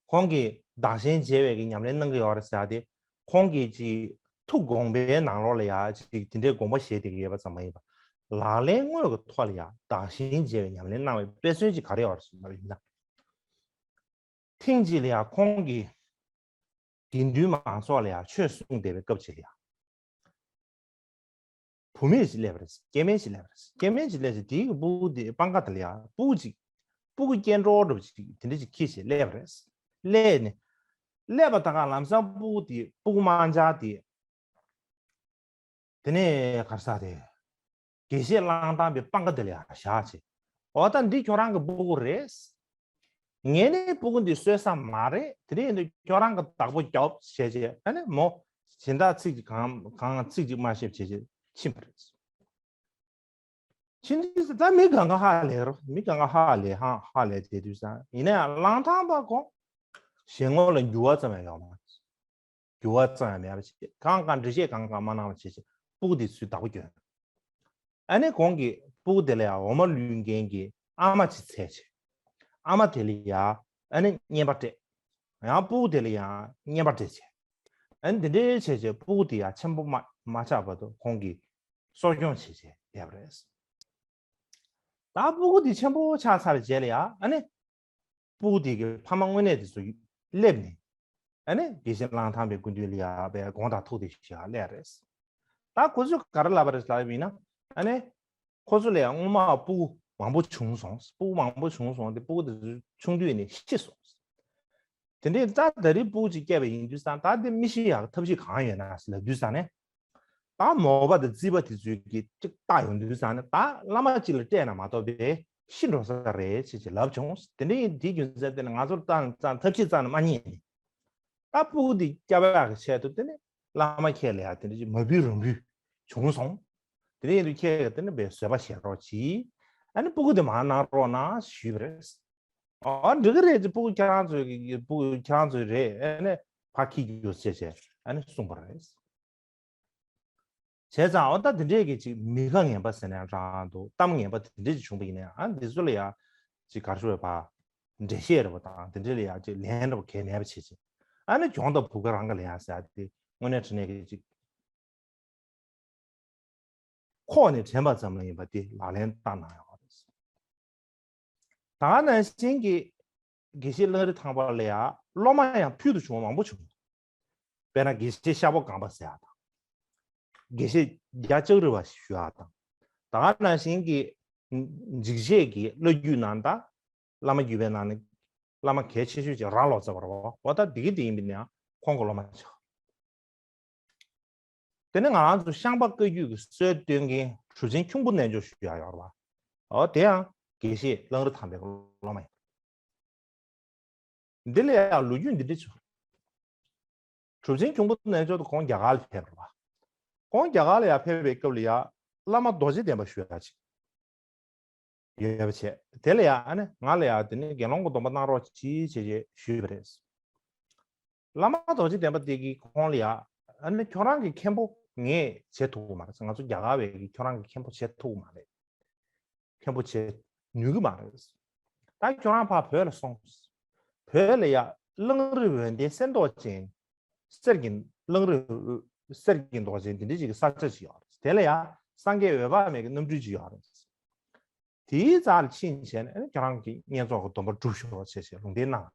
ཁོང་གིས་བདག་གཞན་བརྗེ་བའི་གི་ཉམས་ལེན་གནང་གི་ཡོད་རེད་ཟེར་དེ། ཁོང་གིས་ཅིག་ཐུགས་དགོངས་པའི་ནང་ལོགས་ལ་ཡ་ཅིག་དེ་འདྲའི་དགོངས་པ་བཞེས་བསྡད་ཀྱི་ཡོད་པ་ཙམ་མ་ཡིན་པ། ལག་ལེན་དངོས་ཀྱི་ཐོག་ལ་ཡ་བདག་གཞན་བརྗེ་བའི་ཉམས་ལེན་གནང་བའི་དཔེ་མཚོན་ཅིག་ག་རེ་ཡོད་རེད་ཟེར་བ་ཡིན་ན། ཐེངས་གཅིག་ལ་ཡ་ཁོང་གིས་དགེ་འདུན་མང་ཚོགས་ལ་ཡ་ཆོས་གསུངས་བསྡད་པའི་སྐབས་ཅིག་ལ་ཡ། བུད་མེད་ཅིག་སླེབས་པ་རེད། སྐྱེ་དམན་ཅིག་སླེབས་པ་རེད། སྐྱེ་དམན་ཅིག་སླེབས་ཚེ་དེའི་སྤུ་གུ་དེ་སྤང་ཁ་དེ་ལ་ཡ་སྤུ་གུ་ཅིག་སྤུ་གུ་སྐྱེ་འགྲོ་འདྲ་བ་ཅིག་དེ་འདྲ་ཅིག་ཁྱེར་བྱས་སླེབས་པ་རེད། སླེབས་ནས་སླེབས་པ་ད་ག་ལམ་སང་སྤུ་གུ་དེ་སྤུ་གུ་དམར་འབྱར་དེ། དེ་ནས་ག་རེ་ཟེར་དེ། དགེ་བཤེས་གླང་ཐང་པའི་སྤང་ཁ་དེ་ལ་ཡ་བཞག་བྱས། འོ་ད་འདི་ཁྱོད་རང་གི་སྤུ་གུ་རེད། ངས་ནི་སྤུ་གུ་འདི་གསོད་ས་མ་རེད། དེ་འདྲ་ཡིན་དུས་ཁྱོད་རང་གི་བདག་པོ་རྒྱོབ་བྱས་བྱས་ཨ་ནི་མོ་གཞན་དག་ཚིག་ཅིག་གང་གང་ཚིག་ཅིག་མ་བཤད་བྱས་བྱས་ཕྱིན་པ་རེད། ཕྱིན་དུས་ད་མི་གང་ག་ཧ་ལས་རོ། མི་གང་ག་ཧ་ལས་ཧ་ཧ་ལས་དེ་དུས་ས་ཡིན་ན་ཡང་གླང་ཐང་པ་ཁོ་ཞལ་ངོ་ལ་འགྱུར་བ་ཙམ་ཡང་ཡོད་མ་རེད། འགྱུར་བ་ཙམ་ཡང་མེད་པ་བྱས། གང་གང་འགྲེལ་བཤད་གང་གང་མ་གནང་བ་བྱས་བྱས་སྤུ་གུ་དེ་ཚུར་བདག་པོ་གྱོན། ཨ་ནི་གོང་གི་སྤུ་གུ་དེ་ལ་ཡང་འོ་མ་བླུག་མཁན་གྱི་ཨ་མ་ཅིག་འཚོལ་བྱས། ཨ་མ་དེ་ལ་ཡང་ཨ་ནི་བརྔན་པ་སྤྲད། ཡང་སྤུ་གུ་དེ་ལ་ཡང་བརྔན་པ་སྤྲད་བྱས། ཨ་ནི་དེ་འདྲའི་བྱས་བྱས་སྤུ་གུ་དེ་ཡང་ཆེན་པོ་མ་མ་ཆགས་བར་དུ་གོང་གི་གསོ་སྐྱོང་བྱས་བྱས་བསྡད་པ་རེད། ད་སྤུ་གུ་དེ་ཆེན་པོ་ཆགས་ཚར་བའི་རྗེས་ལ་ཡང་ཨ་ནི། སྤུ་གུ་དེ་གི་ཕ་མ་དངོས་གནས་དེ་ཚོ་སླེབས་ནས། ཨ་ནི་དགེ་བཤེས་གླང་ཐང་པའི་སྐུ་མདུན་ལ་ཡ་བའི་དགོངས་དག་ཐུགས་དེ་ཞུ་ཡ་སླེབས་རེད། ད་ཁོ་ཚོས་ག་རེ་ལབ་པ་རེད་ལབ་ཡིན་ན། ཨ་ནི། ཁོ་ཚོ་ལ་ཡ་སྔོན་མ་སྤུ་གུ་མང་པོ་བྱུང་སོང་། སྤུ་གུ་མང་པོ་བྱུང་སོང་སྟེ་སྤུ་གུ་དེ་ཚོ་ཆུང་དུས་ནས་ཤི་སོང་། དེ་འདྲའི་ད་ད་རེས་སྤུ་གུ་ཅིག་སྐྱེས་པ་ཡིན་དུས་ཙང་ད་དེ་མི་ཤི་ཡག་ཐབས་ཤེས་གང་ཡོད་ན་ལབ་དུས་ཙང་ནས། ད་མོས་པ་དང་རྩིས་པ་དེ་ཚོས་ཀྱི་གཅིག་བལྟ་ཡོང་དུས་ཙང་ནས་ད་བླ་མ་གཅིག་ལ་སྤྲད་ན་མ་གཏོགས་པའི་ཤི་འགྲོ་ས་རེད་ཅེས་ཅེས་ལབ་བྱུང་། དེ་འདྲ་ཡིན་དེའི་རྒྱུ་མཚན་དེ་ནི་ང་ཚོར་ཏང་ཙང་ཐབས་ཤེས་ཙང་ནས་མ་རྙེད་ནས། ད་སྤུ་གུ་འདི་སྐྱབས་ཡག་གི་ཆེད་དུ་དེ་ནི་བླ་མ་ཁྱེད་ལ་ཡང་དེ་འདྲ་ཅིག་མ་བུ་རང་བུ་བྱུང་སོང་། དེ་འདྲ་ཡིན་དུས་ཁྱེད་ཀྱིས་དེ་ནི་བའི་བཟོད་པ་བཞེས་རོགས་གྱིས། ཨ་ནི་སྤུ་གུ་དེ་མར་གནང་རོགས་གནང་ཞུས་པ་རེད། ཨ་འགྲིག་གི་རེད་ཅེས། སྤུ་གུ་ཁྱེད་རང་ཚོའི་གི་སྤུ་གུ་ཁྱེད་རང་ཚོའི་རེད། ཨ་ནི་ཕ་ཁྱི་རྒྱུ་ཟེར་བྱས་ཨ་ནི་གསུངས་པ་རེད། བྱས་ཙང་འོ་ད་དེ་འདྲས་ཀྱི་ཅིག་མི་ཁ་ངན་པ་ཟེར་ན་རང་འདུག་གཏམ་ངན་པ་དེ་འདྲས་ཅིག་བྱུང་པ་ཡིན་ན་ཨ་འདི་ཚོ་ལ་ཡ་ཅིག་ག་རེ་ཞུ་བའི་བ་འགྲེལ་བཤད་རེད་པ་དང་དེ་འདྲས་ལ་ཡ་ཅིག་ལན་རེ་བ་གལ་མེད་པ་བྱེད་ཅིག་ཨ་ནི་གྱོང་དང་བུ་ག་རང་ག་ལ་ཡ་ཟེར་ཡ་དེ་དངོས་གནས་དྲང་གནས་ཀྱི་ཅིག་ཁོག་ནས་དྲན་པ་ཙམ་ལ་ཡིན་པ་དེ་ལག་ལེན་བསྟར་གནང་ཡོད་རེད། ད་ག་ནང་བཞིན་གྱི་དགེ་བཤེས་གླང་རི་ཐང་པ་ལ་ཡང་སློབ་མ་ཡང་ཕུལ་དུ་བྱུང་བ་མང་པོ་བྱུང་། དཔེར་ན་དགེ་བཤེས་ཤ་བོ་སྒང་པ་ཟེར་ཡག་དང་། དགེ་བཤེས་རྒྱ་ལྕགས་རི་བ་ཞུ་ཡག་དང་། ད་ག་ནང་བཞིན་གྱི་འཇིགས་བྱེད་ཀྱི་བླ་བརྒྱུད་ནང་དང་བླ་མ་བརྒྱུད་པའི་ནང་ནས་བླ་མ་གལ་ཆེ་ཤོས་ཀྱི་ར་ལོ་ཙཱ་བ་རེད་བ། འོ་ད་འདི་གི་འདི་ཡིན་པ་ཡིན་ན་ཡང་ཁོང་གི་སློབ་མ་ཆགས། དེ་ནས་ང་རང་ཚོ་ཤངས་པ་བཀའ་བརྒྱུད་ཀྱི་སྲོལ་གཏོད་མཁན་གྲུབ་ཆེན་ཁྱུང་པོ་རྣལ་འབྱོར་ཞུ་ཡག་ཡོད་རེད་བ། འོ་དེ་ཡང་དགེ་བཤེས་གླང་རི་ཐང་པའི་སློབ་མ་ཡིན། འདི་ལ་ཡང་ལོ་རྒྱུས་འདི་འདྲ་བྱུང་། གྲུབ་ཆེན་ཁྱུང་པོ་རྣལ་འབྱོར་དུ་ཁོང་རྒྱ་གར་ལ་ཕེབས་པ་རེད་བ། ཁོང་རྒྱ་གར་ལ་ཡང་ཕེབས་པའི་སྐབས་ལ་ཡང་བླ་མ་རྡོ་རྗེ་གདན་པ་ཞུ་ཡག་ཅིག་ཡོད་པ་བྱས། དེ་ལ་ཡང་ཨ་ནི་ང་ལ་ཡང་དེ་ནི་དགེ་སློང་གི་སྡོམ་པ་གནང་རོགས་གྱིས་བྱས་བྱས་ཞུས་པ་རེད། བླ་མ་རྡོ་རྗེ་གདན་པ་དེ་གིས་ཁོང་ལ་ཡང་ཨ་ནི་ཁྱོད་རང་གི་མཁན་པོ་ངས་བྱེད་ཐུབ་ཀྱི་མ་རེད། ང་ཚོ་རྒྱ་གར་བས་ཀྱིས་ཁྱོད་རང་གི་མཁན་པོ་བྱེད་ཐུབ་ཀྱི་མ་རེད། མཁན་པོ་བྱེད་ནུས་ཀྱི་མ་རེད། ད་ཁྱོད་རང་ཕར་བོད་ལ་སོང་། བོད་ལ་ཡ་གླང་རི་འོད་ལྡན་གསེར་མདོག་ཅན། གསེར་གྱི་གླང་རི་གསེར་གྱི་མདོག་ཅན་དེ་འདྲ་ཅིག་གི་ས་ཆ་ཅིག་ཡོད་རེད། དེ་ལ་ཡ་སངས་རྒྱས་འོད་དཔག་མེད་ཀྱི་རྣམ་སྤྲུལ་ཅིག་ཡོད་རེད། དེའི་རྩ་ལ་ཕྱིན་བྱས་ནས་ཁྱོད་རང་གི་བསྙེན་རྫོགས་ཀྱི་སྡོམ་པ་སྒྲུབ་ཤོག་ཅེས་བྱས་ལུང་བསྟན་གནང་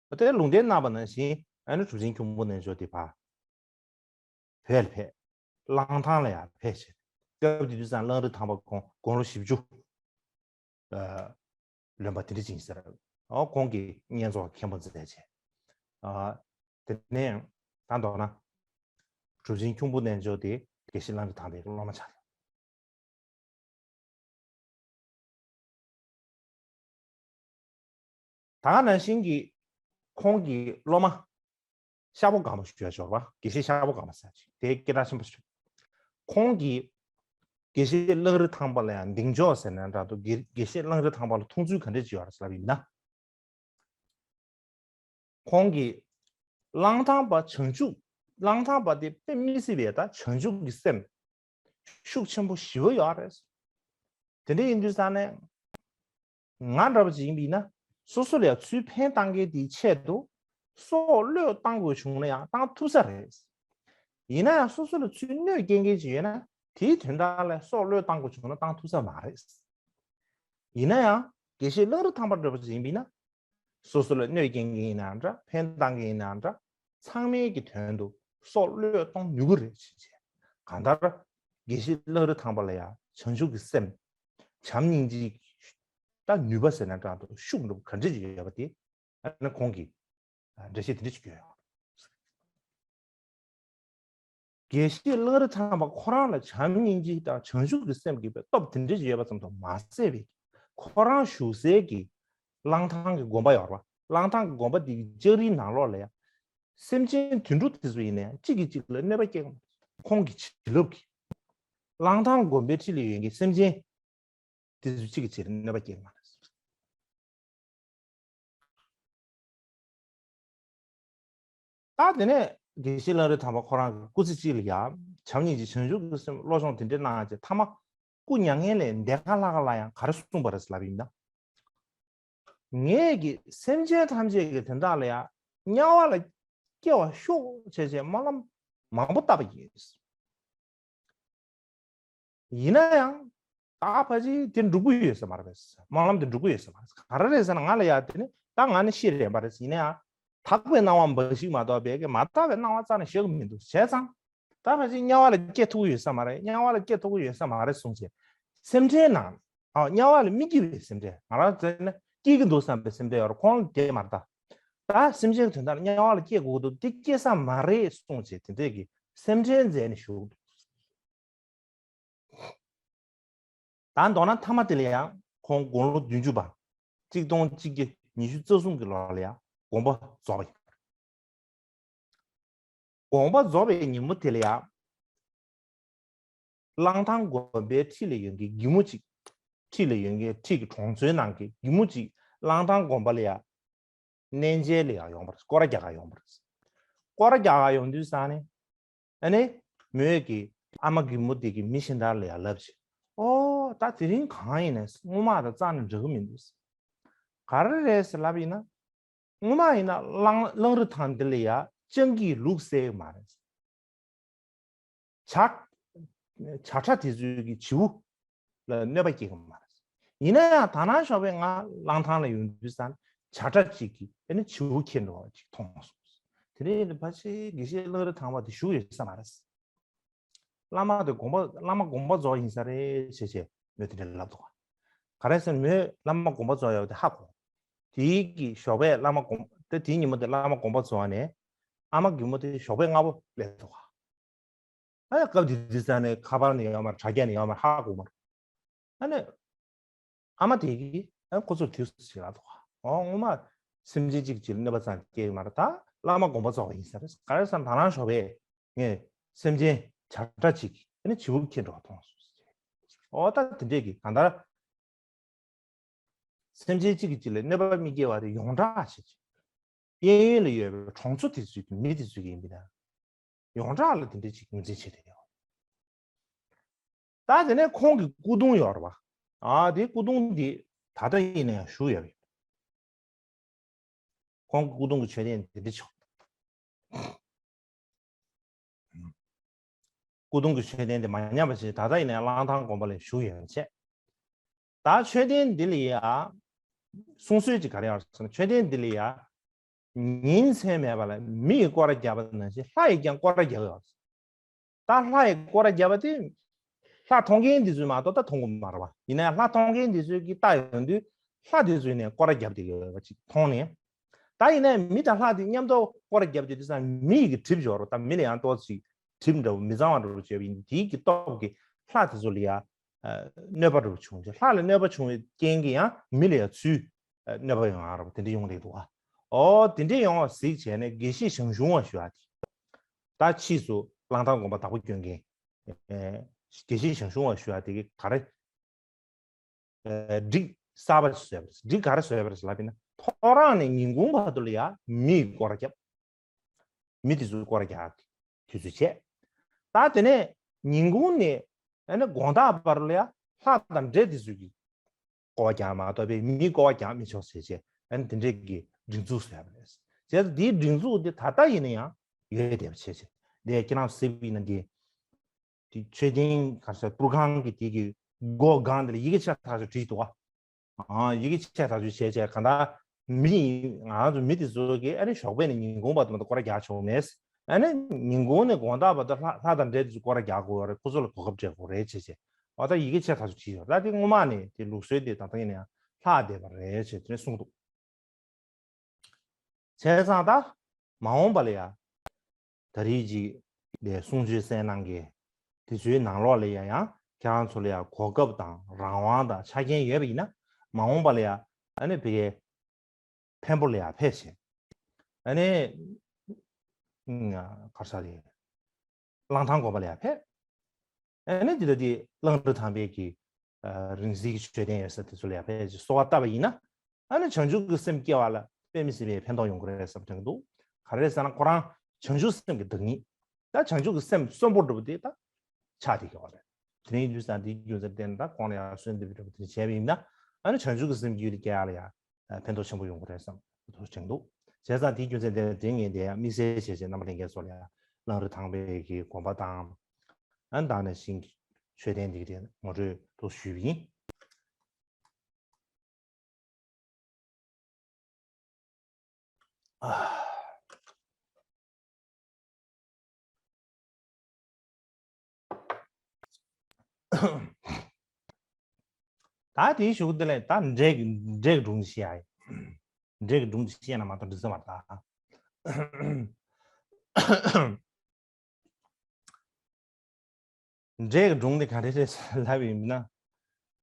བ་རེད། དེ་ལུང་བསྟན་གནང་བ་ནང་བཞིན་ཨ་ནི་གྲུབ་ཆེན་ཁྱུང་པོ་རྣལ་འབྱོར་དེ་ཕར་བོད་ལ་ཕེབས། གླང་ཐང་ལ་ཡང་ཕེབས་བྱས། སྐབས་དེ་དུས་ཙང་གླང་རི་ཐང་པ་ཁོང་དགུང་ལོ་བཞི་བཅུ་ལོན་པ་དེ་འདྲ་ཅིག་ཡིན་ཟེར། ཨོ་ཁོང་གིས་བསྙེན་རྫོགས་མཁན་པོ་མཛད་བྱས། ཨ་ དེ་ནས་ད་མདོར་ན་གྲུབ་ཆེན་ཁྱུང་པོ་རྣལ་འབྱོར་དེ་དགེ་བཤེས་གླང་རི་ཐང་པའི་སློབ་མ་ཆགས་ཡོད། ད་ག་ནང་བཞིན་གྱི་ཁོང་གི་སློབ་མ་ཤ་བོ་སྒམ་པོ་ཞུ་ཡ་འབྱོར་བ། དགེ་བཤེས་ཤ་བོ་སྒམ་པོ་ཟེར་ཅིག་དེ་སྐད་གྲགས་ཆེན་པོ་ཞིག་ཁོང་གིས་དགེ་བཤེས་གླང་རི་ཐང་པ་ལ་ཡང་གདེང་འཇོག་ཟེར་ན་འདྲ་འདུག་དགེ་དགེ་བཤེས་གླང་རི་ཐང་པ་ལ་མཐོང་ཚུལ་ག་འདྲ་ཅིག་ཡོད་རེད་ཟེར་ལབ་ཡིན་ན། ཁོང་གིས་གླང་ཐང་པ་བྱང་ཆུབ། གླང་ཐང་པ་དེ་དཔེ་མི་སྲིད་པའི་ད་བྱང་ཆུབ་ཀྱི་སེམས་ཤུགས་ཆེན་པོ་ཞེ་པོ་ཡོད་རེད། དེ་འདྲ་ཡིན་དུས་ཙང་ནས་ང་འདྲ་པོ་ཅིག་ཡིན་པ་ཡིན་ན། སོ་སོ་ལ་ཡང་ཚུར་ཕན་བཏང་མཁན་དེའི་ཆེད་དུ་སྲོག་བློས་གཏོང་དགོས་བྱུང་ན་ཡང་བཏང་ཐུབ་ས་རེད། ཡིན་ན་ཡང་སོ་སོ་ལ་ཚུར་གནོད་སྐྱེལ་མཁན་ཅིག་ཡོད་ན་དེའི་དོན་དག་ལ་སྲོག་བློས་གཏོང་དགོས་བྱུང་ན་བཏང་ཐུབ་ས་མ་རེད། ཡིན་ན་ཡང་དགེ་བཤེས་གླང་རི་ཐང་པ་འདྲ་པོ་ཅིག་ཡིན་པ་ཡིན་ན། སོ་སོ་ལ་གནོད་སྐྱེལ་མཁན་ཡིན་ནའང་འདྲ། ཕན་བཏགས་མཁན་ཡིན་ནའང་འདྲ། ཚང་མའི་གི་དོན་དུ་སྲོག་བློས་གཏོང་ནུས་ཀྱི་རེད་ཅེས་བྱས། གང་ལྟར་དགེ་བཤེས་གླང་རི་ཐང་པ་ལ་ཡང་བྱང་ཆུབ་ཀྱི་སེམས། བྱམས་སྙིང་རྗེ་ད་ནུས་པ་ཟེར་ན་འདྲ་འདུག་ཤུགས་འདྲ་པོ་ག་འདྲ་ཅིག་ཡོད་པ་དེ། ཨ་ནི་ཁོང་གིས་འགྲེལ་བཤད་དེ་འདྲ་ཅིག་བསྐྱོན་ཡོད། དགེ་བཤེས་གླང་རི་ཐང་པ་ཁོ་རང་ལ་བྱམས་སྙིང་རྗེ་དང་བྱང་ཆུབ་ཀྱི་སེམས་ཀྱི་སྟོབས་དེ་འདྲ་ཅིག་ཡོད་པ་ཙམ་དུ་མ་ཟད་པའི། ཁོ་རང་བཞུགས་སའི་གི་གླང་ཐང་གི་དགོན་པ་ཡོད་རེད་པ། གླང་ཐང་གི་དགོན་པ་དེ་གི་ལྕགས་རིའི་ནང་ལོགས་ལ་ཡང་སེམས་ཅན་དུད་འགྲོ་དེ་ཚོ་ཡིན་ན་ཡང་གཅིག་གིས་གཅིག་ལ་གནོད་པ་སྐྱེལ། ཁོང་གི་བྱིན་རླབས་ཀྱིས་གླང་ཐང་དགོན་པའི་འཁྲིས་ལ་ཡོད་མཁན་སེམས་ཅན་དེ་ཚོ་གཅིག་གིས་གཅིག་ལ་གནོད་པ་སྐྱེལ་མ་རེད། ད་དེ་ནས་དགེ་བཤེས་གླང་རི་ཐང་པ་ཁོ་རང་གི་སྐུ་ཚེ་གཅིག་ལ་ཡང་བྱམས་སྙིང་རྗེ་བྱང་ཆུབ་ཀྱི་སེམས་བློ་སྦྱོང་དེ་འདྲ་གནང་བྱས། ཐ་མ་སྐུ་མྱ་ངན་ལས་འདས་ཁ་ལྷག་ག་ལ་ཡང་ག་རེ་གསུངས་པ་རེད་ལབ་ཡིན་ན། ངེད་ཀྱི་སེམས་ཅན་ཐམས་ཅད་ཀྱི་དོན་དག་ལ་ཡང་དམྱལ་བ་ལ་སྐྱེ་བར་ཤོག་ཅེས་བྱས་སྨོན་ལམ་མང་པོ་བཏབ་པ་ཡིན། ཡིན་ན་ཡང་ད་ཕལ་ཆེར་དེ་འགྲུབ་ཀྱི་ཡོད་ས་མ་རེད། སྨོན་ལམ་དེ་འགྲུབ་ཀྱི་ཡོད་ས་མ་རེད། ག་རེ་རེད་ཟེར་ན། ང་ལ་ཡ་དེ་ནི་ད་ང་ནི་ཤི་རན་པ་རེད། ཡིན་ན་ཡང་དག་པའི་སྣང་བ་འབའ་ཞིག་མ་གཏོགས་པའི་གི་མ་དག་པའི་སྣང་བ་རྩ་ནས་ཤེས་ཀྱི་མི་འདུག་བྱས་ཙང་ད་ཕལ་ཆེར་དམྱལ་བ་ལ་སྐྱེ་ཐུབ་ཀྱི་ཡོད་ས་མ་རེད། དམྱལ་བ་ལ་སྐྱེ་ཐུབ་ཀྱི་ཡོད་ས་མ་རེད་གསུངས་བྱས། སེམས་ཁྲལ་ནང་། ཨ། དམྱལ་བ་ལ་མི་སྐྱེ་བའི་སེམས་ཁྲལ། ང་རང་ཚོ་ནི་སྐྱེ་གི་འདུག་བསམ་པའི་སེམས་ཁྲལ་ཡོད་རེད། ཁོང་ལ་དེ་མ་རེད། ད་ད་སེམས་ཅན་གྱི་དོན་དག་ལ་དམྱལ་བ་ལ་སྐྱེ་དགོས་འདུག་དེ་སྐྱེ་ས་མ་རེད་གསུངས་བྱས། དེ་འདྲས་ཀྱི་སེམས་ཁྲལ་མཛད་ནས་བཞུགས་འདུག་ད་མདོར་ན་མཐའ་མ་དེ་ལ་ཡང་ཁོང་དགུང་ལོ་བདུན་ཅུ་པ། གཅིག་སྟོང་གཅིག་བརྒྱ་ཉི་ཤུ་རྩ་གསུམ་གྱི་ལོ་ལ་ཡང་དགོངས་པ་རྫོགས་པ་ཡིན། དགོངས་པ་རྫོགས་པའི་ཉིན་མོ་དེ་ལ་ཡང་གླང་ཐང་དགོན་པའི་འཁྲིས་ལ་ཡོད་མཁན་རྒན་མོ་གཅིག་འཁྲིས་ལ་ཡོད་མཁན་འཁྲིས་ཀྱི་གྲོང་ཚོའི་ནང་གི་རྒན་མོ་གཅིག་གླང་ཐང་དགོན་པ་ལ་ཡང་གནས་མཇལ་ལ་ཡང་ཡོང་བ་རེད། སྐོར་ར་རྒྱག་ག་ཡོང་བ་རེད། སྐོར་ར་རྒྱག་ག་ཡོང་དུས་ཙང་ནས། ཨ་ནི་མོས་ཀྱིས་ཨ་མ་རྒན་མོ་དེ་གི་མི་གཞན་དག་ལ་ཡང་ལབ་བྱས། ཨོ། ད་དེ་རིང་གང་ཡིན་ནས་སྔོན་མ་དང་རྩ་ནས་འདྲ་གི་མི་འདུག་ག་རེ་རེད་ཟེར་ལབ་ཡིན་ན། སྔོན་མ་ཡིན་ན་གླང་གླང་རི་ཐང་འདི་ལ་ཡ་སྤྱང་ཀིས་ལུག་བསད་ཀྱི་མ་རེད། བྱ་བྱ་ཁྲ་དེ་ཚོའི་གི་བྱིའུ་ལ་གནོད་པ་སྐྱེལ་གྱི་མ་རེད། ཡིན་ན་ཡང་ད་ནང་ཞོགས་པའི་ང་གླང་ཐང་ལ་ཡོང་དུས་ཙང་བྱ་ཁྲ་གཅིག་གིས་ཨ་ནི་བྱིའུ་ཁྱེར་འགྲོ་བ་ཅིག་མཐོང་སོང་། དེ་ནས་ཕལ་ཆེར་དགེ་བཤེས་གླང་རི་ཐང་པ་དེ་བཞུགས་ཡོད་ས་མ་རེད། བླ་མ་དེ་དགོངས་པ་བླ་མ་དགོངས་པ་རྫོགས་ཡིན་ས་རེད་ཅེས་བྱས་མོས་དེ་འདྲ་ལབ་འདུག་ག་རེ་ཟེར་ན་མོས་བླ་མ་དགོངས་པ་རྫོགས་ཡོད་པ་དེ་ཧ་གོ། དེའི་གི་ཞོགས་པའི་བླ་མ་དགོངས་དེ་དེའི་ཉིན་མོ་དེ་བླ་མ་དགོངས་པ་རྫོགས་ནས་ཨ་མ་རྒན་མོ་དེ་ཞོགས་པའི་སྔ་པོ་སླེབས་འདུག་ག་ཨ་ཡ། སྐབས་དེ་དུས་ཙང་ནས་ཁ་པར་ནས་ཡོད་མ་རེད། དྲ་རྒྱ་ནས་ཡོད་མ་རེད། ཧ་གོ་མ་རེད། ཨ་ནི་ཨ་མ་དེ་གིས་ཨ་ཁོ་ཚོར་དུས་སུ་ཞིག་ལབ་འདུག་ག་ཨོ། སྔོན་མ་སེམས་ཅན་གཅིག་གཅིག་ལ་གནོད་པ་ཙམ་སྐྱེལ་གྱི་མ་རེད། ད་བླ་མ་དགོངས་པ་རྫོགས་པ་ཡིན་ས་རེད། ག་རེ་ཟེར་ན་ད་ནང་ཞོགས་པས་ངས་སེམས་ཅན་བྱ་ཁྲ་གཅིག་གིས་ཨ་ནི་བྱིའུ་ཁྱེར་འགྲོ་བ་མཐོང་སོང་ཟེར། ཨོ། ད་དེ་འདྲས་ཀྱི་གང་ལྟར་སེམས་ཅན་གཅིག་གིས་གཅིག་ལ་གནོད་པ་མི་སྐྱེལ་བ་དེ་ཡོངས་གྲགས་བྱེད་ཀྱི། གཡས་གཡོན་ལ་ཡོད་པའི་གྲོང་ཚོ་དེ་ཚོའི་གི་མི་དེ་ཚོའི་གི་ཡིན་པས་ན། ཡོངས་གྲགས་ལ་དེ་འདྲས་ཅིག་ངོས་འཛིན་བྱེད་བསྡད་ཡོད། ད་དེ་ནས་ཁོང་གི་སྐུ་གདུང་ཡོད་རེད་པ། ཨ། དེ་སྐུ་གདུང་འདི་ད་ལྟ་ཡིན་ན་ཡང་བཞུགས་ཡོད་པ་ཡིན། ཁོང་གི་སྐུ་གདུང་གི་མཆོད་རྟེན་འདི་འདྲ་ཆགས། སྐུ་གདུང་གི་མཆོད་རྟེན་དེ་མ་ཉམས་པ་བྱས། ད་ལྟ་ཡིན་ན་ཡང་གླང་ཐང་དགོན་པ་ལ་བཞུགས་ཡོད་པ་བྱས། ད་མཆོད་རྟེན་འདི་ལ་ཡ་གསུང་སྲོལ་ཅིག་ག་རེ་ཡོད་ཟེར་ན། མཆོད་རྟེན་འདི་ལ་ཡ་ཉིན་མཚན་མེད་པ་ལ་མི་ཡིས་སྐོར་ར་བརྒྱབ་པ་ནང་བཞིན་ལྷ་ཡིས་ཀྱང་སྐོར་ར་བརྒྱབ་ཡོད། ད་ལྷ་ཡིས་སྐོར་ར་བརྒྱབ་པ་དེ་ལྷ་མཐོང་མཁན་འདི་ཚོས་མ་གཏོགས་ད་མཐོང་གི་མ་རེད་པ། ཡིན་ན་ཡང་ལྷ་མཐོང་མཁན་འདི་ཚོས་ཀྱིས་ལྟ་ཡོང་དུས་ལྷ་འདི་ཚོས་ནས་སྐོར་ར་བརྒྱབ་བསྡད་ཡོད་པ་ཅིག་མཐོང་ནས། ད་ཡིན་ནའི་མི་དང་ལྷ་དེ་མཉམ་དུ་སྐོར་ར་བརྒྱབ་དུས་དེ་ས་མི་ཡི་གི་གྲིབ་འཇོག་རོགས་ད་མི་ལ་ཡང་ཏོག་ཙམ་གྲིབ་འདྲ་བོ་མི་གཙང་བ་འདྲ་བོ་བྱས་པ་ཡིན་དེའི་གི་སྟོབས་ཀྱིས་ལྷ་དེ་ཚོ་ལ་ཡང་གནོད་པ་འདྲ་བོ་བྱུང་ཅིང་ལྷ་ལ་གནོད་པ་བྱུང་བའི་རྐྱེན་གྱིས་ཡང་མི་ལ་ཡང་ཚུར་གནོད་པ་ཡོང་ཡ་རོགས་དེ་འདྲ་ཡོང་གི་འདུག་ཨ། ཨོ་དེ་འདྲ་ཡོང་བ་གཟིགས་བྱས་ནས་དགེ་བཤེས་ཞང་ཞུང་བ་ཞུ་བ་དེ་ད་ཕྱིས་སུ་གླང་ཐང་དགོན་པ་བདག་པོ་སྐྱོན་མཁན་དགེ་བཤེས་ཞང་ཞུང་བ་ཞུ་བ་དེ་གི་ག་རེ། སྒྲིག་གསར་པ་བཟོས་པ་རེད། སྒྲིག་ག་རེ་བཟོས་པ་རེད་ལབ་ཡིན་ན་ཐོ་རངས་ནས་ཉིན་གུང་བར་དུ་ལ་ཡང་མི་ཡི་སྐོར་རྒྱབ། མི་དེ་ཚོའི་སྐོར་རྒྱག་དུས་ཚོད་བྱས། ད་དེ་ནས་ཉིན་གུང་ནས་ཨ་ནི་དགོང་དག་བར་ལ་ཡང་ལྷ་དང་འདྲེ་དེ་ཚོའི་གི་སྐོར་རྒྱག་མ་གཏོགས་པའི་མི་སྐོར་རྒྱག་མི་ཆོག་ཟེར་བྱས་ཨ་ནི་དེ་འདྲས་ཀྱི་སྒྲིག་འཛུགས་བཟོས་པ་རེད། བྱས་ཙང་དེའི་སྒྲིག་འཛུགས་དེ་ད་ལྟ་ཡིན་ན་ཡང་ཡོད་བསྡད་པ་བྱས་བྱས་དེ་ཁྱེད་རང་གཟིགས་པ་ཡིན་ན་དེ། དེ་མཆོད་རྟེན་ག་ས་པུར་ཁང་གི་དེ་གི་སྒོ་སྒང་དེ་ལ་ཡི་གེ་ཆེ་ཐག་ཆོད་བྲིས་འདུག་བ། ཨ་ཡི་གེ་ཆེ་ཐག་ཆོད་བྱས་བྱས་གང་ལྟར་མི་ཡིན་ང་ཚོ་མི་དེ་ཚོ་གི་ཨ་ནི་ཞོགས་པ་ནས་ཉིན་གུང་བར་དུ་མ་གཏོགས་སྐོར་ར་རྒྱག་ཆོག་མེད། ཨ་ནི་ཉིན་གུང་ནས་དགོང་དག་བར་དུ་ལྷ་ལྷ་དང་འདྲེ་དེ་ཚོ་སྐོར་ར་རྒྱག་དགོས་རེད། ཁོ་ཚོ་ལ་གོ་སྐབས་སྤྲད་དགོས་རེད་བྱས་བྱས་ཨ་ད་ཡི་གེ་ཆེ་ཐག་ཆོད་བྲིས་ཡོད་ད་དེ་སྔོན་མ་ནས་དེ་ལུགས་སྲོལ་དེ་ད་ལྟ་ཡིན་ན་ཡང་ལྷག་བསྡད་པ་རེད་བྱས་དེ་ནས་གསུངས་འདུག་བྱས་ཙང་ད་མ་འོངས་པ་ལ་ཡ། ད་རེས་ཀྱི་ལས་གསུང་ཆོས་གསན་གནང་མཁན་དེ་ཚོའི་ནང་ལོགས་ལ་ཡ་ཡང་ཁྱེད་རང་ཚོ་ལ་ཡ་གོ་སྐབས་དང་རང་དབང་དང་ཆ་རྐྱེན་ཡོད་པ་ཡིན་ན་མ་འོངས་པ་ལ་ཡ་ཨ་ནི་ཕ་གིའི་འཕན་པོ་ལ་ཡ་ཕེབས་བྱས་ཨ་ནི་གར་ས་རེད། གླང་ཐང་དགོན་པ་ལ་ཡང་ཕེབས། ཨ་ནི་འདི་ལྟ་འདི་གླང་རི་ཐང་པའི་གི་རིང་བསྲེལ་གྱི་མཆོད་རྟེན་ཡོད་ས་དེ་ཚོ་ལ་ཡང་ཕེབས་ཀྱི་གསོལ་བ་བཏབ་པ་ཡིན་ན་ཨ་ནི་བྱང་ཆུབ་ཀྱི་སེམས་སྐྱེ་བ་ལ་དཔེ་མི་སྲིད་པའི་ཕན་ཐོགས་ཡོང་གི་རེད་བསམ་དྲན་གྱི་འདུག་ག་རེ་ཟེར་ན་ཁོ་རང་བྱང་ཆུབ་སེམས་ཀྱི་བདག་ཉིད་ད་བྱང་ཆུབ་ཀྱི་སེམས་གསོན་པོ་འགྲུབ་པ་དེ་ད་ཆགས་བསྡད་ཀྱི་ཡོད་རེད། དེ་རིང་ཡིན་དུས་ཙང་དེའི་རྒྱུ་མཚན་བརྟེན་ད་ཁོང་ལ་ཡང་གསོལ་འདེབས་འདྲ་པོ་དེ་བྱས་པ་ཡིན་ན་ཨ་ནི་བྱང་ཆུབ་ཀྱི་སེམས་རྒྱུད་དེ་སྐྱེ་ཡག་ལ་ཡང་ཕན་ཐོགས་ཆེན་པོ་ཡོང་གི་རེད་བསམ་ཐུགས་དྲན་འདུག་བྱས་ཙང་དེའི་རྒྱུ་མཚན་དེ་ནས་དེ་ངས་དེ་ཡང་དམིགས་བསལ་བྱས་བྱས་རྣམ་པ་ལྷན་རྒྱས་ཚོ་ལ་ཡང་གླང་རི་ཐང་པའི་གི་དགོན་པ་དང་ཨ་ནི་ད་ནས་ཤིང་གི་མཆོད་རྟེན་འདི་གི་དེ་ངོ་སྤྲོད་ཏོག་ཞུས་པ་ཡིན། ད་དེའི་གཞུག་དེ་ལས་ད་འབྲས་ཀྱི་འབྲས་ཀྱི་སྒྲུང་བཤད་ཡ་ཡིན། འབྲས་ཀྱི་སྒྲུང་བཤད་ན་མ་གཏོགས་འགྲིག་ས་མ་རེད་ད། འབྲས་ཀྱི་སྒྲུང་དེ་ག་རེ་རེད་ལབ་ཡིན་ན།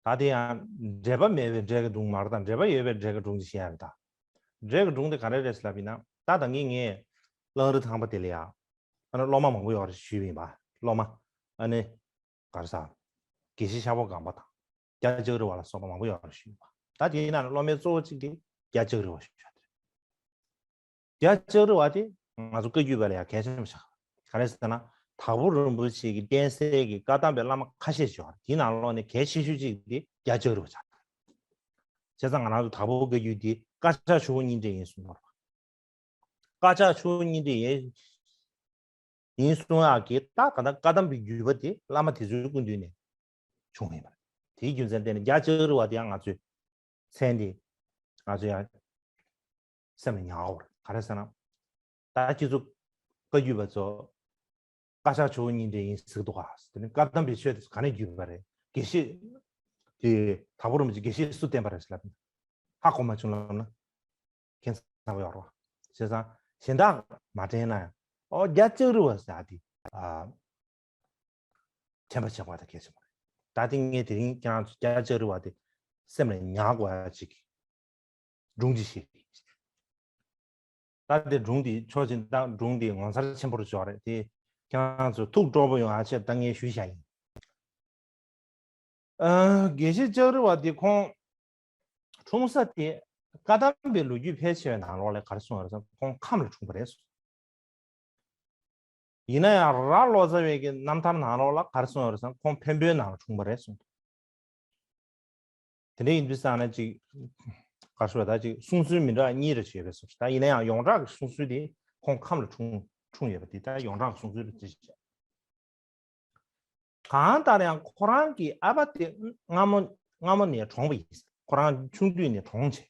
ད་དེ་ཡང་འབྲས་བུ་མེད་པའི་འབྲས་ཀྱི་སྒྲུང་མ་རེད་ད་འབྲས་བུ་ཡོད་པའི་འབྲས་ཀྱི་སྒྲུང་ཅིག་བཤད་ཡ་རེད་ད། འབྲས་ཀྱི་སྒྲུང་དེ་ག་རེ་རེད་ལབ་ཡིན་ན་ད་ད་གིན་ངས་གླང་རི་ཐང་པ་དེ་ལ་ཡ། ཨ་ནི་སློབ་མ་མང་པོ་ཡོད་རེད་ཞུས་པ་ཡིན་པ། སློབ་མ། ཨ་ནི། ག་རེ་ཟ། དགེ་བཤེས་ཤ་བོ་སྒང་པ་དང་། རྒྱ་ལྕགས་རི་བ་ལ་སོགས་པ་མང་པོ་ཡོད་རེད་ཞུས་པ། ད་དེའི་ནང་ནས་སློབ་མའི་གཙོ་བོ་གཅིག་དེ་རྒྱ་ལྕགས་རི་བ་ཞུ་བྱ་དེ་རེད། རྒྱ་ལྕགས་རི་བ་དེ་ང་ཚོ་བཀའ་བརྒྱུད་པ་ལ་ཡང་གལ་ཆེན་པོ་ཆགས། ག་རེ་ཟེར་ན། དྭགས་པོ་རིན་པོ་ཆེ་གི་བསྟེན་སའི་གི་བཀའ་གདམས་པའི་བླ་མ་ཁ་ཤས་ཤིག་ཡོད་རེད། དེའི་ནང་ལོགས་ནས་གལ་ཆེ་ཤོས་གཅིག་དེ་རྒྱ་ལྕགས་རི་བ་ཆགས། བྱས་ཙང་ང་རང་ཚོ་དྭགས་པོ་བཀའ་བརྒྱུད་དེ་བཀའ་ཕྱག་ཆུ་བོ་གཉིས་འདྲེས་ཡིན་གསུངས་པ་རེད། བཀའ་ཕྱག་ཆུ་བོ་གཉིས་འདྲེས་ཡིན། ཡིན་གསུང་ཡག་གི་ད་ག་ད་བཀའ་གདམས་པའི་བརྒྱུད་པ་དེ་བླ་མ་དེ་ཚོའི་སྐུ་མདུན་ནས་བྱུང་ཡིན་པ་རེད། དེའི་རྒྱུ་མཚན་དེ་ནི་རྒྱ་ལྕགས་རི་བ་དེ་ཡང་ང་ཚོའི་མཚན་དེ་ང་ཚོ་ཡང་སེམས་ལ་ཉར་དགོས་རེད། ག་རེ་ཟེར་ན། ད་ཁྱེད་ཚོ་བཀའ་བརྒྱུད་པ་ཚོ་བཀའ་ཕྱག་ཆུ་བོ་གཉིས་འདྲེས་ཡིན་ཟེར་གི་འདུག་ག་དེ་ནི་བཀའ་གདམས་པའི་ཆོས་དེ་ཚོ་ག་ནས་བརྒྱུད་པ་རེད། དགེ་བཤེས་དེ་དྭགས་པོ་རིན་པོ་ཆེ་དགེ་བཤེས་སུ་བསྟེན་པ་རེད་ཟེར་ལབ་ན་ཧ་གོ་མ་བྱུང་ལབ་ན། ཁྱད་མཚར་པོ་ཡོད་རེད་བ། བྱས་ཙང་གཞན་དག་མ་དྲན་ན་ཡང་ཨོ་རྒྱ་ལྕགས་རི་བ་ཟེར་ཡ་དེ་ཨ་དྲན་པ་བྱེད་དགོས་པ་དེ་གལ་ཆེན་པོ་རེད། ད་དེ་ངས་དེ་རིང་ཁྱེད་རང་ཚོ་རྒྱ་ལྕགས་རི་བ་དེ་སེམས་ལ་ཉར་དགོས་ཡ་ཅིག་སྒྲུང་ཅིག་བཤད་ཀྱི་ཡིན། ད་དེ་སྒྲུང་དེ་ཕྱོགས་གཅིག་ད་སྒྲུང་དེ་ངོ་མཚར་ཆེན་པོ་རུ་ཆགས་རེད་དེ་ཁྱེད་རང་ཚོ་ཐུགས་སྤྲོ་པོ་ཡོང་ཡ་ཆེད་ད་ངས་ཞུས་བཞག་ཡིན། ཨ། དགེ་བཤེས་ལྕགས་རི་བ་དེ་ཁོང་འཁྲུངས་ས་དེ་བཀའ་གདམས་པའི་ལོ་རྒྱུས་ཕལ་ཆེ་བའི་ནང་ལོགས་ལ་ག་རེ་གསུངས་ཡོད་རེད་ཟེར་ན་ཁོང་ཁམས་ལ་འཁྲུངས་པ་རེད་གསུངས། ཡིན་ན་ཡང་རྭ་ལོ་ཙཱ་བའི་གི་རྣམ་ཐར་ནང་ལོགས་ལ་ག་རེ་གསུངས་ཡོད་རེད་ཟེར་ན་ཁོང་འཕན་པོའི་ནང་ལ་འཁྲུངས་པ་རེད་གསུངས། དེ་འདྲ་ཡིན་དུས་ཙང་ན་ཅིག་ག་རེ་ཟེར་ད་ཅིག་གསུང་སྲོལ་མི་འདྲ་བ་གཉིས་རེ་ཡོད་པའི་གསུང་ད་ཡིན་ན་ཡང་ཡོངས་གྲགས་ཀྱི་གསུང་སྲོལ་དེ་ཁོང་ཁམས་ལ་འཁྲུངས་འཁྲུངས་ཡོད་པ་དེ་ད་ཡོངས་གྲགས་ཀྱི་གསུང་སྲོལ་རེད་ཅེས་བྱ། གང་ལྟར་ཡང་ཁོ་རང་གི་ཨ་ཕ་དེ་སྔ་མོ་སྔ་མོ་ནས་གྲོངས་པ་ཡིན། ཁོ་རང་ཆུང་དུས་ནས་གྲོངས་བྱས།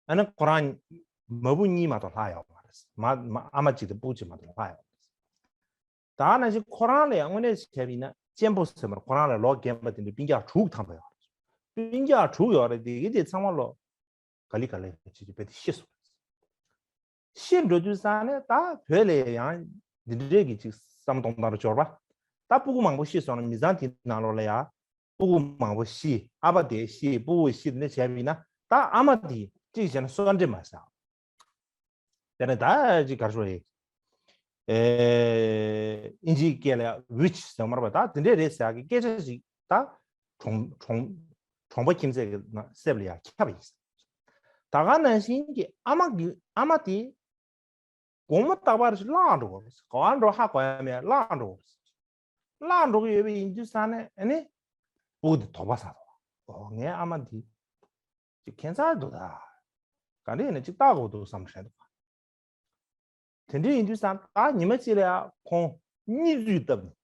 ཨ་ནི་ཁོ་རང་མ་བུ་གཉིས་མ་གཏོགས་ལྷག་ཡོད་མ་རེད། མ་མ་ཨ་མ་གཅིག་དང་སྤུ་གཅིག་མ་གཏོགས་ལྷག་ཡོད་མ་རེད། ད་ནང་བཞིན་ཁོ་རང་ལ་ཡང་དངོས་གནས་བྱས་པ་ཡིན་ན་གཅེན་པོ་ཟེར་མ་རེད། ཁོ་རང་ལ་ལོ་རྒན་པ་དེ་འདྲ་སྤུན་ཀྱག་དྲུག་ཐམ་པ་ཡོད་རེད། སྤུན་ཀྱག་དྲུག་ཡོད་རེད། དེ་གི་དེ་ཚང་མ་ལོ་ག་ལེ་ག་ལེ་བྱེད་ཀྱི་དཔེ་དེ་ཤི་སོང་རེད། ཤི་འགྲོ་དུས་ཙང་ནས་ད་བོད་ལ་ཡང་འདི་འདྲའི་གི་ཅིག་བསམ་སྟོང་ལྟར་འབྱོར་བ། ད་སྤུ་གུ་མང་པོ་ཤི་སོང་ན་མི་ཚང་དེའི་ནང་ལོགས་ལ་ཡང་སྤུ་གུ་མང་པོ་ཤི། ཨ་ཕ་དེ་ཤི། སྤུ་གུ་ཤི་ནས་བྱས་པ་ཡིན་ན། ད་ཨ་མ་དེ་ཅིག་བྱས་ན་གསོན་འདྲེ་མ་ཟ། དེ་ནས་ད་ཅིག་གར་ཤོར་ཡིན། ཨེ། ཨིན་ཇིའི་སྐད་ལ་ཡང་ཝིཆ་ཟེར་མ་རེད་པ། ད་དེ་འདྲས་རེད་ཟེར་ཡག་གི་སྐད་ཆ་ཞིག་ད་གྲོང་གྲོང་གྲོང་པ་ཁྱིམ་མཚེས་ཀྱི་ནང་གསེབ་ལ་ཡང་ཁྱབ་པ་ཡིན། ད་ག་ནང་བཞིན་གྱི་ཨ་མ་གི་ཨ་མ་དེ་དགོང་མོ་རྟག་པར་ཞིག་བརླག་འགྲོ་གི་རེད། ག་པར་འགྲོ་ཧ་གོ་ཡ་མེད། བརླག་འགྲོ་གི་རེད། བརླག་འགྲོ་གི་ཡོད་པ་ཡིན་དུས་ཙང་ནས་ཨ་ནི་སྤུ་གུ་དེ་དོགས་པ་ཟ་འདུག་ཨོ། ངའི་ཨ་མ་འདི་ཅིག་ཁྱད་མཚར་འདུག་ད། ག་འདྲ་ཡིན་ན་ཅིག་བལྟ་དགོས་འདུག་བསམ་དྲན་འདུག་དེ་འདྲ་ཡིན་དུས་ཙང་ད་ཉི་མ་གཅིག་ལ་ཡང་ཁོང་གཉིད་འཛུལ་བཏབ་ནས།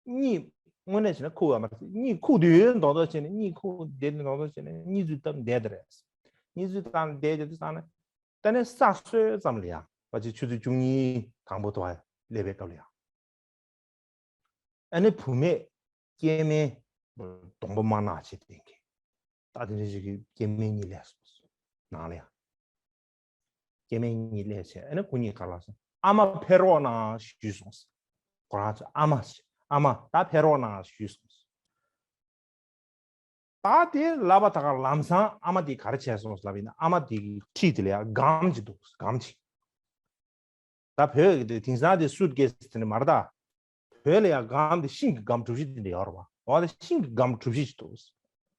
གཉིད་དངོས་གནས་བྱས་ན་ཁུག་ཡོད་མ་རེད། གཉིད་ཁུག་དུས་མདོག་མདོག་བྱས་ནས། གཉིད་ཁུག་བསྡད་དུས་མདོག་མདོག་བྱས་ནས་གཉིད་འཛུལ་བཏབ་བསྡད་དེ་རེད། གཉིད་འཛུལ་བཏང་བསྡད་དེ་དུས་ཙང་ནས་ད་ནི་ས་སྲོས་ཙམ་ལ་ཡང་། ཕལ་ཆེར་ཆུ་ཚོད་བཅུ་གཉིས་དང་པོ་དུ་བ་སླེབས་པའི་སྐབས་ལ་ཡང་། ཨ་ནི་བུད་མེད་སྐྱེས་དམན་གདོང་པ་དམར་ནག་བྱས་བསྡད་མཁན། ད་དེ་འདྲ་ཞིག་གི་སྐྱེས་དམན་གཉིས་སླེབས་སོང་། ནང་ལ་ཡང་། སྐྱེས་དམན་གཉིས་སླེབས་བྱས། ཨ་ནི་ཁོ་གཉིས་ག་རེ་ལབ་སོང་། ཨ་མ་ཕེབས་རོགས་གནང་ཞུས་སོང་། ཁོ་རང་ཚོས་ཨ་མ་ཨ་མ་ད་ཕེབས་རོགས་གནང་ཞུས་སོང་། ད་དེ་ལབ་པ་ད་ག་ལམ་སང་ཨ་མ་དེ་ག་རེ་བྱས་སོང་ལབ་ཡིན་ན། ཨ་མ་དེ་གི་འཁྲིས་དེ་ལ་ཡང་སྒམ་ཅིག་འདུག་སྒམ་ཅིག་ད་བོད་ཀྱི་དེ་དེང་སང་དེ་སུཊ་ཀེ་སི་དེ་འདྲ་མ་རེད་ད། བོད་ལ་ཡང་སྒམ་དེ་ཤིང་གི་སྒམ་གྲུ་བཞི་དེ་འདྲ་ཡོད་རེད་པ། འོ་ད་ཤིང་གི་སྒམ་གྲུ་བཞི་ཞིག་འདུག་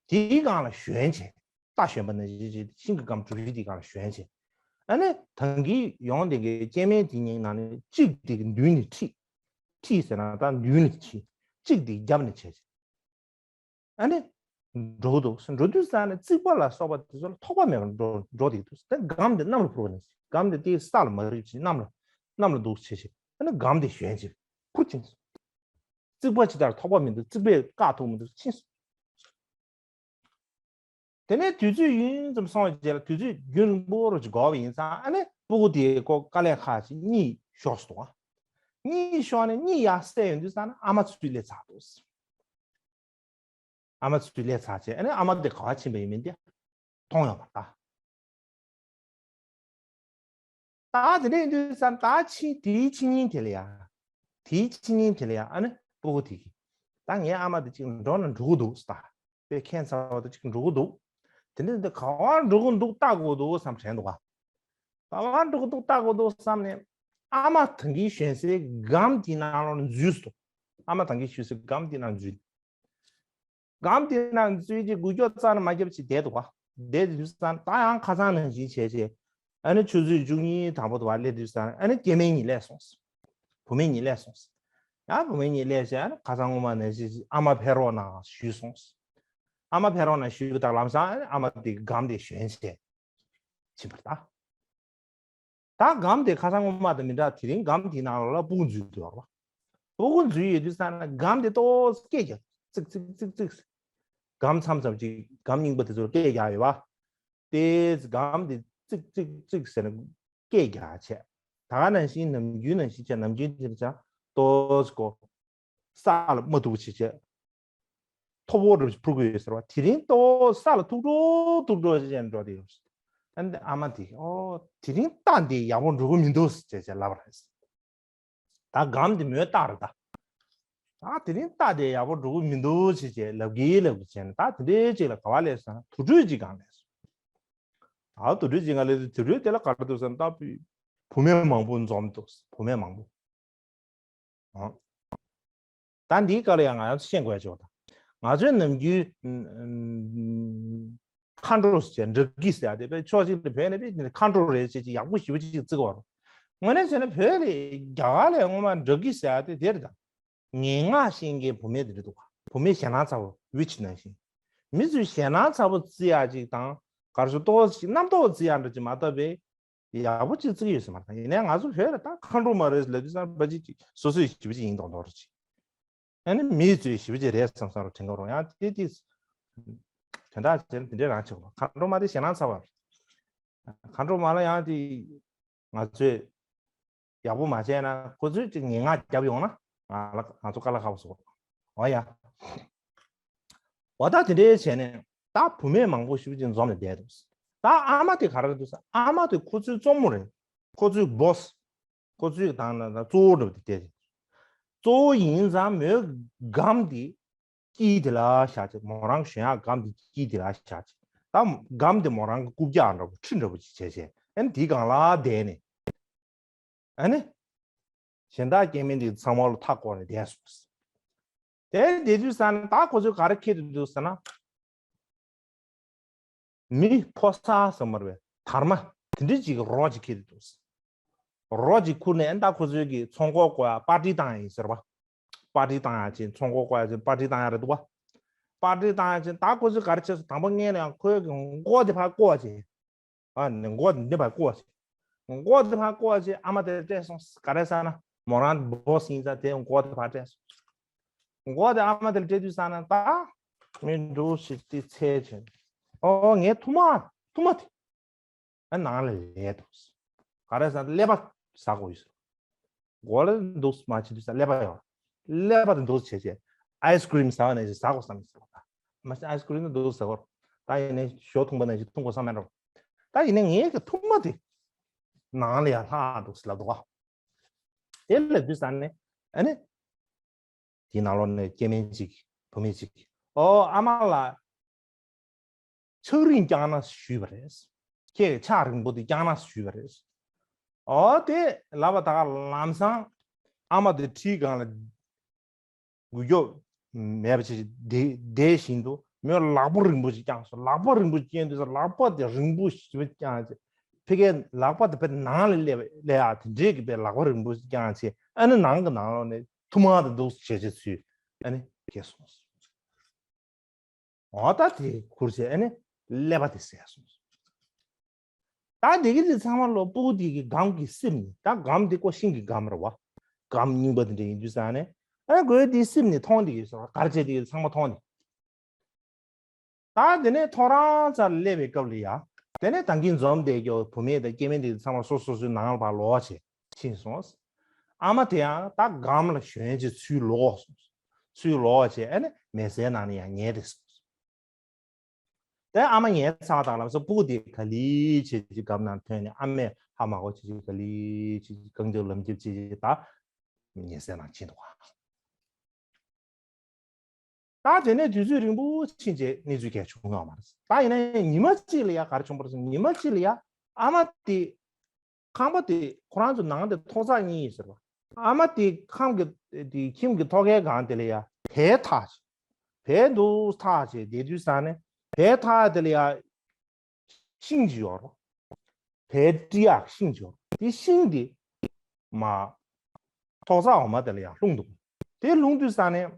དེའི་སྒང་ལ་ཞོན་བྱས། རྟ་ཞོན་པ་ནང་བཞིན་བྱས་ཤིང་གི་སྒམ་གྲུ་བཞི་དེའི་སྒང་ལ་ཞོན་བྱས། ཨ་ནི་ད་གིན་ཡོང་དེ་གི་སྐྱེས་དམན་དེ་གཉིས་ནང་ནས་གཅིག་དེ་གི་མདུན་ནས་ཁྲིད། ཁྲིད་ཟེར་ན་ད་མདུན་ནས་ཁྲིད། གཅིག་དེ་རྒྱབ་ནས་བྱས་བྱས། ཨ་ནི་འགྲོ་གི་འདུག་འགྲོ་དུས་ཙང་ནས་རྩིག་པ་ལ་སོགས་པ་དེ་ཚོ་ལ་ཐོགས་པ་མེད་པར་འགྲོ་འགྲོ་བསྡད་འདུག་དེ་སྒམ་དེ་གནམ་ལ་འཕུར་བ་ནང་བཞིན། སྒམ་དེ་དེའི་ས་ལ་མ་རེག་བྱས་གནམ་ལ་གནམ་ལ་འདུག་བྱས་བྱས། ཨ་ནི་སྒམ་དེ་ཞོན་བྱས་འཕུར་ཕྱིན་སོང་། རྩིག་པ་ཇི་ལྟར་ཐོགས་པ་མི་འདུག་རྩིག་པས་བཀག་ཐུབ་མི་འདུག་ཕྱིན་སོང་། དེ་ནས་དུས་ཚོད་ཡུན་ཙམ་སོང་བའི་རྗེས་ལ། དུས་ཚོད་རྒྱུན་རིང་པོ་རུ་ཅིག་འགོར་བ་ཡིན་ཙང་། ཨ་ནི་སྤུ་གུ་དེའི་ཁོ་དཀའ་ལས་ཁག་ཅིག་གཉིད་ཤོར་སོང་བ། གཉིད་ཤོར་ནས་གཉིད་ཡར་སད་ཡོང་དུས་ཙང་ནས་ཨ་མ་ཚུར་སླེབས་ཚར་འདུག་ཨ་མ་ཚུར་སླེབས་ཚར་བྱས། ཨ་ནི་ཨ་མ་དེ་ག་པར་ཕྱིན་པ་ཡིན་མིན་དེ་མཐོང་ཡོད་མ་རེད་ད། ད་དེ་འདྲ་ཡིན་དུས་ཙང་ད་ཕྱི་དེའི་ཕྱི་ཉིན་དེ་ལ་ཡ། དེའི་ཕྱི་ཉིན་དེ་ལ་ཡ་ཨ་ནི་སྤུ་གུ་དེ་གིས། ད་ངའི་ཨ་མ་དེ་ཅིག་འགྲོ་ན་འགྲོ་གི་འདུག་ཟེར། ད་དཔེ་ཁྱད་མཚར་བ་དེ་ཅིག་འགྲོ་གི་འདུག་དེ་འདྲ་འདི་ག་པར་འགྲོ་གི་འདུག་ལྟ་དགོས་འདུག་བསམ་དྲན་འདུག་ག་ག་པར་འགྲོ་གི་འདུག་ལྟ་དགོས་འདུག་བསམ་ནས། ཨ་མ་ད་གིན་ཞོན་སའི་སྒམ་དེའི་ནང་ལོགས་ནས་འཛུལ་སོང་། ཨ་མ་ད་གིན་ཞོན་སའི་སྒམ་དེའི་ནང་འཛུལ། སྒམ་དེའི་ནང་འཛུལ་རྗེས་འགུལ་སྐྱོད་རྩ་ནས་མ་བརྒྱབ་བྱས་བསྡད་འདུག་ག་བསྡད་དུས་ཙང་ད་ཡང་ཁ་སང་ནང་བཞིན་བྱས་བྱས། ཨ་ནི་ཆུ་ཚོད་བཅུ་གཉིས་དང་པོ་དུ་བ་སླེབས་དུས་ཙང་ཨ་ནི་སྐྱེས་དམན་གཉིས་སླེབས་སོང་། བུད་མེད་གཉིས་སླེབས་སོང་། ཡང་བུད་མེད་གཉིས་སླེབས་བྱས། ཨ་ནི་ཁ་སང་སྔོན་མ་ནང་བཞིན་ཨ་མ་ཕེབས་རོགས་གནང་ཞུས་སོང་། ཨ་མ་ཕེབས་རོགས་གནང་ཞུས་པ་དང་ལམ་སང་ཨ་ནི་ཨ་མ་དེ་སྒམ་དེ་ཞོན་བྱས་ཕྱིན་པ་རེད་ད། ད་སྒམ་དེ་ཁ་སང་སྔོན་མ་དང་མི་འདྲ། དེ་རིང་སྒམ་དེའི་ནང་ལོགས་ལ་སྤུ་གུ་འཛུལ་འདུག་ར། སྤུ་གུ་འཛུལ་ཡོད་དུས་ཙང་ན་སྒམ་དེ་ཏོག་ཙམ་སྐད་རྒྱག་ཙིག་ཙིག་ཙིག་ཙིག་སྒམ་མཚམས་མཚམས་ཅིག་སྒམ་རྙིང་པ་དེ་ཚོར་སྐད་རྒྱག་ཡོད་པ། དེ་སྒམ་དེ་ཙིག་ཙིག་ཙིག་ཟེར་ནས་སྐད་རྒྱག་བྱས། ད་ག་ནང་བཞིན་ནམ་རྒྱུན་ནང་བཞིན་བྱས། ནམ་རྒྱུན་དེ་ཚོ་ཏོག་ཙམ་ཀོ་ས་ལ་མ་ཐུག་བྱས་བྱས། ཐོ་བོ་རུ་འཕུར་གི་ཡོད་ཟེར་བ། དེ་རིང་ཏོག་ས་ལ་ཐུག་འགྲོ་ཐུག་འགྲོ་བྱས་འགྲོ་དེ་ཡོད། ཨ་ནི་ཨ་མ་དེ་གིས་ཨོ་དེ་རིང་རྟ་འདི་ཡག་པོ་འགྲོ་གི་མི་འདུག་ཟེར་བྱས་ལབ་པ་རེད། ད་སྒམ་དེ་མོའི་རྟ་རེད་ད། ད་དེ་རིང་རྟ་དེ་ཡག་པོ་འགྲོ་གི་མི་འདུག་ཟེར་བྱས་ལབ་གི་ལབ་གི་བྱས་ནས། ད་དེ་འདྲའི་ཅིག་ལ་ག་པར་སླེབས་སོང་ན་དུར་ཁྲོད་ཅིག་སྒང་སླེབས་སོང་། ད་དུར་ཁྲོད་ཅིག་སྒང་སླེབས་དུས་དུར་ཁྲོད་དེ་ལ་ག་རེ་འདུག་ཟེར་ན་ད་བུད་མེད་མང་པོ་འཛོམས་འདུག་བུད་མེད་མང་པོ། ཨ། ད་འདིའི་སྐོར་ལ་ཡང་ང་རང་ཚོ་ཤེས་དགོས་ཡ་ཅིག་ཡོད་ད། ང་ཚོའི་ནམ་རྒྱུན་མཁའ་འགྲོ་ཟེར་བྱས་འདྲ་སྐྱིད་ཟེར་ཡ་དེ་དཔེ་ཕྱོགས་གཅིག་ལ་བོད་ནས་དཔེ་མཁའ་འགྲོ་རེད་ཟེར་བྱས་ཡག་པོ་ཞེ་པོ་ཅིག་བརྩི་གི་ཡོད་རེད། དངོས་གནས་བྱས་ན་བོད་ལ་རྒྱ་གར་ལ་སྔོན་མ་འདྲ་སྐྱིད་ཟེར་ཡ་དེ་དེ་རེད་ད། ངན་སྔགས་ཤེས་མཁན་བུད་མེད་དེ་རེད་འདུག་ག་བུད་མེད་ཞེད་སྣང་ཚ་བོ་ཝིཆ་ནང་བཞིན། མི་ཚོས་ཞེད་སྣང་ཚ་བོ་བརྩི་ཡ་ཅིག་དང་། ག་རེ་ཟེར། ཏོག་ཙམ་རྣམ་རྟོག་བརྩི་ཡ་འདྲ་ཅིག་མ་གཏོགས་པའི་ཡག་པོ་ཅིག་བརྩི་གི་ཡོད་ས་མ་རེད། ཡིན་ནའི་ང་ཚོ་བོད་ལ་ད་མཁའ་འགྲོ་མ་རེད་ལབ་དུས་ཙང་ཕལ་ཆེར་ཅིག་སོ་སོས་ཞེ་པོ་ཅིག་ཡིན་མདོག་མདོག་རེད་ཅིག་ཨ་ནི་མིས་ཚོས་ཞེ་པོ་ཅིག་རེད་བསམ་བསམ་རུ་དྲན་གྱི་རེད། ཡང་དེ་དེ་དོན་དག་བྱས་ན་དེ་འདྲའི་རང་ཆགས་པ། མཁའ་འགྲོ་མ་དེ་ཞེད་སྣང་ཚ་བ་རེད། མཁའ་འགྲོ་མ་ལ་ཡང་དེ་ང་ཚོས་ཡག་པོ་མ་བྱས་ན། ཁོ་ཚོས་ཅིག་ངན་སྔགས་བརྒྱབ་ཡོང་ན་ང་ལ་ང་ཚོ་དཀའ་ལས་ཁག་པོ་བཟོ། འོ་ཡ། འོ་ད་དེ་འདྲའི་བྱས་ནས་ད་བུད་མེད་མང་པོ་ཞེ་པོ་ཅིག་འཛོམས་ནས་བསྡད་འདུག་ད་ཨ་མ་དེ་ག་རེ་འདུག་ཟེར། ཨ་མ་དེ་ཁོ་ཚོའི་གཙོ་མོ་རེད། ཁོ་ཚོའི་བྷོ་སི། ཁོ་ཚོའི་དང་ན་གཙོ་བོ་འདྲ་བོ་དེ་བལྟས་ཏེ། གཙོ་བོ་ཡིན་ཙང་མོའི་སྒམ་དེ་དཀྱིལ་དེ་ལ་བཞག་བྱས། མོ་རང་གཞོན་ཡག་སྒམ་དེ་དཀྱིལ་དེ་ལ་བཞག་བྱས། ད་སྒམ་དེ་མོ་རང་གི་རྐུབ་བཀྱག་འདྲ་བོ་ཁྲི་འདྲ་བོ་ཅིག་བྱས་བྱས། ཨ་ནི་དེའི་སྒང་ལ་བསྡད་ནས། ཨ་ནི། གཞན་དག་སྐྱེ་དམན་དེ་ཚང་མ་ལ་མཐའ་བསྐོར་ནས་བསྡད་སོང་། དེ་བསྡད་དུས་ཙ་ན་ད་ཁོ་ཚོས་ག་རེ་འཁྱེར་དུ་འདུག་ཟེར་ན། མི་ཕོ་གསར་ཟེར་མ་རེད་པས། དར་མ་དེ་འདྲ་ཅིག་རོ་ཅིག་འཁྱེར་དུ་འདུག། རོ་ཅིག་ཁུར་ནས་ཨ་ནི་ད་ཁོ་ཚོས་ཀྱི་ཚོང་ཁོག་བསྐོར་ཡ་པར་ཊི་བཏང་ཡ་ཡིན་ཟེར་བ། པར་ཊི་བཏང་ཡ་ཅིག་ཚོང་ཁོག་བསྐོར་ཡ་ཅིག་པར་ཊི་བཏང་ཡ་རེད་འདུག་བ། པར་ཊི་བཏང་ཡ་ཅིག་ད་ཁོ་ཚོས་ག་རེ་བྱས་སོང་། དང་པོ་སྔོན་ལ་ཡང་ཁོའི་གི་མགོ་དེ་ཕར་བསྐོར་བྱས། ཨ་ནི་མགོ་དེ་ཕར་བསྐོར་བྱས། མགོ་དེ་ཕར་བསྐོར་བྱས་ཨ་མ་དེར་སྤྲད་སོང་། ག་རེ་ཟེར་ན་མོ་རང་བྷོ་སི་ཡིན་ཙང་དེ་མགོ་དེ་ཕར་སྤྲད་སོང་། མགོ་དེ་ཨ་མ་དེར་སྤྲད་དུས་ཙ་ན་ད་མི་འདུག་ཞིག་དེ་ཚེ་བྱས། ཨོ་ངའི་ཐུར་མ། ཐུར་མ་དེ། ཨ་ནང་ལ་ལས་འདུག། ག་རེ་ཟ་ཀླད་པ་ཟ་དགོས་ཡོད་ཟེར། མགོ་ལ་འདུག་མ་བྱེད་དུས་ས་ཀླད་པ་ཡོད། ཀླད་པ་དེ་འདུག་བྱས་བྱས། ཨའི་སི་ཀི་རིམ་ཟ་བ་ནས་ཟ་དགོས་བསམ་ཟེར་བ། མ་གཞི་ཨའི་སི་ཀི་རིམ་དེ་འདུག་ཟ་དགོས། ད་ཡིན་ནའི་ཞོ་འཐུང་བ་ནང་བཞིན་འཐུང་དགོས་བསམ་མེད་འགྲོ། ད་ཡིན་ནའི་ངའི་གི་ཐུར་མ་དེ་ནང་ལ་ཡར་ལྷག་འདུག་ཟེར་ལབ་འདུག་བ། དེ་ལབ་དུས་ས་ནས་ཨ་ནི། དེའི་ནང་ལོགས་ནས་སྐྱེ་དམན་ཅིག་བུད་མེད་ཅིག་ཨོ་ཨ་མ་ལགས། ཕྱག་རིང་བརྐྱངས་ན་ཞུས་པ་རེད། ཁྱེད་ཕྱག་རིང་པོ་དེ་བརྐྱངས་ན་ཞུས་པ་རེད། ཨོ་དེ་ལབ་པ་ད་ག་ལམ་སང་ཨ་མ་དེ་ཁྲིའི་སྒང་ལ་འགུལ་སྐྱོད་མེད་པ་ཅིག་བསྡད་བཞིན་དུ་མོས་ལག་པ་རིང་པོ་ཅིག་བརྐྱངས་སོང་། ལག་པ་རིང་པོ་ཅིག་བརྐྱངས་དུས་ལག་པ་དེ་རིང་པོ་ཞིག་བརྐྱངས་བྱས། ཕ་གིའི་ལག་པ་དེ་དཔེ་ནང་ལ་སླེབས་སླེབས་ཡག་དེ་འདྲས་ཀྱི་དཔེ་ལག་པ་རིང་པོ་ཅིག་བརྐྱངས་བྱས། ཨ་ནི་ནང་གི་ནང་ལོགས་ནས་ཐུར་མ་དེ་འདུག་བྱས་བྱས་ཚུར་ཨ་ནི་སྐྱེས་སོང་། འོ་ད་དེ་ཁུར་བྱས་ཨ་ནི་ཀླད་པ་དེ་ཟས་སོང་། ད་དེ་གི་དེ་ཚང་མ་ལོ་སྤུ་གུ་དེ་གི་སྒམ་གྱི་སེམས་ནི། ད་སྒམ་དེ་ཀོ་ཤིང་གི་སྒམ་རེད་བ། སྒམ་རྙིང་པ་དེ་འདྲ་ཡིན་དུས་ཙང་ནས་ཨ་ནི་ཁོའི་དེའི་སེམས་ནི་མཐོང་དེ་གི་སོ་གར་བྱས་དེ་གི་ཚང་མ་མཐོང་ནི། ད་དེ་ནས་ཐོ་རངས་ཚར་སླེབས་པའི་སྐབས་ལ་ཡ། དེ་ནས་ད་གིན་འཛོམས་བསྡད་ཀྱོ་བུད་མེད་དང་སྐྱེ་དམན་དེ་ཚང་མ་སོ་སོ་སོའི་ནང་ལ་ཕར་ལོག་བྱས་ཕྱིན་སོང་། ཨ་མ་དེ་ཡང་ད་སྒམ་ལ་ཞོན་བྱས་ཚུར་ལོག་སོང་། ཚུར་ལོག་བྱས་ཨ་ནི་མལ་སའི་ནང་ནས་ཡང་ཉལ་བསྡད་སོང་། དེ་ཨ་མ་ཉལ་ཚར་དང་ལབ་སོང་། སྤུ་གུ་དེ་ག་ལེ་བྱས་ཀྱི་སྒམ་ནང་ཐོན་ནས་ཨ་མས་ཧ་མ་གོ་བྱས་ཀྱི་ག་ལེ་བྱས་ཀྱི་རྐང་རྒྱབ་ལམ་རྒྱབ་བྱས་ཀྱི་ད་མལ་སའི་ནང་ཕྱིན་འདུག་ག་ད་དེ་ནས་དུས་ཚོད་རིང་པོ་ཕྱིན་རྗེས་གནས་ཚུལ་གང་ཡང་བྱུང་ཡོད་མ་རེད། ད་ཡིན་ན་ཡང་ཉི་མ་གཅིག་ལ་ཡ་ག་རེ་བྱུང་བ་རེད་ཟེར་ན། ཉི་མ་གཅིག་ལ་ཡ་ཨ་མ་དེ་ཁང་པ་དེ་ཁོ་རང་ཚོ་ནང་དེ་ཐོག་བརྩེགས་གཉིས་ཡོད་ཟེར་བ། ཨ་མ་དེ་ཁང་གི་དེ་ཁྱིམ་གྱི་ཐོག་ཁའི་སྒང་དེ་ལ་ཡ་བལ་ཐག་བྱས། བལ་འདུག་ཐག་བྱས་བསྡད་དུས་ཙང་ནས་བལ་ཐག་དེ་ལ་ཡ་ཤིང་ཅིག་ཡོད་རེད། བལ་སྤྲི་ཡག་ཤིང་ཅིག་ཡོད་རེད། དེ་ཤིང་དེ་མ་ཐོག་བརྩེགས་འོག་མ་དེ་ལ་ཡང་ལྷུང་འདུག་དེ་ལྷུང་དུས་ཙང་ནས་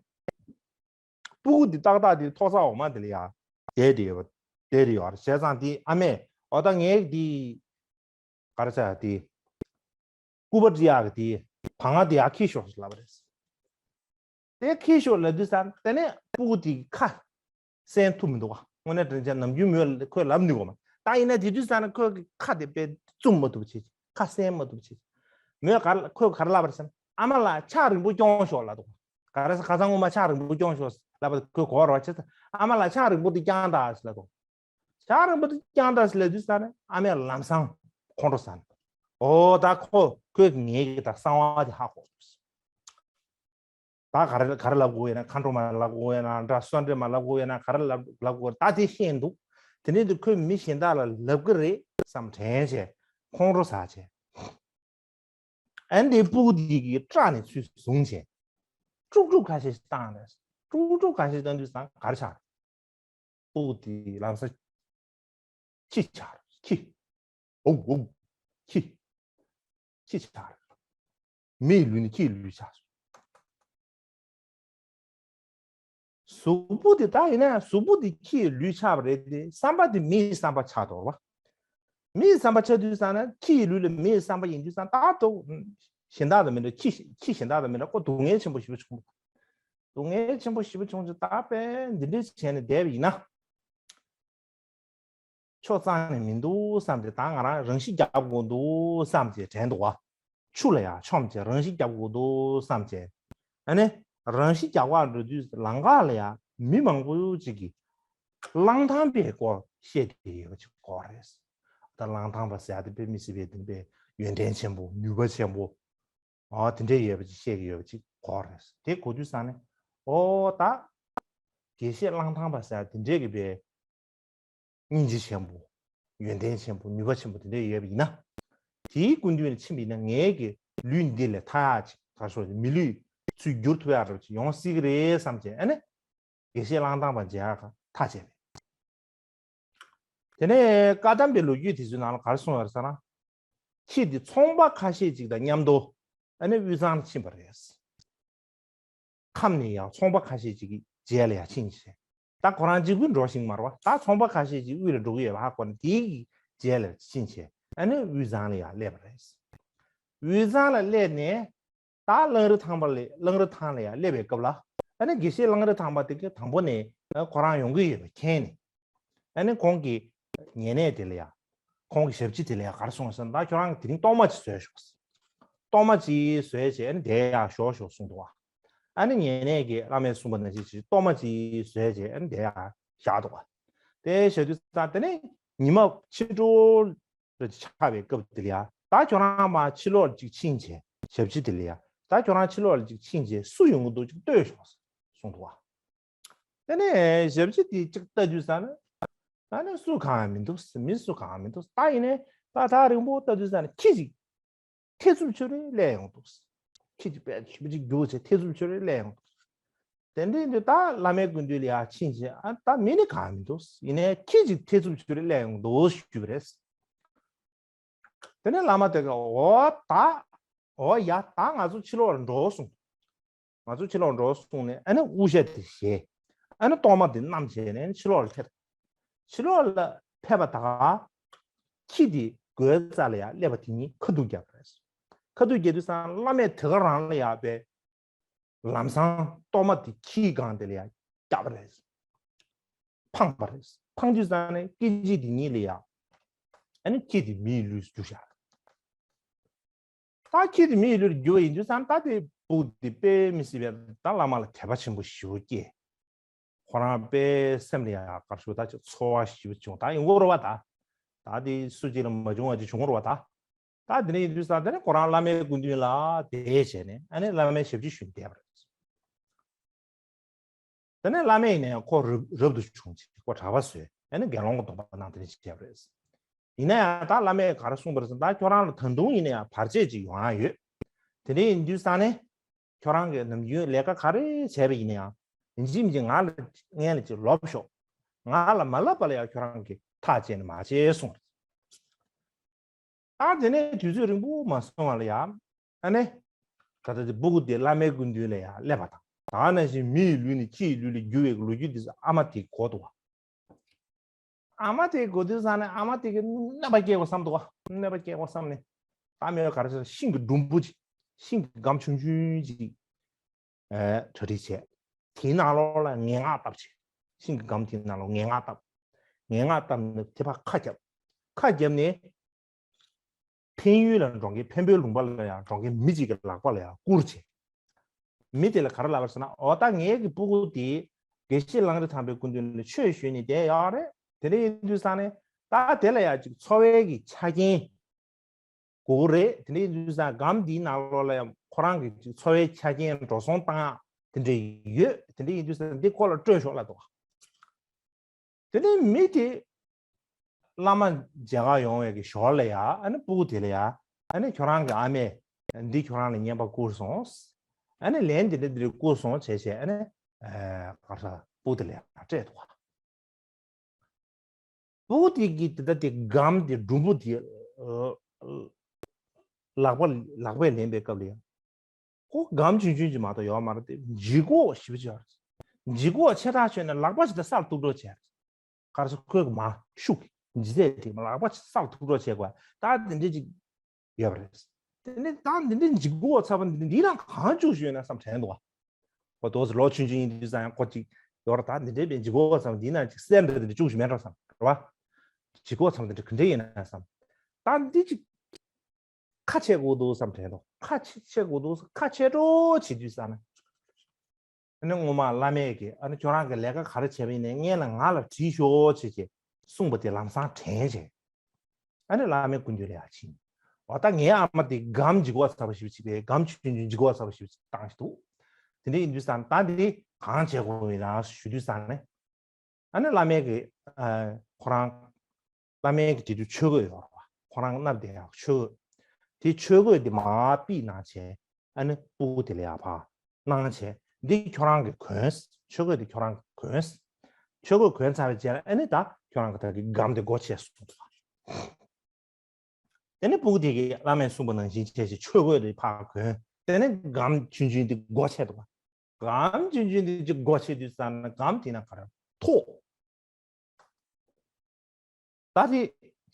སྤུ་གུ་དེ་ཏག་ཏག་དེ་ཐོག་བརྩེགས་འོག་མ་དེ་ལ་ཡང་བསྡད་དེ་ཡོད་པ་བསྡད་དེ་ཡོད་རེད། བྱས་ཙང་དེ་ཨ་མས་འོ་ད་ངས་དེ་ག་རེ་ཟེར་དེ་སྐུད་པ་སྤྲི་ཡག་གི་དེ་བང་ང་དེ་ཡར་འཁྱེར་ཤོག་ཟེར་ལབ་པ་རེད། དེ་འཁྱེར་ཤོག་ལབ་དུས་ཙང་དེ་ནས་སྤུ་གུ་དེ་གི་ཁ་སྲན་ཐུབ་མི་འདུག་ག་དངོས་གནས་དྲང་གནས་ནམ་རྒྱུན་མོས་ཁོས་ལབ་ནུས་གོ་མ། ད་ཡིན་ན་དེ་དུས་ཙང་ནས་ཁོས་ཁ་དེ་དཔེ་བཙུམ་མ་ཐུབ་བྱེད་ཀྱི། ཁ་སྲན་མ་ཐུབ་བྱེད་ཀྱི། མོས་ག་ཁོས་ག་རེ་ལབ་པ་རེད་ཟེར་ན། ཨ་མ་ལགས་ཕྱག་རིང་པོ་རྐྱོང་ཤོག་ལབ་འདུག་ག་རེ་ཟེར། ཁ་སང་སྔོན་མ་ཕྱག་རིང་པོ་རྐྱོང་ཤོག་ལབ་པ་ཁོས་གོ་བ་རེད་བ། བྱས་ཙང་ཨ་མ་ལགས་ཕྱག་རིང་པོ་དེ་བརྐྱངས་དང་ཟེར་ལབ་འདུག་ཕྱག་རིང་པོ་དེ་བརྐྱངས་དང་ཟེར་ལབ་དུས་ཙང་ནས་ཨ་མས་ལམ་སང་ཁོང་ཁྲོ་ཟ་ནས། ཨོ་ད་ཁོ་ཁོས་ངའི་གི་ད་གསང་བ་དེ་ཧ་གོ་འདུག་ད་ག་རེ་ག་རེ་ལབ་དགོས་ཡོད་ན། མཁའ་འགྲོ་མ་ལབ་དགོས་ཡོད་ན་འདྲ། གསོལ་འདེབས་མ་ལབ་དགོས་ཡོད་ན། ག་རེ་ལབ་ལབ་དགོས། ད་དེ་ཤེས་འདུག་དེ་ནས་དུ་ཁོས་མི་གཞན་དག་ལ་ལབ་གི་རེད་བསམ་དྲན་བྱས། ཁོང་ཁྲོ་ཟ་བྱས། ཨ་ནི་དེ་སྤུ་གུ་དེ་གི་སྐྲ་ནས་ཚུར་བཟུང་བྱས། ཀྲུག་ཀྲུག་ཁ་ཤས་ཤིག་བཏང་རེད། ཀྲུག་ཀྲུག་ཁ་ཤས་བཏང་དུས་ཙང་ག་རེ་ཆགས་རེད། སྤུ་གུ་དེ་ལམ་སང་ཁྱི་ཆགས་རེད། ཁྱི། ཨོ་ཨོ། ཁྱི། ཁྱི་ཆགས་རེད། མིའི་ལུས་ནི་ཁྱིའི་ལུས་ཆགས་སོང་། གཟུགས་པོ་དེ་ད་ཡིན་ན་གཟུགས་པོ་དེ་ཁྱིའི་ལུས་ཆགས་པ་རེད་དེ། བསམ་པ་དེ་མིའི་བསམ་པ་ཆགས་འདུག་བ། མིའི་བསམ་པ་ཆགས་དུས་ཙང་ན་ཁྱིའི་ལུས་ལ་མིའི་བསམ་པ་ཡིན་དུས་ཙང་ད་དུ་གཞན་དག་དང་མི་འདྲ། ཁྱི་ཁྱི་གཞན་དག་དང་མི་འདྲ། ཁོ་སྡུག་བསྔལ་ཆེན་པོ་ཞེ་པོ་བྱུང་། སྡུག་བསྔལ་ཆེན་པོ་ཞེ་པོ་བྱུང་ཚེ་ད་དཔེ་འདི་འདྲ་བྱས་ནས་བསྡད་པ་ཡིན་ན། ཆོ་གཙང་ནས་མི་འདུག་བསམ་སྟེ། ད་ང་རང་རང་ཤི་རྒྱག་དགོས་འདུག་བསམ་བྱས་དྲན་འདུག་བ། ཆུ་ལ་ཡང་མཆོངས་བྱས་རང་ཤི་རྒྱག་དགོས་འདུག་བསམ་བྱས། ཨ་ནི་རང་ཤི་རྒྱག་པར་འགྲོ་དུས་ལམ་ཁ་ལ་ཡང་མི་མང་པོ་ཅིག་གིས་གླང་ཐང་པའི་སྐོར་བཤད་དེ་ཡོད་པ་ཅིག་གོ་རེད། ད་གླང་ཐང་པ་ཟེར་ཡ་དེ་དཔེ་མི་སྲིད་པའི་དེ་དཔེ་ ཡོན་ཏན་ཆེན་པོ། ནུས་པ་ཆེན་པོ། ཨོ་དེ་འདྲས་ཡོད་པ་ཅིག་བཤད་ཀྱི་ཡོད་པ་ཅིག་གོ་རེད། དེ་གོ་དུས་ཙང་ནས་ཨོ་ད་དགེ་བཤེས་གླང་ཐང་པ་ཟེར་དེ་འདྲས་ཀྱི་པའི་སྙིང་རྗེ་ཆེན་པོ། ཡོན་ཏན་ཆེན་པོ། ནུས་པ་ཆེན་པོ་དེ་འདྲས་ཡོད་པ་ཡིན་ན། དེའི་སྐུ་མདུན་ལ་ཕྱིན་པ་ཡིན་ན་ངའི་གི་ལུས་འདི་ལས་ཐར་ཡག་ཅིག་ག་རེ་ཟེར། མི་ལུས་ཚུར་བསྒྱུར་ཐུབ་ཡག་རབ་ཅིག་ཡོང་སྲིད་ཀྱི་རེད་བསམ་བྱས། ཨ་ནི་དགེ་བཤེས་གླང་ཐང་པ་མཇལ་ཡག་ཐག་བཅད་པས། དེ་ནས་བཀའ་གདམས་པའི་ལོ་རྒྱུས་དེ་ཚོའི་ནང་ལ་ག་རེ་གསུངས་ཡོད་རེད་ཟེར་ན། ཁྱེད་འདི་ཚོང་པ་ཁ་ཤས་ཅིག་དང་མཉམ་དུ་ཨ་ནི་དབུས་གཙང་ལ་ཕྱིན་པ་རེད། ཁམས་ནས་ཡང་ཚོང་པ་ཁ་ཤས་ཅིག་གི་རྗེས་ལ་ཡང་ཕྱིན་བྱས། ད་ཁོ་རང་གཅིག་པུ་འགྲོ་ཤེས་མ་རེད་པ། ད་ཚོང་པ་ཁ་ཤས་ཅིག་དབུས་ལ་འགྲོ་གི་ཡོད་པ་ཧ་གོ་ནས་དེའི་རྗེས་ལ་ཕྱིན་བྱས་ཨ་ནི་དབུས་གཙང་ལ་ཡང་སླེབས་པ་རེད། དབུས་གཙང་ལ་སླེབས་ནས་ད་གླང་རི་ཐང་པ་ལ། གླང་རི་ཐང་ལ་ཡང་སླེབས་པའི་སྐབས་ལ་ཨ་ནི་དགེ་བཤེས་གླང་རི་ཐང་པ་དེ་གི་དང་པོ་ནས་ཁོ་རང་ཡོང་གི་ཡོད་པ་མཁྱེན་ནས། ཨ་ནི་ཁོང་གི་ཉེ་གནས་དེ་ལ་ཡང་། ཁོང་གི་ཞབས་ཕྱི་དེ་ལ་ཡང་ག་རེ་གསུངས་ཟེར་ན། ད་ཁྱོད་རང་གི་དེ་རིང་གཏོར་མ་ཅིག་བཟོས་ཤོག་གཏོར་མ་ཅིག་བཟོས་བྱས་ཨ་ནི་དེ་ཡར་བཞག་ཤོག་གསུངས་འདུག་པ། ཨ་ནི་ཉེ་གནས་ཀྱིས་བླ་མས་གསུངས་པ་ནང་བཞིན་བྱས་གཏོར་མ་ཅིག་བཟོས་བྱས་ཨ་ནི་དེ་ཡར་བཞག་འདུག་པ། དེ་བཞག་དུས་ཙང་དེ་ནས་ཉི་མ་ཕྱི་དྲོ་ལ་ཆགས་པའི་སྐབས་དེ་ལ་ཡང་། ད་ཁྱོད་རང་མར་ཕྱི་ལོགས་ལ་ཅིག་ཕྱིན་བྱས། ཞབས་ཕྱི་དེ་ལ་ཡང་། ད་ཁྱོད་རང་ཕྱི་ལོགས་ལ་ཅིག་ཕྱིན་བྱས་སུ་ཡོང་གི་འདུག་ཅིག་ལྟོས་ཤོག་གསུངས་འདུག་པ། དེ་ནས་ཞབས་ཕྱི་དེ་ཅིག་ལྟ་དུས་ཙང་ནས། ཨ་ནི་སུ་གང་ཡང་མི་འདུག་མི་སུ་གང་ཡང་མི་འདུག་ད་ཡིན་ནའི་ད་ཐག་རིང་པོ་ལྟ་དུས་ཙང་ནས་ཁྱི་ཅིག་ཐེ་ཚོམ་ཆོད་རེ་སླེབས་ཡོང་འདུག་ཁྱི་ཅིག་དཔེ་ཞེ་པོ་ཅིག་རྒྱུག་བྱས་ཐེ་ཚོམ་ཆོད་རེ་སླེབས་ཡོང་འདུག་དེ་འདྲའི་དུས་ད་བླ་མའི་སྐུ་མདུན་ལ་ཡར་ཕྱིན་བྱས། ཨ་ད་མི་ནི་གང་ཡང་མི་འདུག་ཡིན་ནའི་ཁྱི་ཅིག་ཐེ་ཚོམ་ཆོད་རེ་སླེབས་ཡོང་འདུག་ཞུས་པ་རེད། དེ་ནས་བླ་མ་དེ་ག་འོ་ད། འོ་ཡ་ད་ང་ཚོ་ཕྱི་ལོགས་ལ་འགྲོ་གསུངས། ང་ཚོ་ཕྱི་ལོགས་འགྲོ་གསུངས་ནས་ཨ་ནི་དབུ་ཞྭ་དེ་བཞེས། ཨ་ནི་གཏོར་མ་དེ་བསྣམས་བྱས་ནས་ཕྱི་ལོགས་ལ་ཕེབས། ཕྱི་ལོགས་ལ་ཕེབས་པ་ད་ག་ཁྱི་དེ་སྒོའི་རྩ་ལ་ཡར་སླེབས་པ་དེ་ཉིད་ཁ་ཐུག་བརྒྱབ་པ་རེད། ཁ་ཐུག་བརྒྱབ་དུས་ཙང་བླ་མས་དེ་ག་རང་ལ་ཡར་པའི་ལམ་སང་གཏོར་མ་དེ་ཁྱིའི་སྒང་དེ་ལ་ཡར་བརྒྱབ་པ་རེད། འཕངས་པ་རེད། འཕངས་དུས་ཙང་ནས་སྐད་ཅིག་དེ་ཉིད་ལ་ཡར། ཨ་ནི་ཁྱི་དེ་མིའི་ལུས་སུ་གྱུར་བཞག་ད་ཁྱི་དེ་མིའི་ལུས་སུ་གྱུར་བ་ཡིན་དུས་ཙང་ད་དེ་སྤུ་གུ་དེ་དཔེ་མི་སྲིད་པའི་ད་བླ་མ་ལ་དད་པ་ཆེན་པོ་ཞེ་པོ་སྐྱེས། ཁོ་རང་དཔེ་སེམས་ལ་ཡང་ག་རེ་ཞུ། ད་ཅིག་ཚོར་བ་ཞེ་པོ་བྱུང་། ད་ཡོང་གི་རེད་པ་ད། ད་དེ་སུ་གཅིག་ལ་མ་བྱུང་བ་ཅིག་བྱུང་གི་རེད་པ་ད། ད་དེ་འདྲ་ཡིན་དུས་ཙང་དེ་ནས་ཁོ་རང་བླ་མའི་སྐུ་མདུན་ལ་དེ་བྱས་ནས་ཨ་ནི་བླ་མའི་ཞབས་ཕྱི་ཞུས་ནས་བསྡད་པ་རེད། དེ་ནས་བླ་མས་ཡིན་ནའི་ཁོ་རབ་རབ་ཏུ་བྱུང་ཅིག་ཁོ་གྲྭ་པ་བཟོས། ཨ་ནི་དགེ་སློང་གི་སྡོམ་པ་གནང་། དེ་འདྲ་ཅིག་བྱས་པ་རེད། ཡིན་ན་ཡང་ད་བླ་མས་ག་རེ་གསུངས་པ་རེད་ཟེར་ན། ད་ཁྱོད་རང་ལ་ད་དུང་ཡིན་ན་ཡང་བར་ཆད་ཅིག་ཡོང་ཡ་ཡོད། དེ་འདྲ་ཡིན་དུས་ཙང་ནས་ཁྱོད་རང་གིས་ནམ་རྒྱུན་ལས་ཀ་ག་རེ་བྱས་པ་ཡིན་ན་ཡང་ཡིན་གཅིག་མིན་གཅིག་ང་ལ་སྔོན་ལ་ཅིག་ལོབས་ཤོག་ང་ལ་མ་ལབ་པ་ལ་ཡང་ཁྱོད་རང་གིས་ཐག་བཅད་ནས་མ་བྱེད་གསུངས་རེད། ད་དེ་ནས་དུས་ཚོད་རིང་པོ་མ་སོང་བ་ལ་ཡང་། ཨ་ནི། ད་ལྟ་དེ་སྤུ་གུ་དེ་བླ་མའི་སྐུ་མདུན་ལ་ཡང་སླེབས་པ་དང་། ད་ནང་བཞིན་མི་ཡི་ལུས་ནས་ཁྱི་ཡི་ལུས་ལ་བསྒྱུར་བའི་ལོ་རྒྱུས་དེ་ཚོ་ཨ་མ་དེས་གོ་འདུག་པ། ཨ་མ་དེས་གོ་དུས་ཙང་ནས་ཨ་མ་དེ་གིས་གནོད་པ་སྐྱེལ་དགོས་བསམ་འདུག་པ། གནོད་པ་སྐྱེལ་དགོས་བསམ་ནས། ད་མི་ག་རེ་ཟེར། ཤིང་གི་སྒྲོམ་བུ་ཅིག་ཤིང་གི་སྒམ་ཆུང་ཆུང་ཅིག་ཨེ་གྲ་སྒྲིག་བྱས། དེའི་ནང་ལོགས་ལ་ངན་སྔགས་བཏབ་བྱས། ཤིང་གི་སྒམ་དེའི་ནང་ལོགས་ངན་སྔགས་བཏབ། ངན་སྔགས་བཏབ་ནས་དེ་ཕར་ཁ་བརྒྱབ། ཁ་བརྒྱབ་ནས། འཕན་ཡུལ་ལ་འགྲོ་མཁན། འཕན་པོའི་ལུང་པ་ལ་ཡང་འགྲོ་མཁན་མི་གཅིག་གི་ལག་པ་ལ་ཡང་བསྐུར་བྱས། མི་དེ་ལ་ག་རེ་ལབ་པ་རེད་ཟེར་ན། འོ་ད་ངའི་གི་སྤུ་གུ་དེ་དགེ་བཤེས་གླང་རི་ཐང་པའི་སྐུ་མདུན་ལ་ཆོས་ཞུས་ནས་བསྡད་ཡོད་རེད། དེ་འདྲ་ཡིན་དུས་ཙང་ནས་ད་དེ་ལ་ཡང་ཅིག་འཚོ་བའི་གི་ཆ་རྐྱེན་དགོས་རེད། དེ་འདྲ་ཡིན་དུས་ཙང་སྒམ་འདིའི་ནང་ལོགས་ལ་ཡང་ཁོ་རང་གི་ཅིག་འཚོ་བའི་ཆ་རྐྱེན་འགྲོ་སོང་བཏང་ཡག་དེ་འདྲ་ཡོད། དེ་འདྲ་ཡིན་དུས་ཙང་འདི་ཁོ་ལ་སྤྲོད་ཤོག་ལབ་འདུག་དེ་ནས་མི་དེ་བླ་མ་མཇལ་ག་ཡོང་བའི་གི་ཞོར་ལ་ཡ། ཨ་ནི་སྤུ་གུ་དེ་ལ་ཡ། ཨ་ནི་ཁྱོད་རང་གི་ཨ་མས་འདི་ཁྱོད་རང་ལ་རྔན་པ་བསྐུར་སོང་། ཨ་ནི་ལན་འདི་འདྲ་འདི་འདྲ་བསྐུར་སོང་བྱས་བྱས། ཨ་ནི་ཨ་ག་རེ་ཟེར། སྤུ་གུ་དེ་ལ་ཡ་སྤྲད་འདུག་པ། སྤུ་གུ་དེ་གིས་དེ་ལྟ་དེ་སྒམ་དེ་སྒྲོམ་བུ་དེ་ལག་པ་ལག་པས་ལེན་པའི་སྐབས་ལ་ཡ། ཁོ་སྒམ་ཆུང་ཆུང་ཅིག་མ་གཏོགས་ཡོད་མ་རེད་དེ། ལྗིད་ཁོག་ཞེ་པོ་ཅིག་ཡོད་རེད། ལྗིད་ཁོག་ཆེ་དྲགས་ཤོས་ནས་ལག་པ་ཞིག་ད་སར་གཏུབ་འགྲོ་བྱས་རེད། ག་རེ་ཟེར། ཁོའི་མ་ཤུགས་ཀྱིས་ལྗིད་ཚད་དེ་ལག་པ་ཞིག་སར་གཏུབ་འགྲོ་བྱས་དགོས། ད་དེ་འདྲས་ཅིག་ཡོད་པ་རེད། དེ་ནས་ད་འདི་འདྲའི་ལྗིད་ཁོག་ཚ་པོ་འདི་འདི་ནང་གང་བཅུག་བཞག་ཡོད་ན་བསམ་དྲན་འདུག་པ། ཁོ་ཏོག་ཙམ་ལོ་ཆུང་ཆུང་ཡིན་དུས་ཙང་ཡང་ཁོ་ཅིག་ཡོད་རེད། ད་འདི་འདྲའི་པའི་ལྗིད་ཁོག་ཚ་པོ་འདི་ནང་ཅིག་གསེར་འདྲ་འདི་འདྲ་བཅུག་བཞག་མེད་འགྲོ་བསམ་རེད་པ། ལྗིད་ཁོག་ཚ་པོ་འདི་འདྲ་ག་འདྲ་ཡིན་ན་བསམ། ད་འདི་ཅིག་ཁ་ཕྱེ་དགོས་འདུག་བསམ་དྲན་འདུག་ཁ་ཕྱེ་ཕྱེ་དགོས་འདུག་ཁ་ཕྱེ་འགྲོ་བྱེད་དུས་ཙང་ནས། ཨ་ནི་སྔོན་མ་བླ་མས་ཀྱིས་ཨ་ནི་ཁྱོད་རང་གི་ལས་ཀ་ག་རེ་བྱས་པ་ཡིན་ནའི་སྔོན་ལ་ང་ལ་དྲིས་ཤོག་ཅེས་ཀྱིས་གསུངས་པ་དེ་ལམ་སང་དྲན་བྱས། ཨ་ནི་བླ་མའི་སྐུ་མདུན་ལ་ཡར་ཕྱིན། འོ་ད་ངའི་ཨ་མ་དེ་སྒམ་འཇིགས་པ་ཚ་པོ་ཞིག་ཅིག་རེད། སྒམ་ཆུང་ཆུང་འཇིགས་པ་ཚ་པོ་ཞིག་ཅིག་བཏང་ཞིག་འདུག་དེ་འདྲ་ཡིན་དུས་ཙང་ད་འདི་གང་བྱེད་དགོས་ཡིན་ན་ཞུ་དུས་ཙང་ནས། ཨ་ནི་བླ་མའི་གི་ཨ་ཁོ་རང་བླ་མའི་གི་དེ་དུས་ཆོས་གོས་ཡོད་རེད་བ། ཁོ་རང་མནབས་བསྡད་ཡག་ཆོས་གོས། དེ་ཆོས་གོས་དེ་མར་ཕུད་གནང་བྱས། ཨ་ནི་སྤུ་གུ་དེ་ལ་ཡར་ཕར་གནང་བྱས། འདི་ཁྱོད་རང་གིས་གོན། ཆོས་གོས་དེ་ཁྱོད་རང་གིས་གོན། ཆོས་གོས་གོན་ཚར་བའི་རྗེས་ལ་ཨ་ནི་ད་ཁྱོད་རང་གི་ད་གི་སྒམ་དེ་སྒོ་ཕྱེ་གསུངས་སོང་། དེ་ནས་སྤུ་གུ་དེ་གིས་བླ་མས་གསུངས་པ་ནང་བཞིན་བྱས་བྱས་ཆོས་གོས་དེ་ཕར་གོན། དེ་ནས་སྒམ་ཆུང་ཆུང་དེ་སྒོ་ཕྱེ་འདུག་སྒམ་ཆུང་ཆུང་དེ་ཅིག་སྒོ་ཕྱེ་དུས་ཙ་ན་སྒམ་དེ་ན་ག་རེ་ཐོག་ད་དེ་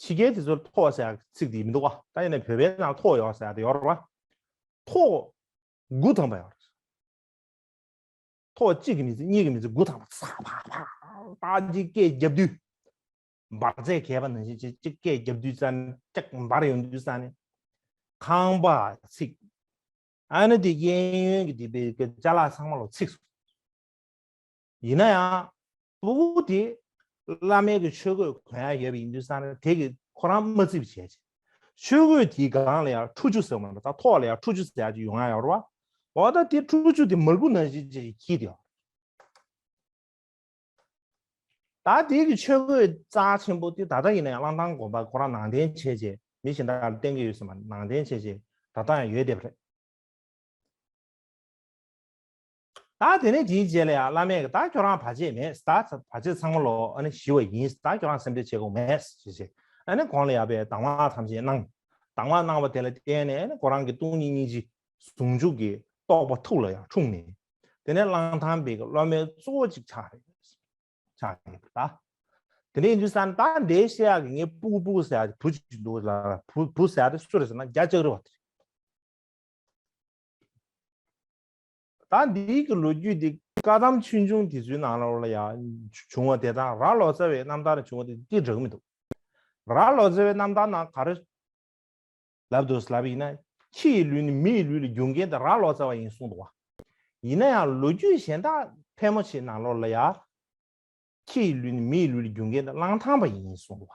ཕྱི་རྒྱལ་དེ་ཚོར་ཐོག་ཟེར་ཡག་ཚིག་དེ་མི་འདུག་བ། ད་ཡིན་ན་བོད་པའི་ནང་ཐོག་ཡོད་ཟེར་ཡག་དེ་ཡོད་རེད་བ། ཐོག་དགུ་ཐམ་པ་ཡོད་རེད། ཐོག་གཅིག་གི་མི་ཚེ་གཉིས་ཀྱི་མི་ཚེ་དགུ་ཐམ་པ་ཚ་ཕག་ཕག་ད་ཅིག་སྐད་རྒྱབ་དུས། འབར་རྫས་གས་པ་ནང་བཞིན་ཅིག་ཅིག་སྐད་རྒྱབ་དུས་ཙ་ན་ཅིག་འབར་ཡོང་དུས་ཙ་ན་ཁང་པ་ཚིག་ཨ་ནི་དེ་གཡས་གཡོན་གྱི་དེ་པའི་ཅ་ལག་ཚང་མ་ལོ་ཚིག་སོང་། ཡིན་ན་ཡང་སྤུ་གུ་དེ་བླ་མའི་གི་ཆོས་གོས་གོན་ཡ་ཡོད་པ་ཡིན་དུས་ཙང་ན་དེ་གི་ཁོ་རང་མ་བརྩི་བ་བྱས་ཅིག་ཆོས་གོས་དེའི་སྒང་ལ་ཡང་ཁྲུ་ཆུ་ཟེར་བ་མ་རེད། ད་ཐོག་ལ་ཡང་ཁྲུ་ཆུ་ཟེར་ཡ་ཅིག་ཡོང་ཡ་ཡོད་རེད་བ། འོ་ད་དེ་ཁྲུ་ཆུ་དེ་མར་ཁུ་ནང་བཞིན་ཅིག་འཁྱིལ་ཡོད། ད་དེ་གི་ཆོས་གོས་རྩ་ཆེན་པོ་དེ་ད་ལྟ་ཡིན་ན་ཡང་གླང་ཐང་དགོན་པ་ཁོ་རང་ནང་རྟེན་བྱས་བྱས་མི་གཞན་དག་ལ་བསྟན་གྱི་ཡོད་ཟེར་མ་ནང་རྟེན་བྱས་བྱས་ད་ལྟ་ཡང་ཡོད་བསྡད་པ་རེད། ད་དེ་ནས་དེའི་རྗེས་ལ་ཡང་བླ་མས་ད་ཁྱོད་རང་བར་ཆད་མེད། ད་བར་ཆད་ཚང་མ་ལོ་ཨ་ནི་ཞི་བ་ཡིན། ད་ཁྱོད་རང་སེམས་ཁྲལ་བྱེད་དགོས་མེད་ཞེས་བྱས། ཨ་ནི་གོང་ལ་ཡར་པའི་གདམས་ངག་ཐམས་ཅད་གནང་། གདམས་ངག་གནང་བ་དེ་ལ་བརྟེན་ནས་ཨ་ནི་ཁོ་རང་གི་སྟོང་ཉིད་སྙིང་རྗེ་ཟུང་འཇུག་གི་རྟོགས་པ་ཐུགས་ལ་ཡང་འཁྲུངས་ནས། དེ་ནས་གླང་ཐང་པའི་གི་སློབ་མའི་གཙོ་བོ་གཅིག་ཆགས་རེད། ཆགས་ཡོད་པ་ད། དེ་འདྲ་ཡིན་དུས་ཙང་ད་འདི་བཤད་ཡག་གི་ངའི་སྤུ་གུ་སྤུ་གུ་ཟེར་ཡག་བུ་གཅིག་འདུག་ལ་བུ་བུ་ཟེར་ཡག་དེ་སུ་རེད་ཟེར་ན་རྒྱ་ལྕགས་རི་བ་དེ་རེད། ད་འདིའི་གི་ལོ་རྒྱུས་འདི་བཀའ་གདམས་ཆོས་འབྱུང་དེ་ཚོའི་ནང་ལོགས་ལ་ཡང་བྱུང་བ་དེ་དང་རྭ་ལོ་ཙཱ་བའི་རྣམ་ཐར་བྱུང་བ་དེ་འདི་འདྲ་གི་མི་འདུག་རྭ་ལོ་ཙཱ་བའི་རྣམ་ཐར་ནང་ག་རེ་ལབ་འདུག་ལབ་ཡིན་ན། ཁྱི་ཡི་ལུས་ནི་མི་ཡི་ལུས་ལ་རྒྱུ་མཁན་དེ་རྭ་ལོ་ཙཱ་བ་ཡིན་གསུངས་འདུག་བ། ཡིན་ན་ཡང་ལོ་རྒྱུས་གཞན་དག་ཕལ་མོ་ཆེ་ནང་ལོགས་ལ་ཡང་། ཁྱི་ཡི་ལུས་ནི་མི་ཡི་ལུས་ལ་རྒྱུ་མཁན་དེ་གླང་ཐང་པ་ཡིན་གསུངས་འདུག་བ།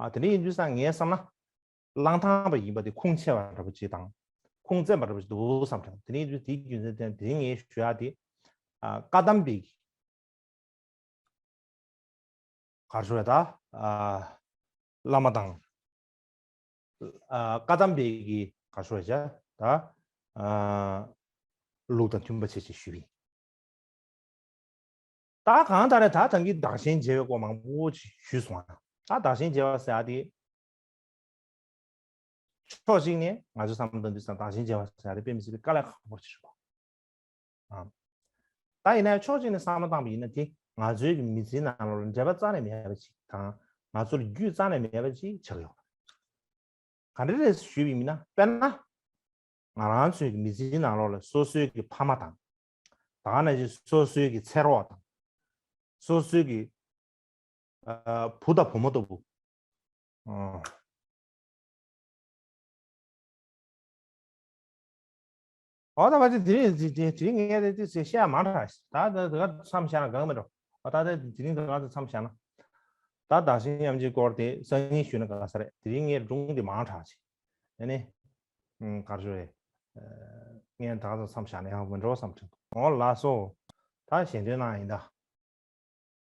ཨ་དེ་འདྲ་ཡིན་དུས་ཙང་ངས་བསམ་ན། གླང་ཐང་པ་ཡིན་པ་དེ་ཁུངས་ཆེ་བ་འདྲ་པོ་ཅིག་དང་། ཁུངས་བཙན་པ་འདྲ་པོ་ཅིག་འདུག་བསམ་བྱུང་། དེ་འདྲ་ཡིན་དུས་དེའི་རྒྱུ་མཚན་དེ་དེ་ངས་ཞུ་ཡག་དེ། ཨ་བཀའ་གདམས་པའི་ག་རེ་ཞུ་དགོས་རེད་ད། ཨ་བླ་མ་དང་། ཨ་བཀའ་གདམས་པའི་གི་ག་རེ་ཞུ་དགོས་རེད་ད། ཨ་ལུགས་དང་མཐུན་པ་བྱས་ཅིག་ཞུས་པ་ཡིན། ད་གང་ལྟར་ད་ཐང་གི་བདག་གཞན་བརྗེ་བའི་སྐོར་མང་པོ་ཞིག་ཞུས་སོང་ང་། ད་བདག་གཞན་བརྗེ་བ་ཟེར་ཡག་དེ། ཕྱོགས་གཅིག་ནས་ང་ཚོས་བསམ་བློ་བཏང་དུས་ཙང་བདག་གཞན་བརྗེ་བ་ཟེར་ཡག་དེ་དཔེ་མི་སྲིད་པའི་དཀའ་ལས་ཁག་པོ་ཞིག་རེད་པ། ཨ། ད་ཡིན་ན་ཕྱོགས་གཅིག་ནས་བསམ་བློ་བཏང་བ་ཡིན་ན་དེ་ང་ཚོའི་གི་མི་ཚེའི་ནང་ལོགས་ལ་འབྲེལ་བ་རྩ་ནས་མེད་པ་ཅིག་དང་ང་ཚོར་རྒྱུས་རྩ་ནས་མེད་པ་ཅིག་ཆགས་ཡོད། ག་འདྲ་རེད་ཞུས་པ་ཡིན་ན་དཔེར་ན། ང་རང་ཚོའི་གི་མི་ཚེའི་ནང་ལོགས་ལ་སོ་སོའི་གི་ཕ་མ་དང་། ད་ག་ནང་བཞིན་སོ་སོའི་གི་ཚེ་རོགས་དང་། སོ་སོའི་གི་ཨ་བུ་དང་བུ་མོ་ལྟ་བུ། ཨ། ཨོ་ད་བ་དེ་དེ་རིང་དེ་དེ་དེ་རིང་ངས་དེ་དེ་བཤད་ཡག་མང་དྲགས་ཤག་ད་ད་ད་ག་མཚམས་བཞག་ན་འགངས་མི་འགྲོ། ཨོ་ད་ད་དེ་རིང་ད་ག་མཚམས་བཞག་ན། ད་བདག་གཞན་མཉམ་བརྗེའི་སྐོར་དེ་སང་ཉིན་ཞུས་ན་དགའ་ས་རེད། དེ་རིང་ངས་སྒྲུང་དེ་མང་དྲགས་ཤག་ཨ་ནི། ཨུམ་ག་རེ་ཞུ་རེད། ངས་ད་ག་མཚམས་བཞག་ན་ཡག་མི་འགྲོ་བསམ་དྲན། ཨོ་ལགས་སོ། ད་ཞལ་འདོན་གནང་ཡིན་ད།